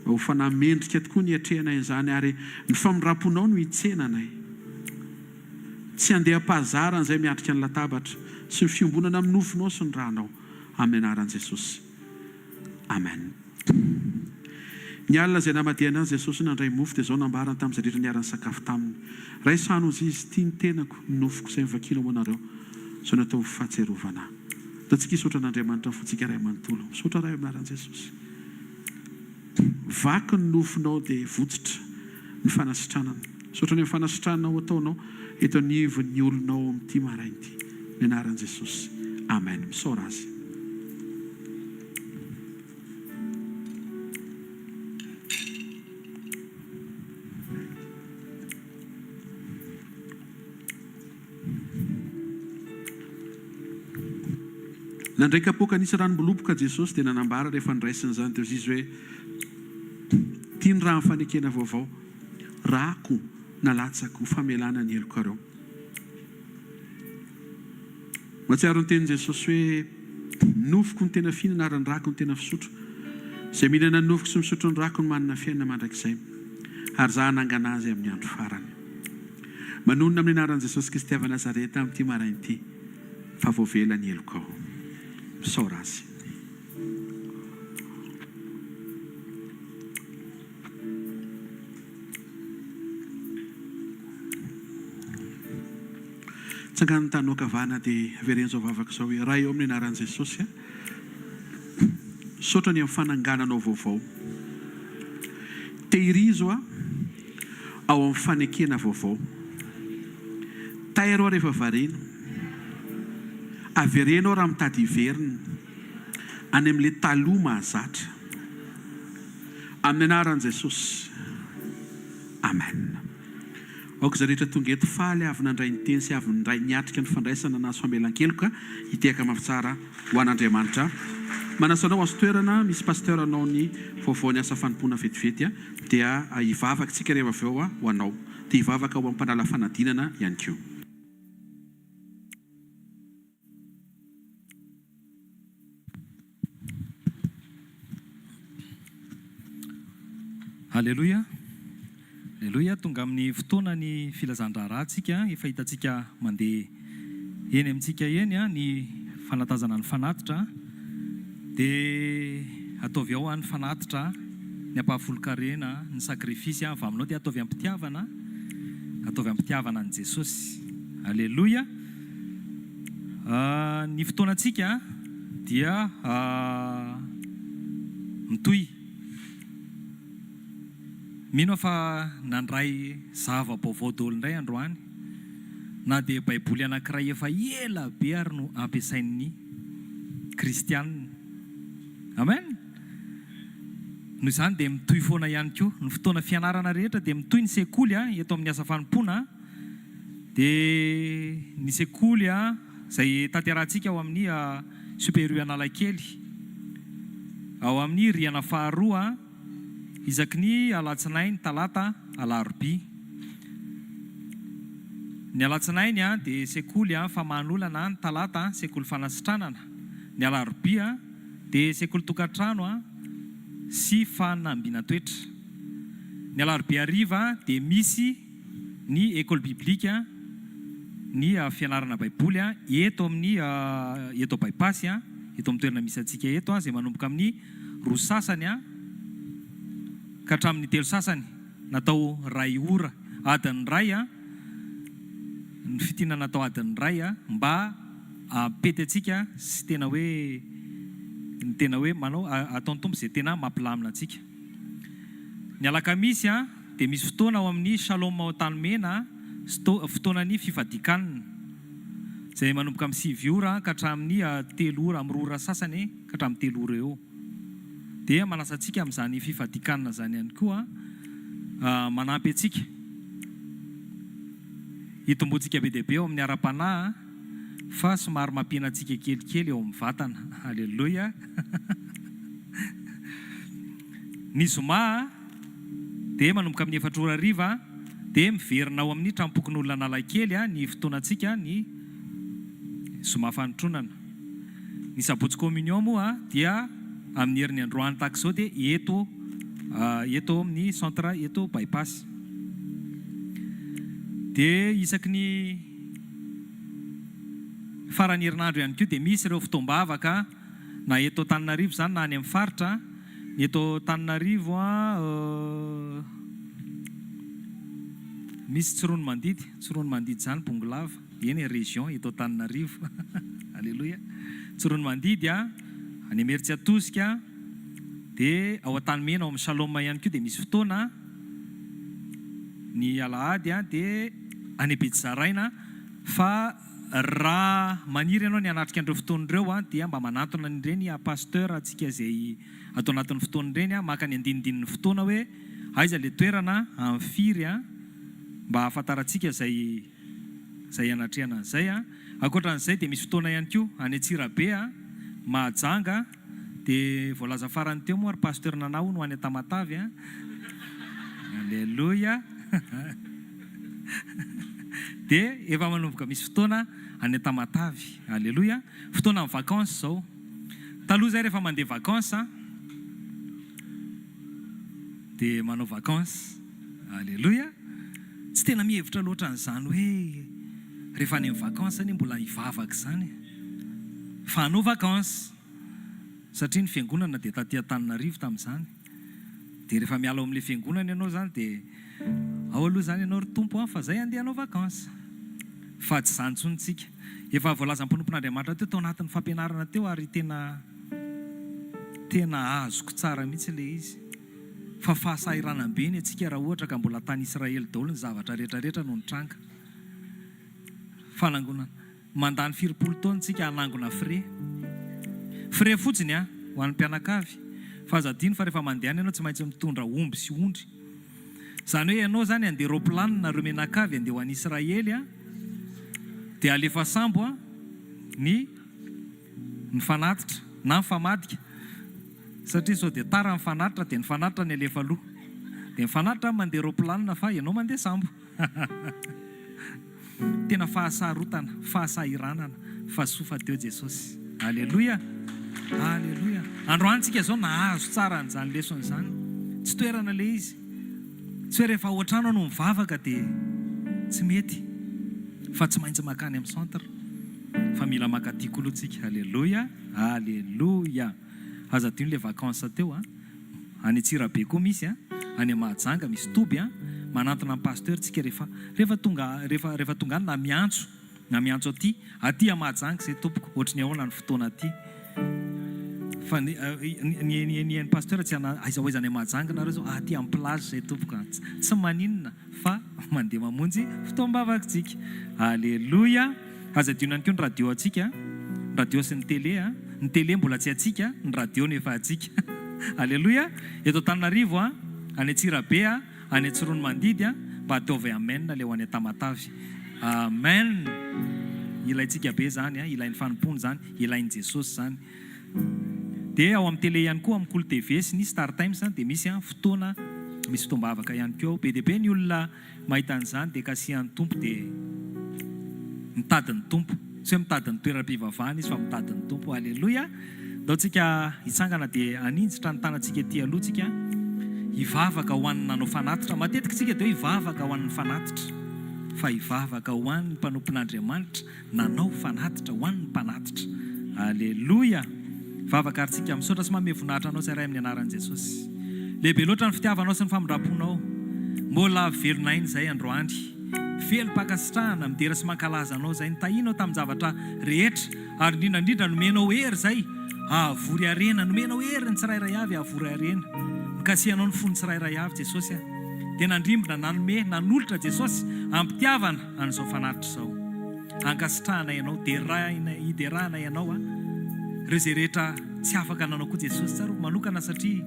Mba ho fanahy mendrika tokoa ny hiatrehanay an'izany ary ny famindram-ponao no hitsena anay. Tsy handeha am-pahazarana izay miatrika ny latabatra sy ny fiombonana amin'ny nofonao sy ny ranao. Amin'ny anaran'i Jesosy. Amen. Ny alina izay namadihana azy Jesosy nandray mofo dia izao nambarany tamin'izay rehetra niara-nisakafo taminy, Raiso hano hozy izy, ity ny tenako, ny nofoko izay novakiana ho anareo, izao natao ho fahatsiarovana ahy. Ataontsika hisaotra an'Andriamanitra ny fontsika iray manontolo. Misaotra Ray amin'ny anaran'i Jesosy. Vaky ny nofonao dia votsotra ny fanasitranana. Misaotra ny amin'ny fanasitrananao ataonao eto anivon'ny olonao amin'ity maraina ity. Amin'ny anaran'i Jesosy. Amen. Misaora Azy. Nandray kapoaka nisy ranom-boloboka Jesosy dia nanambara rehefa noraisiny izany teo izy hoe, Ity ny rà fanekena vaovao, ràko nalatsako ho famelana ny helokareo. Mahatsiaro ny tenin'i Jesosy hoe, Ny nofoko no tena fihinana ary ny ràko no tena fisotro. Izay mihinana ny nofoko sy misotro ny ràko no manana fiainana mandrakizay, ary Izaho hanangana azy amin'ny andro farany. Manonona amin'ny anaran'i Jesosy Kristy avy Nazareta amin'ity maraina ity fa voavela ny helokao. Misaora Azy. Tsangano ny tananao ankavana dia avereno izao vavaka izao hoe, Ray ô amin'ny anaran'i Jesosy a, misaotra ny amin'ny fanangananao vaovao. Tehirizo aho ao amin'ny fanekena vaovao. Tairo aho rehefa variana. Avereno aho raha mitady hiverina any amin'ilay taloha mahazatra. Amin'ny anaran'i Jesosy. Amen. Aoka izay rehetra tonga eto faly avy nandray ny teny sy avy nindray niatrika ny fandraisana nahazo famelan-keloka hitehaka mafy tsara ho an'Andriamanitra. Manasa anao azo toerana misy pasteur hanao ny vaovao ny asa fanompoana vetivety dia hivavaka tsika rehefa avy eo ho anao. Dia hivavaka ho an'ny mpanala fanadinana ihany koa. Aleloia Aleloia Tonga amin'ny fotoana ny filazan-draharaha tsika efa hitantsika mandeha eny amintsika eny ny fanatazana ny fanatitra dia ataovy ao ny fanatitra ny ampahafolon-karena ny sakrifisy avy aminao dia ataovy am-pitiavana ataovy am-pitiavana an'i Jesosy Aleloia Ny fotoanantsika dia mitohy. Mino aho fa nandray zava-baovao daholo indray androany, na dia Baiboly anankiray efa ela be ary no ampiasain'ny kristiana. Amen! Noho izany dia mitohy foana ihany koa. Ny fotoana fianarana rehetra dia mitohy ny sekoly eto amin'ny asa fanompoana. Dia ny sekoly izay tanterahantsika ao amin'ny Super U Analakely, ao amin'ny rihana faharoa, isaky ny alatsinainy, talata, alarobia. Ny alatsinainy dia sekoly famahan'olana, ny talata sekoly fanasitranana, ny alarobia dia sekoly tokantrano sy fanambinan-toetra. Ny alarobia hariva dia misy ny Ecole Biblique, ny fianarana Baiboly eto amin'ny eto By-pass, eto amin'ny toerana misy antsika eto, izay manomboka amin'ny roa sasany ka hatramin'ny telo sasany, natao iray ora, adiny iray, ny fitinana natao adiny iray mba hampety antsika sy tena hoe ny tena hoe manao ataon'ny Tompo izay tena mampilamina antsika. Ny alakamisy dia misy fotoana ao amin'ny Shalom ao Antanimena, fotoanan'ny fifadian-kanina, izay manomboka amin'ny sivy ora ka hatramin'ny telo ora, amin'ny roa ora sasany ka hatramin'ny telo ora eo. Dia manasa antsika amin'izany fifadian-kanina izany ihany koa, manampy antsika. Hitomboantsika be dia be eo amin'ny ara-panahy fa somary mampihena antsika kelikely eo amin'ny vatana. Aleloia! Ny zoma dia manomboka amin'ny efatra ora hariva dia miverina ao amin'ny tranompokonolona Analakely ny fotoanantsika ny zoma fanotronana. Ny sabotsy communion moa dia amin'ny herin'ny androany tahaka izao dia eto eto amin'ny centre eto By-pass. Dia isaky ny faran'ny herinandro ihany koa dia misy ireo fotoam-bavaka na eto Antananarivo izany na any amin'ny faritra. Ny eto Antananarivo misy Tsiroanomandidy, Tsiroanomandidy izany Bongolava. Eny e, région eto Antananarivo. Aleloia. Tsiroanomandidy a, any Imerintsiatosika, dia ao Antanimena ao amin'ny Shalom ihany koa dia misy fotoana ny alahady a, dia any Betsizaraina fa raha maniry ianao ny hanatrika an'ireo fotoana ireo a, dia mba manantona an'ireny pasteur antsika izay ato anatin'ny fotoana ireny a, maka ny andinindinin'ny fotoana hoe aiza ilay toerana, amin'ny firy a, mba hahafantarantsika izay Izay hanatrehana an'izay a. Ankoatra an'izay dia misy fotoana ihany koa any Antsirabe a, Mahajanga, dia voalaza farany teo moa ry Pasteur Nana hono any Tamatave a. Aleloia. Dia efa manomboka misy fotoana any Tamatave. Aleloia. Fotoanan'ny vacances izao. Taloha izay rehefa mandeha vacances a, dia manao vacances. Aleloia! Tsy tena mihevitra loatra an'izany hoe rehefa any amin'ny vacances anie mbola hivavaka izany e! Fa hanao vacances! Satria ny fiangonana dia taty Antananarivo tamin'izany. Dia rehefa miala ao amin'ilay fiangonana ianao izany dia ao aloha izany ianao ry Tompo an, fa izay andeha hanao vacances. Fa tsy izany intsony tsika. Efa voalazan'ny mpanompon'Andriamanitra teo tao anatin'ny fampianarana teo ary tena tena azoko tsara mihitsy ilay izy. Fa fahasahiranam-be ny antsika raha ohatra ka mbola tany Israely daholo ny zavatra rehetra rehetra no nitranga. Fanangonana. Mandany firipolo taona tsika hanangona frais. Frais fotsiny an, ho an'ny mpianakavy. Fa aza adino fa rehefa mandeha any ianao tsy maintsy mitondra omby sy ondry. Izany hoe ianao izany handeha roaplanina nareo mianakavy handeha ho any Israely an, dia alefa sambo an ny Mifanatitra na mifamadika satria sao dia tara ny fanatitra dia ny fanatitra ny alefa aloha. Dia ny fanatitra mandeha roaplanina fa ianao mandeha sambo. Tena fahasarotana, fahasahiranana fa soa fa teo Jesosy. Aleloia! Aleloia! Androany tsika zao nahazo tsara an'izany lesona izany. Tsy toerana le izy. Tsy hoe rehefa ao an-trano aho no mivavaka dia tsy mety fa tsy maintsy makany amin'ny centre. Fa mila maka tiako aloha tsika. Aleloia! Aleloia! Aza adino le vacances teo a! Any Antsirabe koa misy a! Any Mahajanga misy toby a! Manantona ny pasteur tsika rehefa rehefa tonga rehefa rehefa tonga any na miantso na miantso aty aty a Mahajanga izay tompoko ohatry ny ahoana ny fotoana aty fa ny ny ny ny ny pasteur tsy ana aiza ho aiza any Mahajanga nareo zao aty am plage izay tompoko a! Tsy maninona fa mandeha mamonjy fotoam-bavaka tsika. Aleloia! Aza adino ihany koa ny radio antsika, ny radio sy ny télé a! Ny télé mbola tsy antsika, ny radio no efa antsika. Aleloia! Eto Antananarivo a, any Antsirabe a, any Antsiroanomandidy a, mba ataovy amen ilay ho any Tamatave. Amen! Ilaintsika be izany a, ilain'ny fanompoana izany, ilain'i Jesosy izany. Dia ao amin'ny télé ihany koa, amin'ny Kolo TV sy ny Star Times dia misy fotoana, misy fotoam-bavaka ihany koa ao. Be dia be ny olona mahita an'izany dia kasihan'ny Tompo dia mitady ny Tompo. Tsy hoe mitady ny toeram-pivavahana izy fa mitady ny Tompo. Aleloia! Ndao tsika hitsangana dia haninjitra ny tanantsika ety aloha tsika hivavaka ho an'ny nanao fanatitra. Matetika tsika dia hoe hivavaka ho an'ny fanatitra fa hivavaka ho an'ny mpanompon'Andriamanitra. Nanao fanatitra ho an'ny mpanatitra. Aleloia! Vavaka ary tsika. Misaotra sy manome voninahitra Anao Ray amin'ny anaran'i Jesosy. Lehibe loatra ny fitiavanao sy ny famindram-ponao. Mbola velon'aina izay androany. Velom-pankasitrahana, midera sy mankalaza Anao izay nitahianao tamin-javatra rehetra ary indrindra indrindra nomenao hery izay hahavory harena. Nomenao hery ny tsirairay avy hahavory harena. Nokasihanao ny fon'ny tsirairay avy Jesosy a. Dia nandrimbona, nanome, nanolotra Jesosy am-pitiavana. an'izao fanatitra izao. Ankasitrahanay Anao, deraina, iderahanay Anao a. Ireo izay rehetra tsy afaka nanao koa Jesosy, tsarovy manokana satria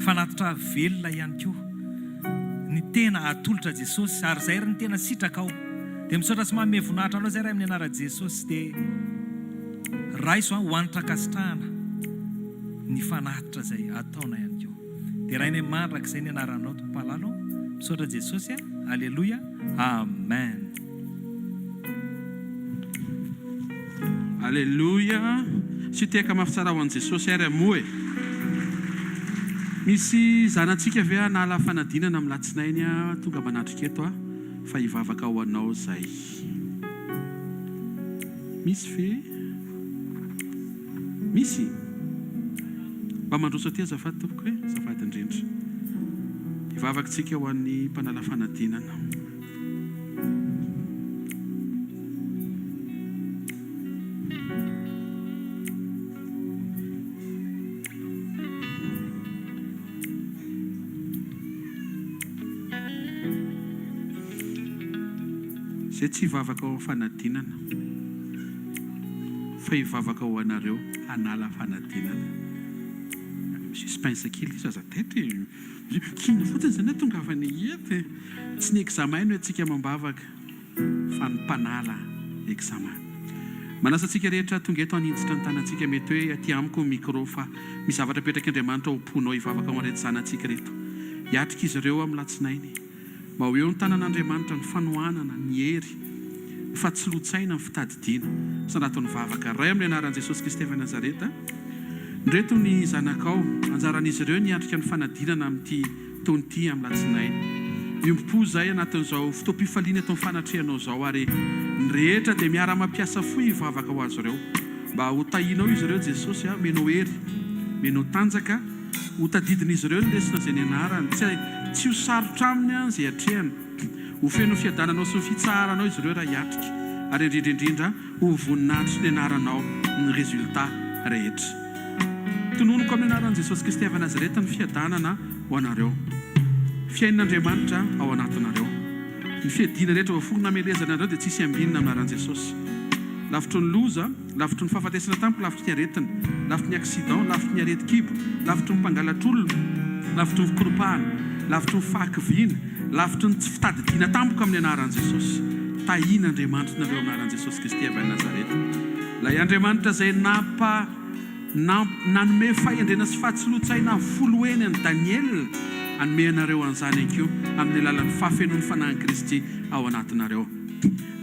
fanatitra velona ihany koa ny tena atolotra Jesosy ary izay ary ny tena sitrakao. Dia misaotra sy manome voninahitra Anao izay Ray amin'ny anaran'i Jesosy. Dia raiso ho hanitra ankasitrahana ny fanatitra izay ataonay ihany koa. Derainay mandrakizay ny anaranao Tompo Mpahalala o. Misaotra Jesosy a. Aleloia. Amen. Aleloia. Asio tehaka mafy tsara ho an'i Jesosy ary amoa e. Misy zanatsika ve hanala fanadinana amin'ny latsinainy a, tonga manatrika eto a, fa hivavaka ho anao zay. Misy ve? Misy? Mba mandroso aty azafady tompoko e, azafady indrindra. Hivavaka tsika ho an'ny mpanala fanadinana. Zay tsy hivavaka ho fanadinana. Fa hivavaka ho anareo hanala fanadinana. Suspense kely izy aza taitra e. Kina fotsiny izany hatongavana eto e. Tsy ny examen no entintsika amam-bavaka fa ny mpanala examen. Manasa antsika rehetra tonga eto haninjitra ny tanantsika mety hoe aty amiko ny micro fa misy zavatra apetrak'Andriamanitra ao am-ponao hivavaka ho an'ireto zanatsika ireto. Hiatrika izy ireo amin'ny latsinainy. Mba ho eo ny tanan'Andriamanitra, ny fanohanana, ny hery, ny fahatsiloan-tsaina, ny fitadidiana. Sandrato ny vavaka. Ray amin'ny anaran'i Jesosy Kristy avy any Nazareta, ndreto ny zanakao, anjaran'izy ireo ny hiatrika ny fanadinana amin'ity taona ity amin'ny latsinainy. Miombom-po izahay anatin'izao fotoam-pifaliana eto amin'ny fanatrehanao izao ary ny rehetra dia miara-mampiasa fo hivavaka ho azy ireo. Mba ho tahianao izy ireo Jesosy a, omenao hery, omenao tanjaka. Ho tadidin'izy ireo ny lesona izay nianarany. Tsy tsy ho sarotra aminy izay atrehany. Ho feno ny fiadananao sy ny fitsaharanao izy ireo raha hiatrika. Ary indrindra indrindra, ho voninahitry ny anaranao ny résultat rehetra. Tononiko amin'ny anaran'i Jesosy Kristy avy Nazareta ny fiadanana ho anareo. Fiainan'Andriamanitra ao anatinareo. Ny fiadiana rehetra voaforona hamelezana anareo dia tsy hisy ambinina amin'ny anaran'i Jesosy. Lavitry ny loza. Lavitry ny fahafatesana tampoka, lavitry ny aretina, lavitry ny accident, lavitry ny aretin-kibo, lavitry ny mpangalatr'olona, lavitry ny fikoropahana, lavitry ny fahakiviana, lavitry ny tsy fitadidiana tampoka amin'ny anaran'i Jesosy. Tahian'Andriamanitra nareo amin'ny anaran'i Jesosy Kristy avy any Nazareta. Ilay Andriamanitra izay nampa, namp, nanome fahendrena sy fahatsiloan-tsaina avo folo heny an'i Daniela, hanome anareo an'izany ihany koa amin'ny alalan'ny fahafenoan'ny Fanahin'i Kristy ao anatinareo.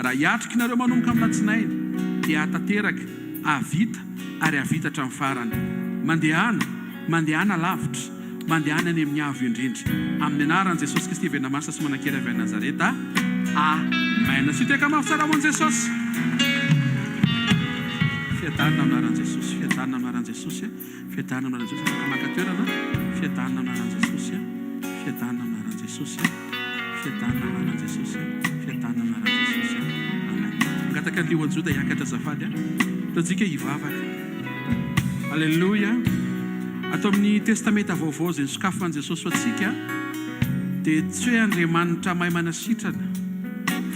Raha hiatrika nareo manomboka amin'ny latsinainy dia hahatanteraka, hahavita ary hahavita hatramin'ny farany. Mandehana, mandehana lavitra, mandehana any amin'ny avo indrindra. Amin'ny anaran'i Jesosy Kristy Vena Masina sy Manan-kery avy any Nazareta. Amen. Asio tehaka mafy tsara ho an'i Jesosy. Fiadanana amin'ny anaran'i Jesosy, fiadanana amin'ny anaran'i Jesosy. Fiadanana amin'ny anaran'i Jesosy afaka maka toerana Fiadanana amin'ny anaran'i Jesosy Fiadanana amin'ny anaran'i Jesosy Fiadanana amin'ny anaran'i Jesosy Fiadanana amin'ny anaran'i Jesosy Amen Mangataka ny Lioan'i Joda hiakatra azafady a Ataontsika hivavaka Alléluia Ato amin'ny Testamenta Vaovao izay nosokafan'i Jesosy ho antsika dia tsy hoe Andriamanitra mahay manasitrana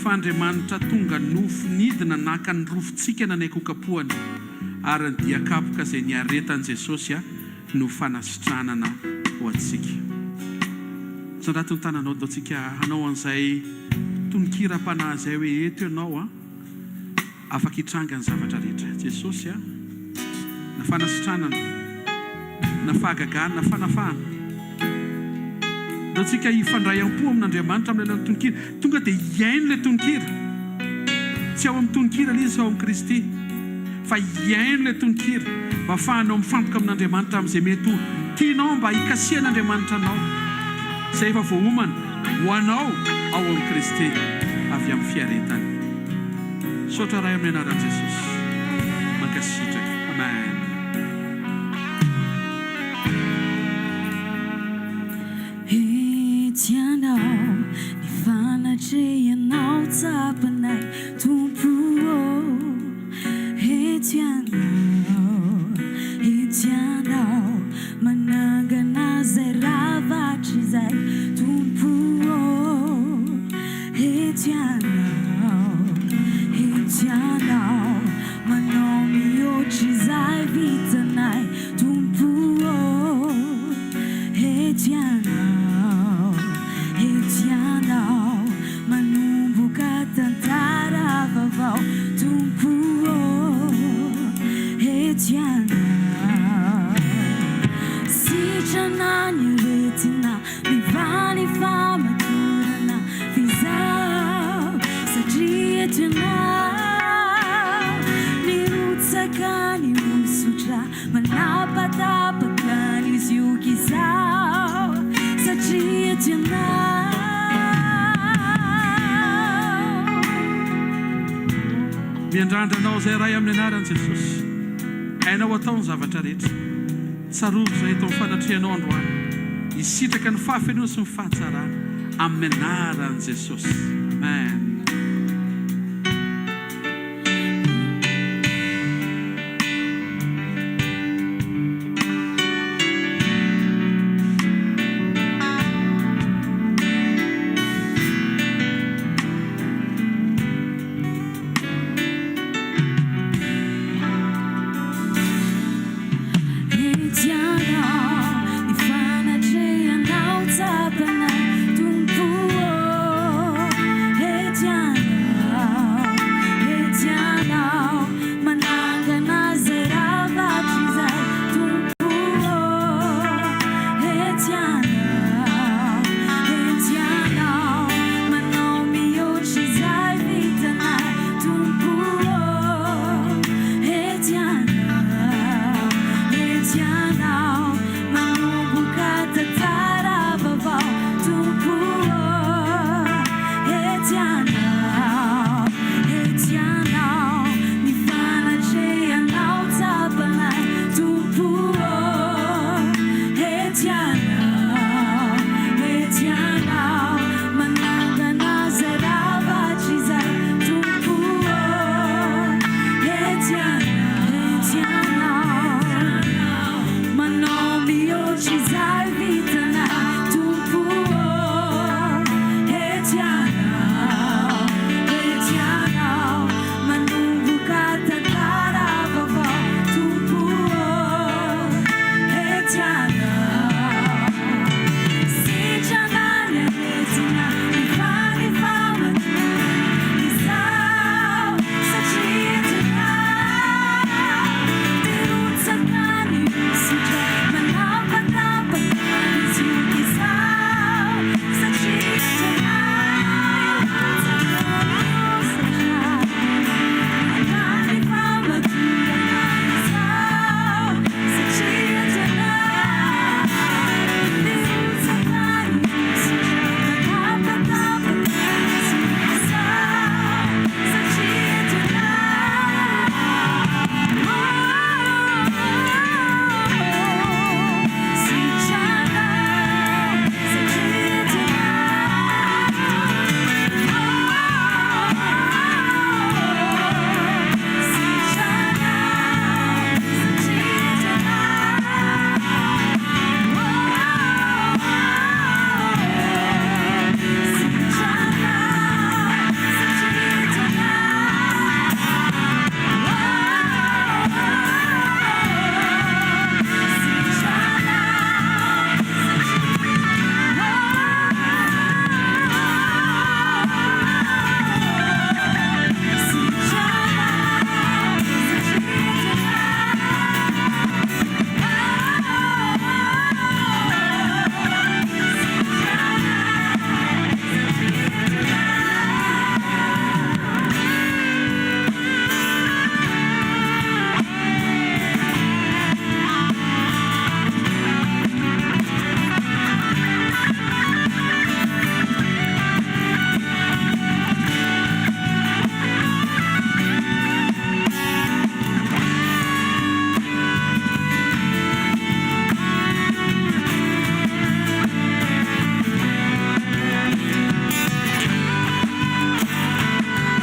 fa Andriamanitra tonga nofo nidina naka ny rofintsika nanaiky hokapohana ary ny dia kapoka izay niaretan'i Jesosy no fanasitranana ho antsika. Sandrato ny tananao, ndao tsika hanao an'izay tononkiram-panahy izay hoe eto ianao an, afaka hitranga ny zavatra rehetra. Jesosy an, na fanasitranana, na fahagagana, na fanafahana. Ndao tsika hifandray am-po amin'Andriamanitra amin'ny alalan'ny tononkira. Tonga dia hihaino ilay tononkira. Tsy ao amin'ny tononkira ilay izy fa ao amin'i Kristy. Fa hihaino ilay tononkira mba hahafahanao mifantoka amin'Andriamanitra amin'izay mety ho tianao mba hikasihan'Andriamanitra anao. Izay efa voaomana ho anao ao amin'i Kristy avy amin'ny fiaretany. Misaotra Ray amin'ny anaran'i Jesosy. Mankasitraka. Amen. Etsy Ianao, ny fanatrehanao tsapanay Tompo ô. Etsy Ianao, etsy Ianao, manangana izay rava hatrizay Tompo ô. Etsy Ianao, etsy Ianao, manao mihoatra izay vitanay Tompo ô, eto Ianao, eto Ianao, manomboka tantara. Manapatapaka ny zioga izao Satria eto ianao. Miandrandra Anao izay Ray amin'ny anaran'i Jesosy. Hainao atao ny zavatra rehetra. Tsarovy izay eto amin'ny fanatrehanao androany. Hisitraka ny fahafenoana sy ny fahatsarana amin'ny anaran'i Jesosy. Amen. Ety anao ny fanatrehanao tsapanay Tompo ô Ety anao, ety anao Manangana zay rava hatrizay Tompo ô Ety anao, ety anao Manao mihoatra izay vitanay Tompo ô Ety anao, ety anao Manomboka tantara vaovao Tompo ô Ety anao, ety anao Ny fanatrehanao tsapanay Tompo ô Ety anao, ety anao Manangana izay rava hatrizay Tompo ô Ety anao, ety anao Manao mihoatra izay vitanay Tompo ô Ety anao, ety anao Manomboka tantara vaovao Tompo ô Ety anao Sitrana ny aretina Efa ny famatorana Izao satria eto ianao Mirotsaka ny hosotra Manapatapaka ny zioga Izao satria eto ianao Mirotsaka ny hosotra Efa ny famatorana Izao satria eto ianao Mirotsaka ny hosotra Manapatapaka ny zioga Izao satria eto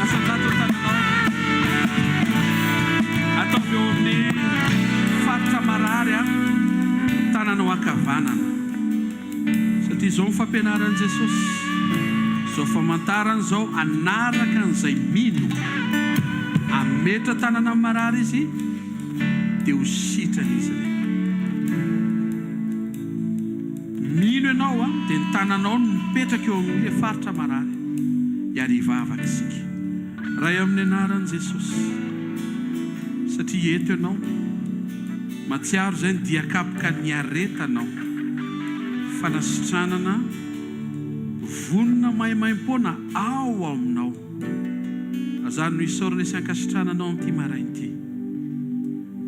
Asandrato ny tananao. Ataovy eo amin'ny faritra marary ny tananao ankavanana. Satria izao ny fampianaran'i Jesosy, izao famantarana izao hanaraka an'izay mino. Hametra tanana amin'ny marary izy dia ho sitrana izy ireny. Mino ianao an, dia ny tananao no mipetraka eo amin'ilay faritra marary. Hiary hivavaka isika. Ray amin'ny anaran'i Jesosy, satria eto ianao, mahatsiaro izay ny dian-kapoka niaretanao, fanasitranana vonona maimaimpoana ao aminao. Azany no isaorana sy ankasitrahana anao amin'ity maraina ity.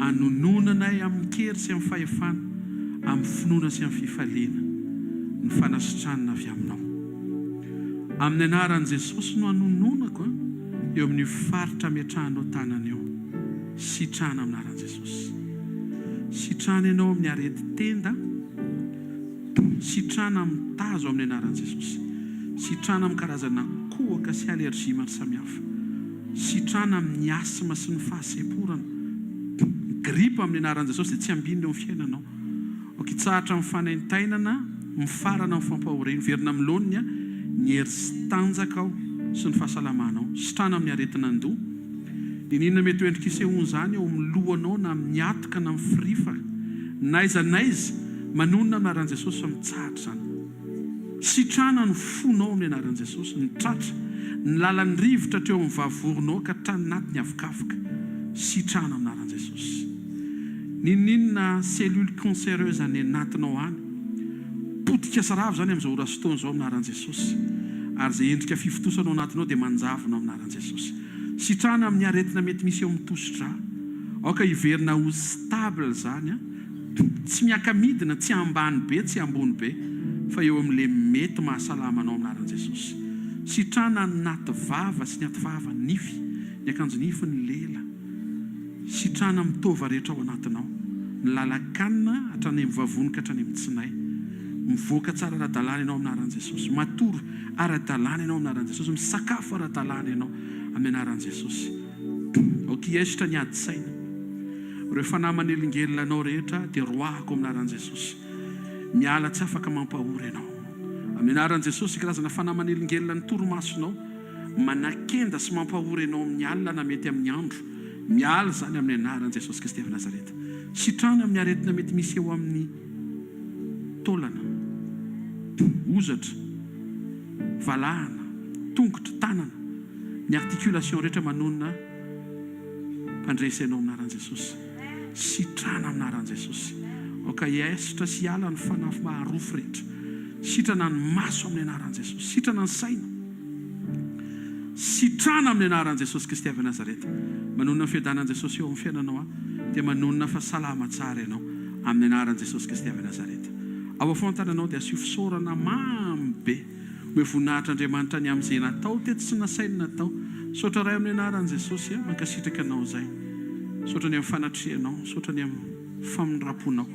Anononanay amin-kery sy amin'ny fahefana, amin'ny finoana sy amin'ny fifaliana, ny fanasitranana avy Aminao. Amin'ny anaran'i Jesosy no anononako eo amin'io faritra ametrahanao tanana io. Sitrana amin'ny anaran'i Jesosy. Sitrana ianao amin'ny aretin-tenda. Sitrana amin'ny tazo amin'ny anaran'i Jesosy. Sitrana amin'ny karazana kohaka sy allergie maro samihafa. Sitrana amin'ny asthme sy ny fahasemporana. Ny grippe amin'ny anaran'i Jesosy dia tsy ambinina eo amin'ny fiainanao. Ok, hitsahatra amin'ny fanaintainana, mifarana amin'ny fampahoriana. Miverina amin'ny laoniny ny hery sy tanjakao sy ny fahasalamanao. Sitrana amin'ny aretin'andoha. N'inon'inona mety ho endrika isehoan'izany eo amin'ny lohanao na amin'ny hatoka na amin'ny firifana. N'aiza n'aiza, manonona amin'ny anaran'i Jesosy fa mitsahatra izany. Sitrana ny fonao amin'ny anaran'i Jesosy, ny tratra, ny lalan'ny rivotra hatreo amin'ny vavoronao ka hatrany anaty ny avokavoka. Sitrana amin'ny anaran'i Jesosy. N'inon'inona cellule cancéreuse any anatinao any, potika sy rava izany amin'izao ora sy fotoana izao amin'ny anaran'i Jesosy. Ary izay endrika fifontosana ao anatinao dia manjavona amin'ny anaran'i Jesosy. Sitrana amin'ny aretina mety misy eo amin'ny tosi-drà. Aoka hiverina ho stable izany an! Tsy miaka-midina, tsy ambany be, tsy ambony be, fa eo amin'ilay mety mahasalama anao amin'ny anaran'i Jesosy. Sitrana ny naty vava sy ny aty vava, nify, ny akanjo nify, ny lela. Sitrana amin'ny taova rehetra ao anatinao. Ny lalan-kanina hatrany amin'ny vavony ka hatrany amin'ny tsinay. Mivoaka tsara ara-dalàna ianao amin'ny anaran'i Jesosy. Matory ara-dalàna ianao amin'ny anaran'i Jesosy. Misakafo ara-dalàna ianao amin'ny anaran'i Jesosy. Aoka hiaisotra ny ady saina. Ireo fanahy manelingelina anao rehetra dia roahako amin'ny anaran'i Jesosy. Miala tsy afaka mampahory anao. Amin'ny anaran'i Jesosy, karazana fanahy manelingelina ny torimasonao, manakenda sy mampahory anao amin'ny alina na mety amin'ny andro. Miala izany amin'ny anaran'i Jesosy Kristy avy Nazareta. Sitrano amin'ny aretina mety misy eo amin'ny taolana, hozatra, valahana, tongotra, tanana, ny articulation rehetra manonona Mpandresy ianao amin'ny anaran'i Jesosy. Sitrana amin'ny anaran'i Jesosy. Aoka hiaisotra sy hiala ny fanahy maharofy rehetra. Sitrana ny maso amin'ny anaran'i Jesosy. Sitrana ny saina. Sitrana amin'ny anaran'i Jesosy Kristy avy Nazareta. Manonona ny fiadanan'i Jesosy eo amin'ny fiainanao aho dia manonona fa salama tsara ianao amin'ny anaran'i Jesosy Kristy avy Nazareta. Ao afoantananao dia asio fisaorana mamy be. Omeo voninahitra Andriamanitra ny amin'izay natao teto sy nasainy natao. Misaotra Ray amin'ny anaran'i Jesosy a, mankasitraka Anao izay. Misaotra ny amin'ny fanatrehanao, misaotra ny amin'ny famindramponao,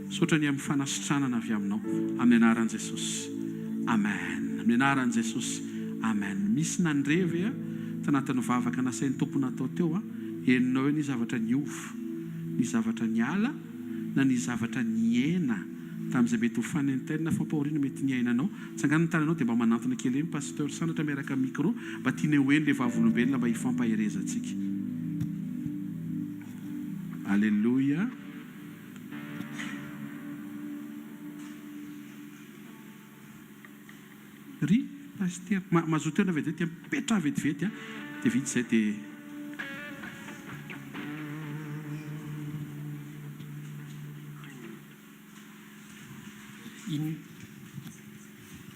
misaotra ny amin'ny fanasitranana avy aminao amin'ny anaran'i Jesosy. Amen. Amin'ny anaran'i Jesosy. Amen. Misy nandre ve a tanatin'ny vavaka nasain'ny Tompo natao teo a, henonao hoe nisy zavatra niova, nisy zavatra niala na nisy zavatra nihena tamin'izay mety ho fanentenina fampahoriana mety niainanao. Tsangano ny tananao dia mba manantona kely eny Pasteur Sandratra miaraka amin'ny micro mba tianay ho eny ilay vavolombelona mba hifampaherezantsika. Aleloia. Ry Pasitera, ma mazoto tena vetivety a, mipetraha vetivety a, dia vita izay dia.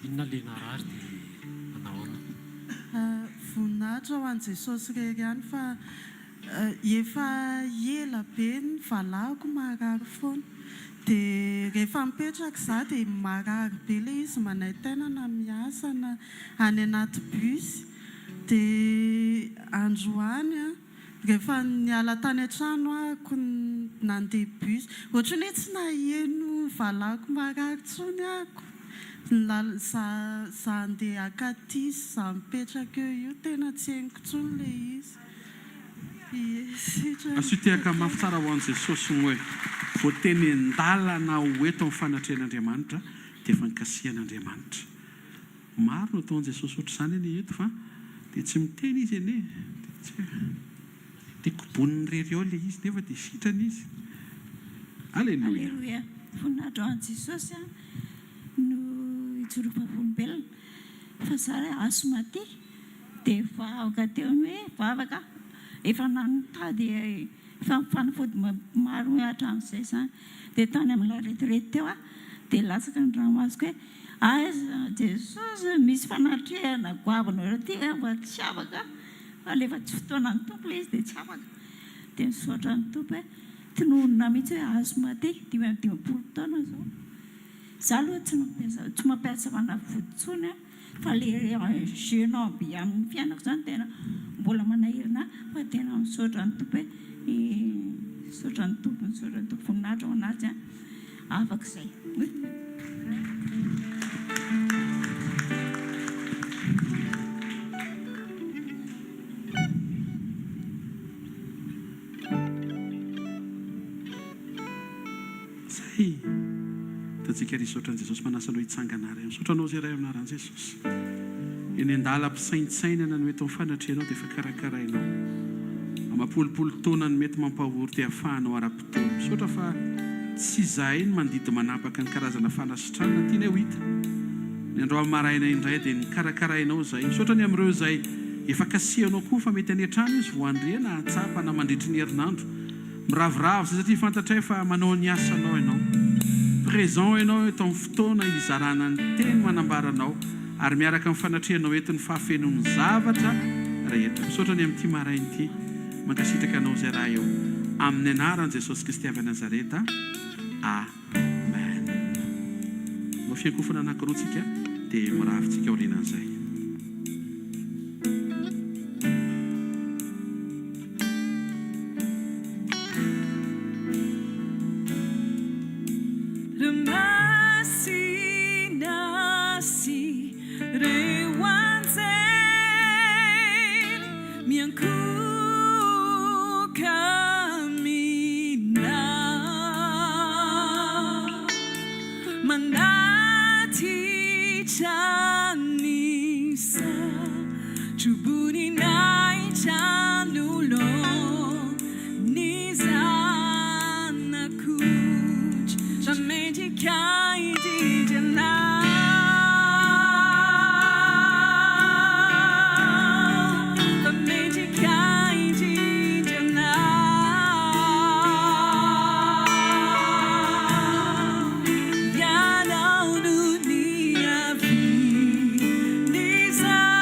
Inona ilay narary dia manahoana? Voninahitra ho an'i Jesosy irery ihany fa efa ela be ny valahako marary foana dia rehefa mipetraka za dia marary be ilay izy manaintaina na miasa na any anaty bus dia androany an Rehefa niala tany an-trano ahako nandeha bus, ohatran'ny hoe tsy naheno valako marary intsony ahako, ny lal- za za handeha haka aty sy za mipetraka eo io tena tsy henoko intsony ilay izy. Ie, sitrana. Asio tehaka mafy tsara ho an'i Jesosy ny hoe voateny en-dalana ho eto amin'ny fanatrehan'Andriamanitra dia efa nikasihan'Andriamanitra. Maro no ataon'i Jesosy ohatr'izany anie eto fa dia tsy miteny izy anie dia tsy dia koboniny irery eo ilay izy nefa dia sitrana izy. Aleloia. Aleloia. Voninahitra ho an'i Jesosy no ijoroako vavolombelona fa za asthmatique dia vavaka teo ny hoe vavaka efa nitady fanafody maro hatramin'izay zany dia tany amin'ny la retraite teo aho dia latsaka ny ranomasoko hoe Aiza Jesosy misy fanatrehana goavana eo aty fa tsy afaka fa rehefa tsy fotoanan'ny Tompo ilay izy dia tsy afaka dia misaotra ny Tompo hoe. tononina mihitsy hoe asthmatique, 55 taona izao. Za aloha tsy mampiasa tsy mampiasa fanafody intsony aho fa le jeune homme amin'ny fiainako zany tena mbola manahirana ahy fa tena misaotra ny Tompo hoe misaotra ny Tompo misaotra ny Tompo voninahitra ho an'azy an afaka izay. Zay! Hitantsika ary hisaotra an'i Jesosy manasa anao hitsangana ary. Misaotra anao izay Ray amin'ny anaran'i Jesosy. Eny an-dalam-pisaintsainana no eto amin'ny fanatrehanao dia efa karakarainao. Amam-polopolo taona ny mety mampahory dia afahanao ara-potoana. Misaotra fa tsy izahay no mandidy manapaka ny karazana fanasitranana tianay ho hita. Ny androany maraina indray dia nikarakarainao izay. Misaotra ny amin'ireo izay efa kasihanao koa fa mety any an-trano izy vao handre na hahatsapa na mandritry ny herinandro. Miraviravy izay satria fantatray fa manao ny asanao ianao. Présent ianao eto amin'ny fotoana hizarana ny teny manambara anao ary miaraka amin'ny fanatrehanao eto ny fahafenoan'ny zavatra rehetra. Misaotra ny amin'ity maraina ity. Mankasitraka anao izay raha eo. Amin'ny anaran'i Jesosy Kristy avy Nazareta. Amen. Manao fiankofana anankiroa tsika dia miravy tsika aorianan'izay. Ry masina sy reo anjely miankohoka aminao Manatitra ny satroboninahitra anoloan'ny Zanak'ondry Fa mendrika indrindra Ianao Fa mendrika indrindra Ianao. Ianao no niavian'ny Zanak'ondry.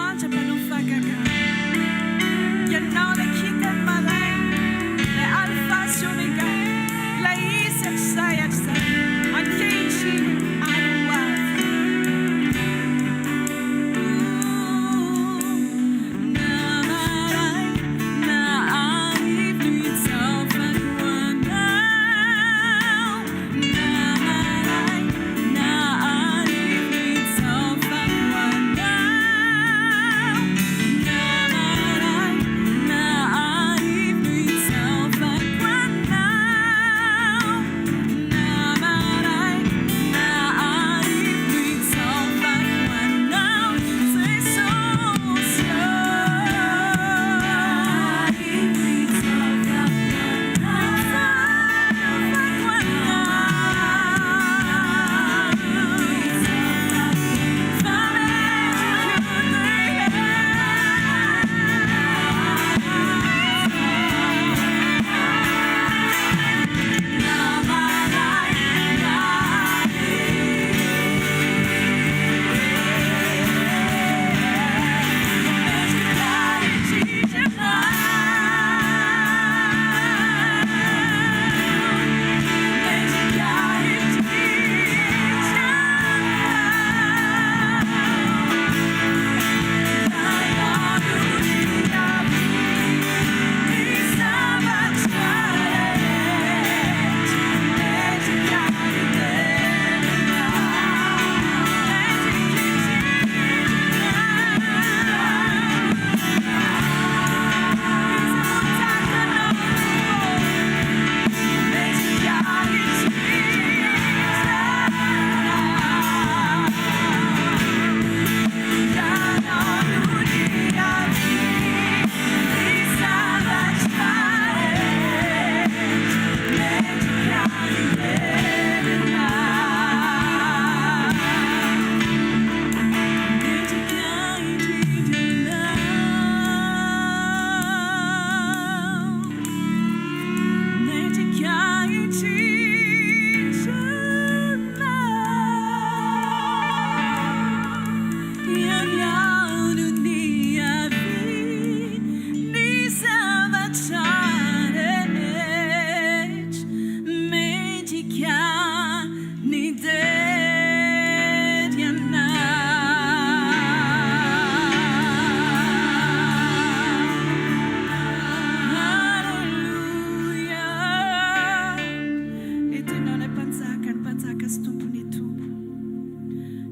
Andriamanitra mpanao fahagagana. Ianao ilay kintan'ny maraina, ilay Alfa sy Omega, ilay Izy hatrizay hatrizay, ankehitriny ary ho avy. Na maraina na hariva no hitsaofako Anao, na maraina na hariva no hitsaofako Anao, na maraina na hariva no hitsaofako Anao, na maraina na hariva no hitsaofako Anao, Jesosy ô.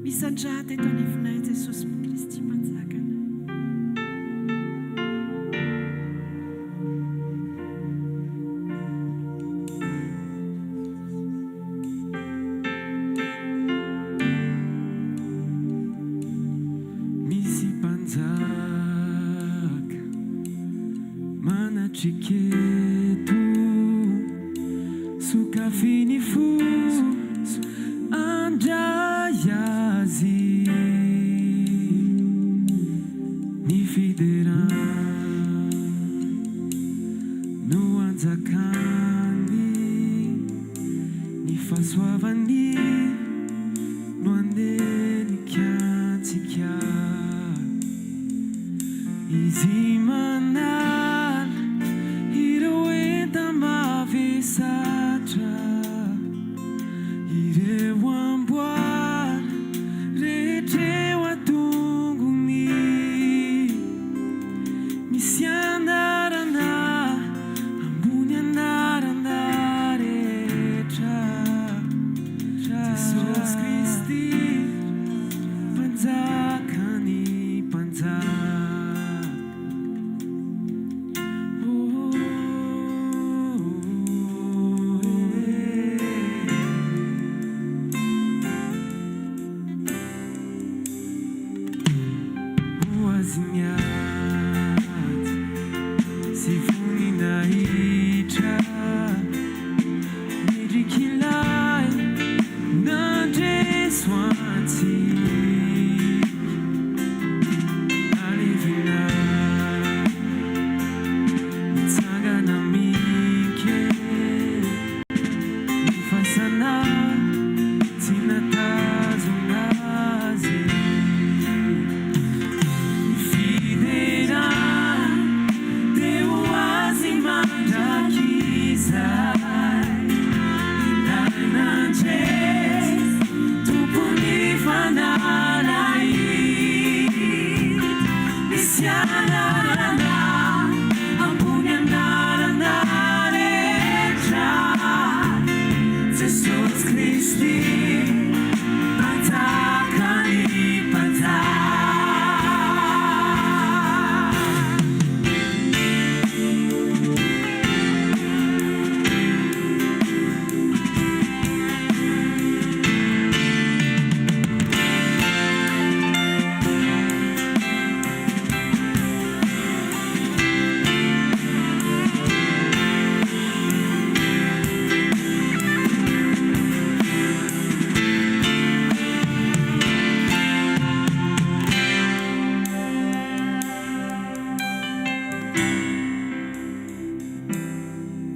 Misandrata eto anivonay Jesosy Kristy Mpanjakanay. Misy mpanjaka manatrika eto, sokafy ny fo handray azy. Ny fiderana no anjakany, ny fahasoavany no hanenika antsika. Izy manala ireo enta-mavesatra, ireo amboara rehetra eo an-tongony. Misy anarana ambony anarana rehetra, Jesosy Kristy, Mpanjakan'ny mpanjaka.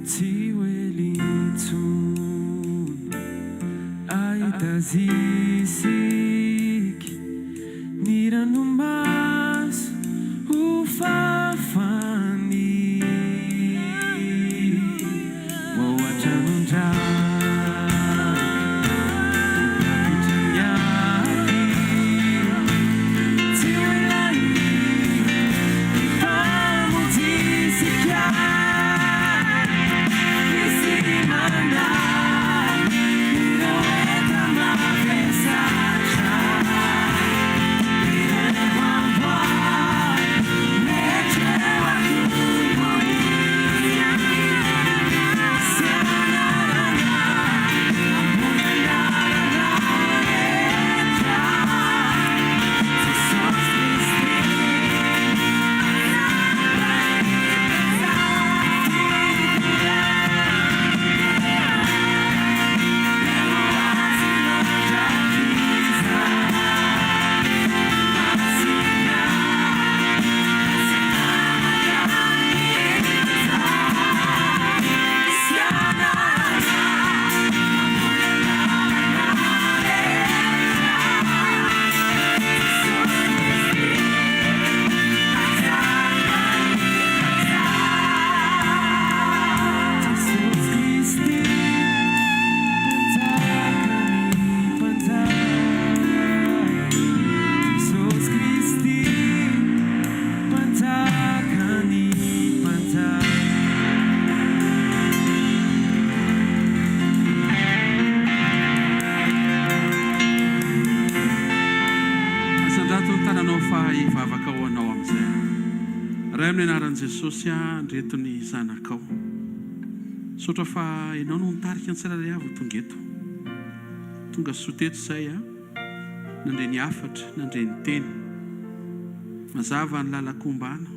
Tsy ho ela intsony Ahita azy isika Ny ranomaso ho fafany Vao hatranon-drano Ho takitry ny aty Tsy ho ela Mpamonjy isika Kristy mandalo Ireo enta-mavesatra Ireo amboara Rehetra eo an-tongony Sy anarana Ambony anarana rehetra Jesosy Kristy. Jesosy Kristy Mpanjakan'ny mpanjaka Jesosy Kristy Mpanjakan'ny mpanjaka. Asandrato ny tananao fa hivavaka ho anao amin'izay aho. Ray amin'ny anaran'i Jesosy aho ndreto ny zanakao. Misaotra fa ianao no nitarika ny tsirairay avy ho tonga eto. Tonga soa teto izay aho, nandre ny hafatra, nandre ny teny. Mazava ny lalan-kombana,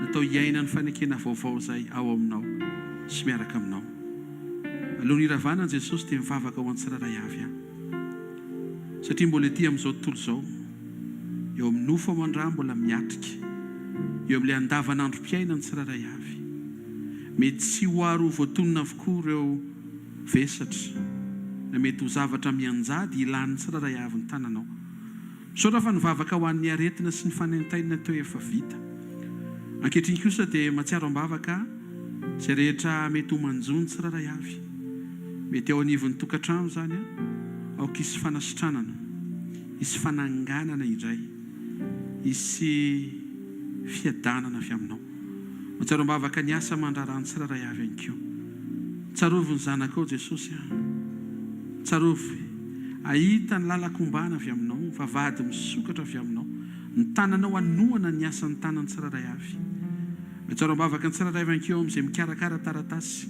natao hiaina ny fanekena vaovao izay ao aminao sy miaraka aminao. Alohan'ny hiravana an'i Jesosy dia mivavaka ho an'ny tsirairay avy aho. Satria mbola ety amin'izao tontolo izao, eo amin'ny nofo aman-dra mbola miatrika, eo amin'ilay andavanandrom-piainan'ny tsirairay avy. Mety tsy ho ary ho voatonona avokoa ireo vesatra na mety ho zavatra mianjady ilan'ny tsirairay avy ny tananao. Misaotra fa ny vavaka ho an'ny aretina sy ny fanaintainana teo efa vita. Ankehitriny kosa dia matsiaro am-bavaka izay rehetra mety ho manjo ny tsirairay avy. Mety ao anivon'ny tokantrano izany, aoka hisy fanasitranana, hisy fananganana indray, hisy fiadanana avy aminao. Matsiaro am-bavaka ny asa aman-draharaha ny tsirairay avy ihany koa. Tsarovy ny zanakao Jesosy a! Tsarovy hahita ny lalan-kombana avy aminao, ny vavahady misokatra avy aminao, ny tananao hanohana ny asan'ny tanan'ny tsirairay avy. Matsiaro am-bavaka ny tsirairay avy ihany koa amin'izay mikarakara taratasy,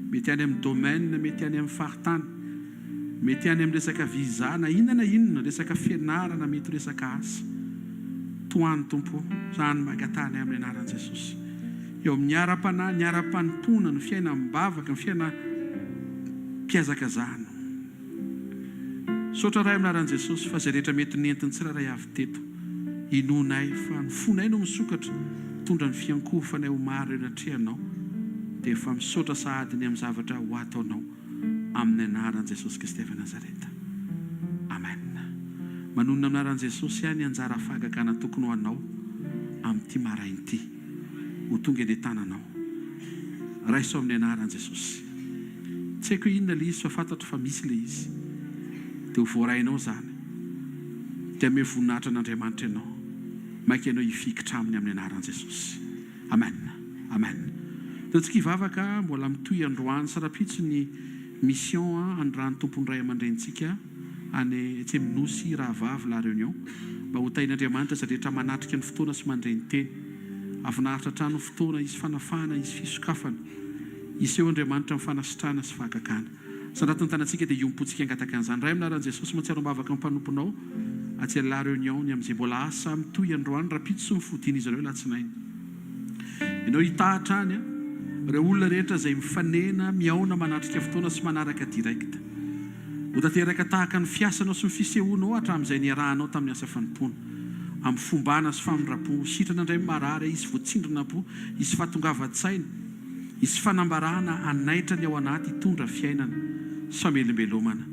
mety any amin'ny domaine, mety any amin'ny faritany, Mety any amin'ny resaka visa na inona na inona, resaka fianarana, mety ho resaka asa. Tohano Tompo o, zany mba angatahanay amin'ny anaran'i Jesosy. Eo amin'ny ara-panahy, ny ara-panompoana, ny fiainam-bavaka, ny fiainam-pihazakazahana. Misaotra Ray amin'ny anaran'i Jesosy fa izay rehetra mety nentin'ny tsirairay avy teto, inoanay fa ny fonay no misokatra, mitondra ny fiankohofanay ho maro eo anatrehanao, dia efa misaotra sahady ny amin'ny zavatra ho ataonao. Amin'ny anaran'i Jesosy Kristy avy Nazareta. Amen. Manonona amin'ny anaran'i Jesosy aho ny anjara fahagagana tokony ho anao amin'ity maraina ity. Ho tonga eny an-tananao. Raiso amin'ny anaran'i Jesosy. Tsy haiko hoe inona ilay izy fa fantatro fa misy ilay izy. Dia ho voarainao izany. Dia hamehy voninahitra an'Andriamanitra ianao. Maika ianao hifikitra aminy amin'ny anaran'i Jesosy. Amen Amen Ataontsika hivavaka mbola mitohy androany sy rapitso ny mission anirahan'ny Tompo ny ray aman-drenintsika any etsy amin'ny Nosy rahavavy La Réunion mba ho tahin'Andriamanitra izay rehetra manatrika ny fotoana sy mandre ny teny Havinaritra hatrany ny fotoana hisy fanafahana hisy fisokafana hiseho Andriamanitra amin'ny fanasitrana sy fahagagana. Sandrato ny tanantsika dia hiompontsika hangataka an'izany. Ray amin'ny anaran'i Jesosy mahatsiaro am-bavaka ny mpanomponao atsy La Réunion ny amin'izay mbola asa mitohy androany rahampitso ny fodian'izy ireo alatsinainy. Ianao hitaha hatrany ireo olona rehetra izay mifanena, mihaona, manatrika fotoana sy manaraka direct. Ho tanteraka tahaka ny fiasanao sy ny fisehoanao hatramin'izay niarahanao tamin'ny asa fanompoana. Amin'ny fombana sy famindram-po, ho sitrana indray ny marary, hisy voatsindrona am-po, hisy fahatongavan-tsaina. Hisy fanambarana hanaitra ny ao anaty hitondra fiainana sy famelombelomana.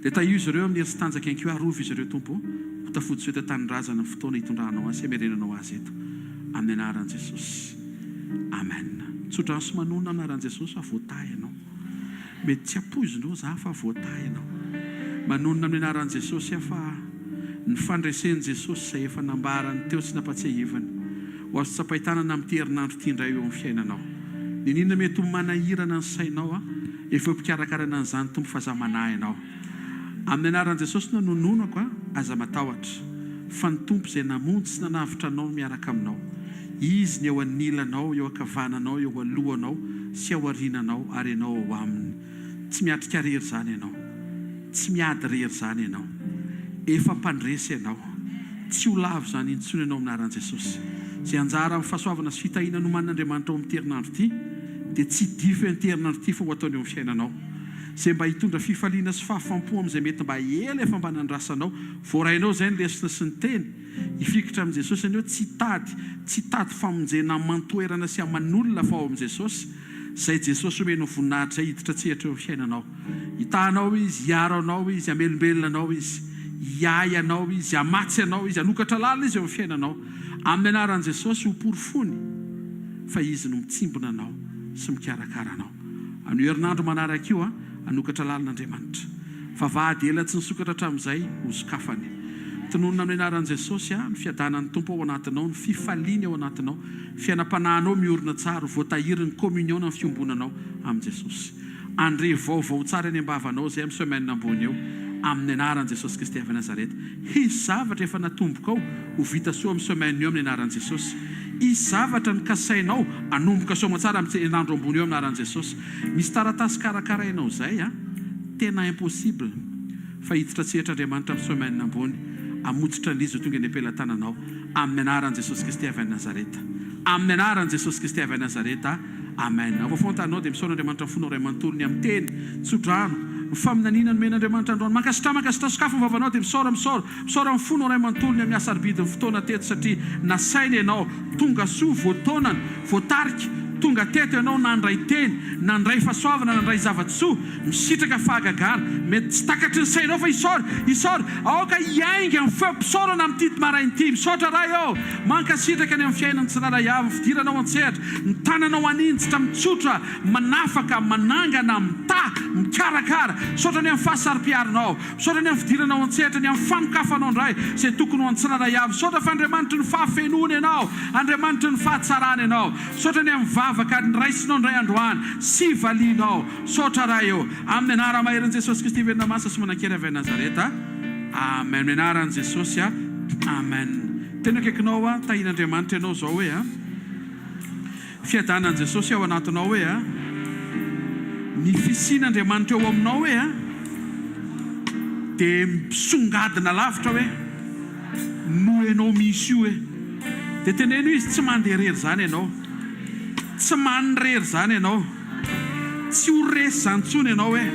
Dia tahio izy ireo amin'ny hery sy tanjaka ihany koa, arovy izy ireo Tompo o, ho tafody soa eto an-tanindrazana ny fotoana hitondranao azy sy hamerenanao azy eto. Amin'ny anaran'i Jesosy. Amen. Tsodrano sy manonona amin'ny anaran'i Jesosy fa voatahy ianao. Mety tsy ampoizinao za fa voatahy ianao. Manonona amin'ny anaran'i Jesosy aho fa ny fandresen'i Jesosy izay efa nambarany teo sy nampatsiahiviny ho azo tsapain-tanana amin'ity herinandro ity indray eo amin'ny fiainanao. Niniana mety ho manahirana ny sainao aho efa eo am-pikarakarana an'izany Tompo fa za manahy anao. Amin'ny anaran'i Jesosy no anononako a, aza matahotra fa ny Tompo izay namonjy sy nanavotra anao no miaraka aminao. Izy ny eo anilanao, eo ankavananao, eo alohanao sy ao aoriananao ary ianao ao Aminy. Tsy miatrika rery izany ianao. Tsy miady rery izany ianao. Efa mpandresy ianao. Tsy ho lavo izany intsony ianao amin'ny anaran'i Jesosy. Izay anjara amin'ny fahasoavana sy fitahiana nomanin'Andriamanitra ao amin'ity herinandro ity dia tsy dify an'ity herinandro ity fa ho ataony eo amin'ny fiainanao. Izay mba hitondra fifaliana sy fahafampo amin'izay mety mba ela efa mba nandrasanao. Voarainao izay ny lesona sy ny teny. Hifikitra amin'i Jesosy ianao, tsy hitady, tsy hitady famonjena aman-toerana sy aman'olona fa ao amin'i Jesosy. Izay Jesosy omenao voninahitra izay hiditra an-tsehatra eo amin'ny fiainanao. Hitaha anao Izy, hiaro anao Izy, hamelombelona anao Izy, hiahy anao Izy, hamatsy anao Izy, hanokatra lalana Izy eo amin'ny fiainanao. Amin'ny anaran'i Jesosy, hoporofoiny fa Izy no mitsimbina anao sy mikarakara anao. Amin'io herinandro manaraka io, hanokatra lalana Andriamanitra. Vavahady ela tsy nisokatra hatramin'izay, hosokafany. Tononina amin'ny anaran'i Jesosy, ny fiadanan'ny Tompo ao anatinao, ny fifaliany ao anatinao, ny fiainam-panahinao miorina tsara, ho voatahiry ny communion na ny fiombonanao amin'i Jesosy. Handre vaovao tsara eny am-bavanao izay amin'ny semaine ambony eo, amin'ny anaran'i Jesosy Kristy avy Nazareta. Hisy zavatra efa natombokao ho vita soa amin'ny semaine eo amin'ny anaran'i Jesosy. Hisy zavatra nokasainao hanomboka soamantsara amin'ny herinandro ambony eo amin'ny anaran'i Jesosy. Misy taratasy karakarainao izay an! Tena impossible fa hiditra an-tsehatra Andriamanitra amin'ny semaine ambony hamotsitra an'izy ho tonga eny am-pelatananao amin'ny anaran'i Jesosy Kristy avy any Nazareta. Amin'ny anaran'i Jesosy Kristy avy any Nazareta. Amen. Ao afovoan-taninao dia misaona Andriamanitra ny fonao iray manontolo ny amin'ny teny, tso-drano, ny faminaniana nomen'Andriamanitra androany. Mankasitraha, mankasitraha, sokafy ny vavanao dia misaora, misaora, misaora ny fonao iray manontolo ny amin'ny hasarobidin'ny fotoana teto satria nasaina ianao, tonga soa, voataonana, voatarika, tonga teto ianao nandray teny, nandray fahasoavana, nandray zava-tsoa, Misitraka fahagagana. Mety tsy takatry ny sainao fa isaory, isaory. Aoka hiainga ny feom-pisaorana amin'ity maraina ity. Misaotra Ray ô! Mankasitraka ny amin'ny fiainan'ny tsirairay avy, ny fidiranao an-tsehatra, ny tananao haninjitra, mitsotra, manafaka, manangana, mitaha, mikarakara. Misaotra ny amin'ny fahasaro-piarinao. Misaotra ny amin'ny fidiranao an-tsehatra, ny amin'ny fanokafanao indray izay tokony ho an'ny tsirairay avy. Misaotra fa Andriamanitry ny fahafenoana Ianao, Andriamanitry ny fahatsarana Ianao. Misaotra ny amin'ny vavaka niraisinao indray androany sy valianao. Misaotra Ray ô. Amin'ny anara-maherin'i Jesosy Kristy velona masina sy manan-kery avy any Nazareta. Amen. Amin'ny anaran'i Jesosy a. Amen. Tena akaikinao a. Tahian'Andriamanitra ianao izao hoe a. Fiadanan'i Jesosy ao anatinao hoe a. Ny fisian'Andriamanitra eo aminao hoe a. Dia misongadina lavitra hoe. Noho ianao misy io hoe. Dia teneno izy tsy mandeha irery izany ianao. Tsy manirery izany ianao. Tsy ho resy izany intsony ianao hoe.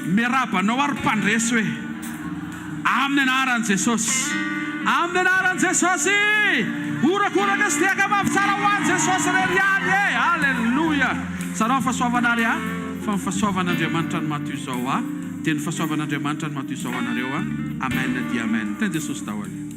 Miarahaba anao aho ry mpandresy hoe. Amin'ny anaran'i Jesosy. Amin'ny anaran'i Jesosy! Horakoraka sy tehaka mafy tsara ho an'i Jesosy irery ihany e! Aleloia! Zarao ny fahasoavana ary aho fa ny fahasoavan'Andriamanitra no maha toy izao ahy dia ny fahasoavan'Andriamanitra no maha toy izao anareo a! Amen dia amen. Tahin'i Jesosy daholo.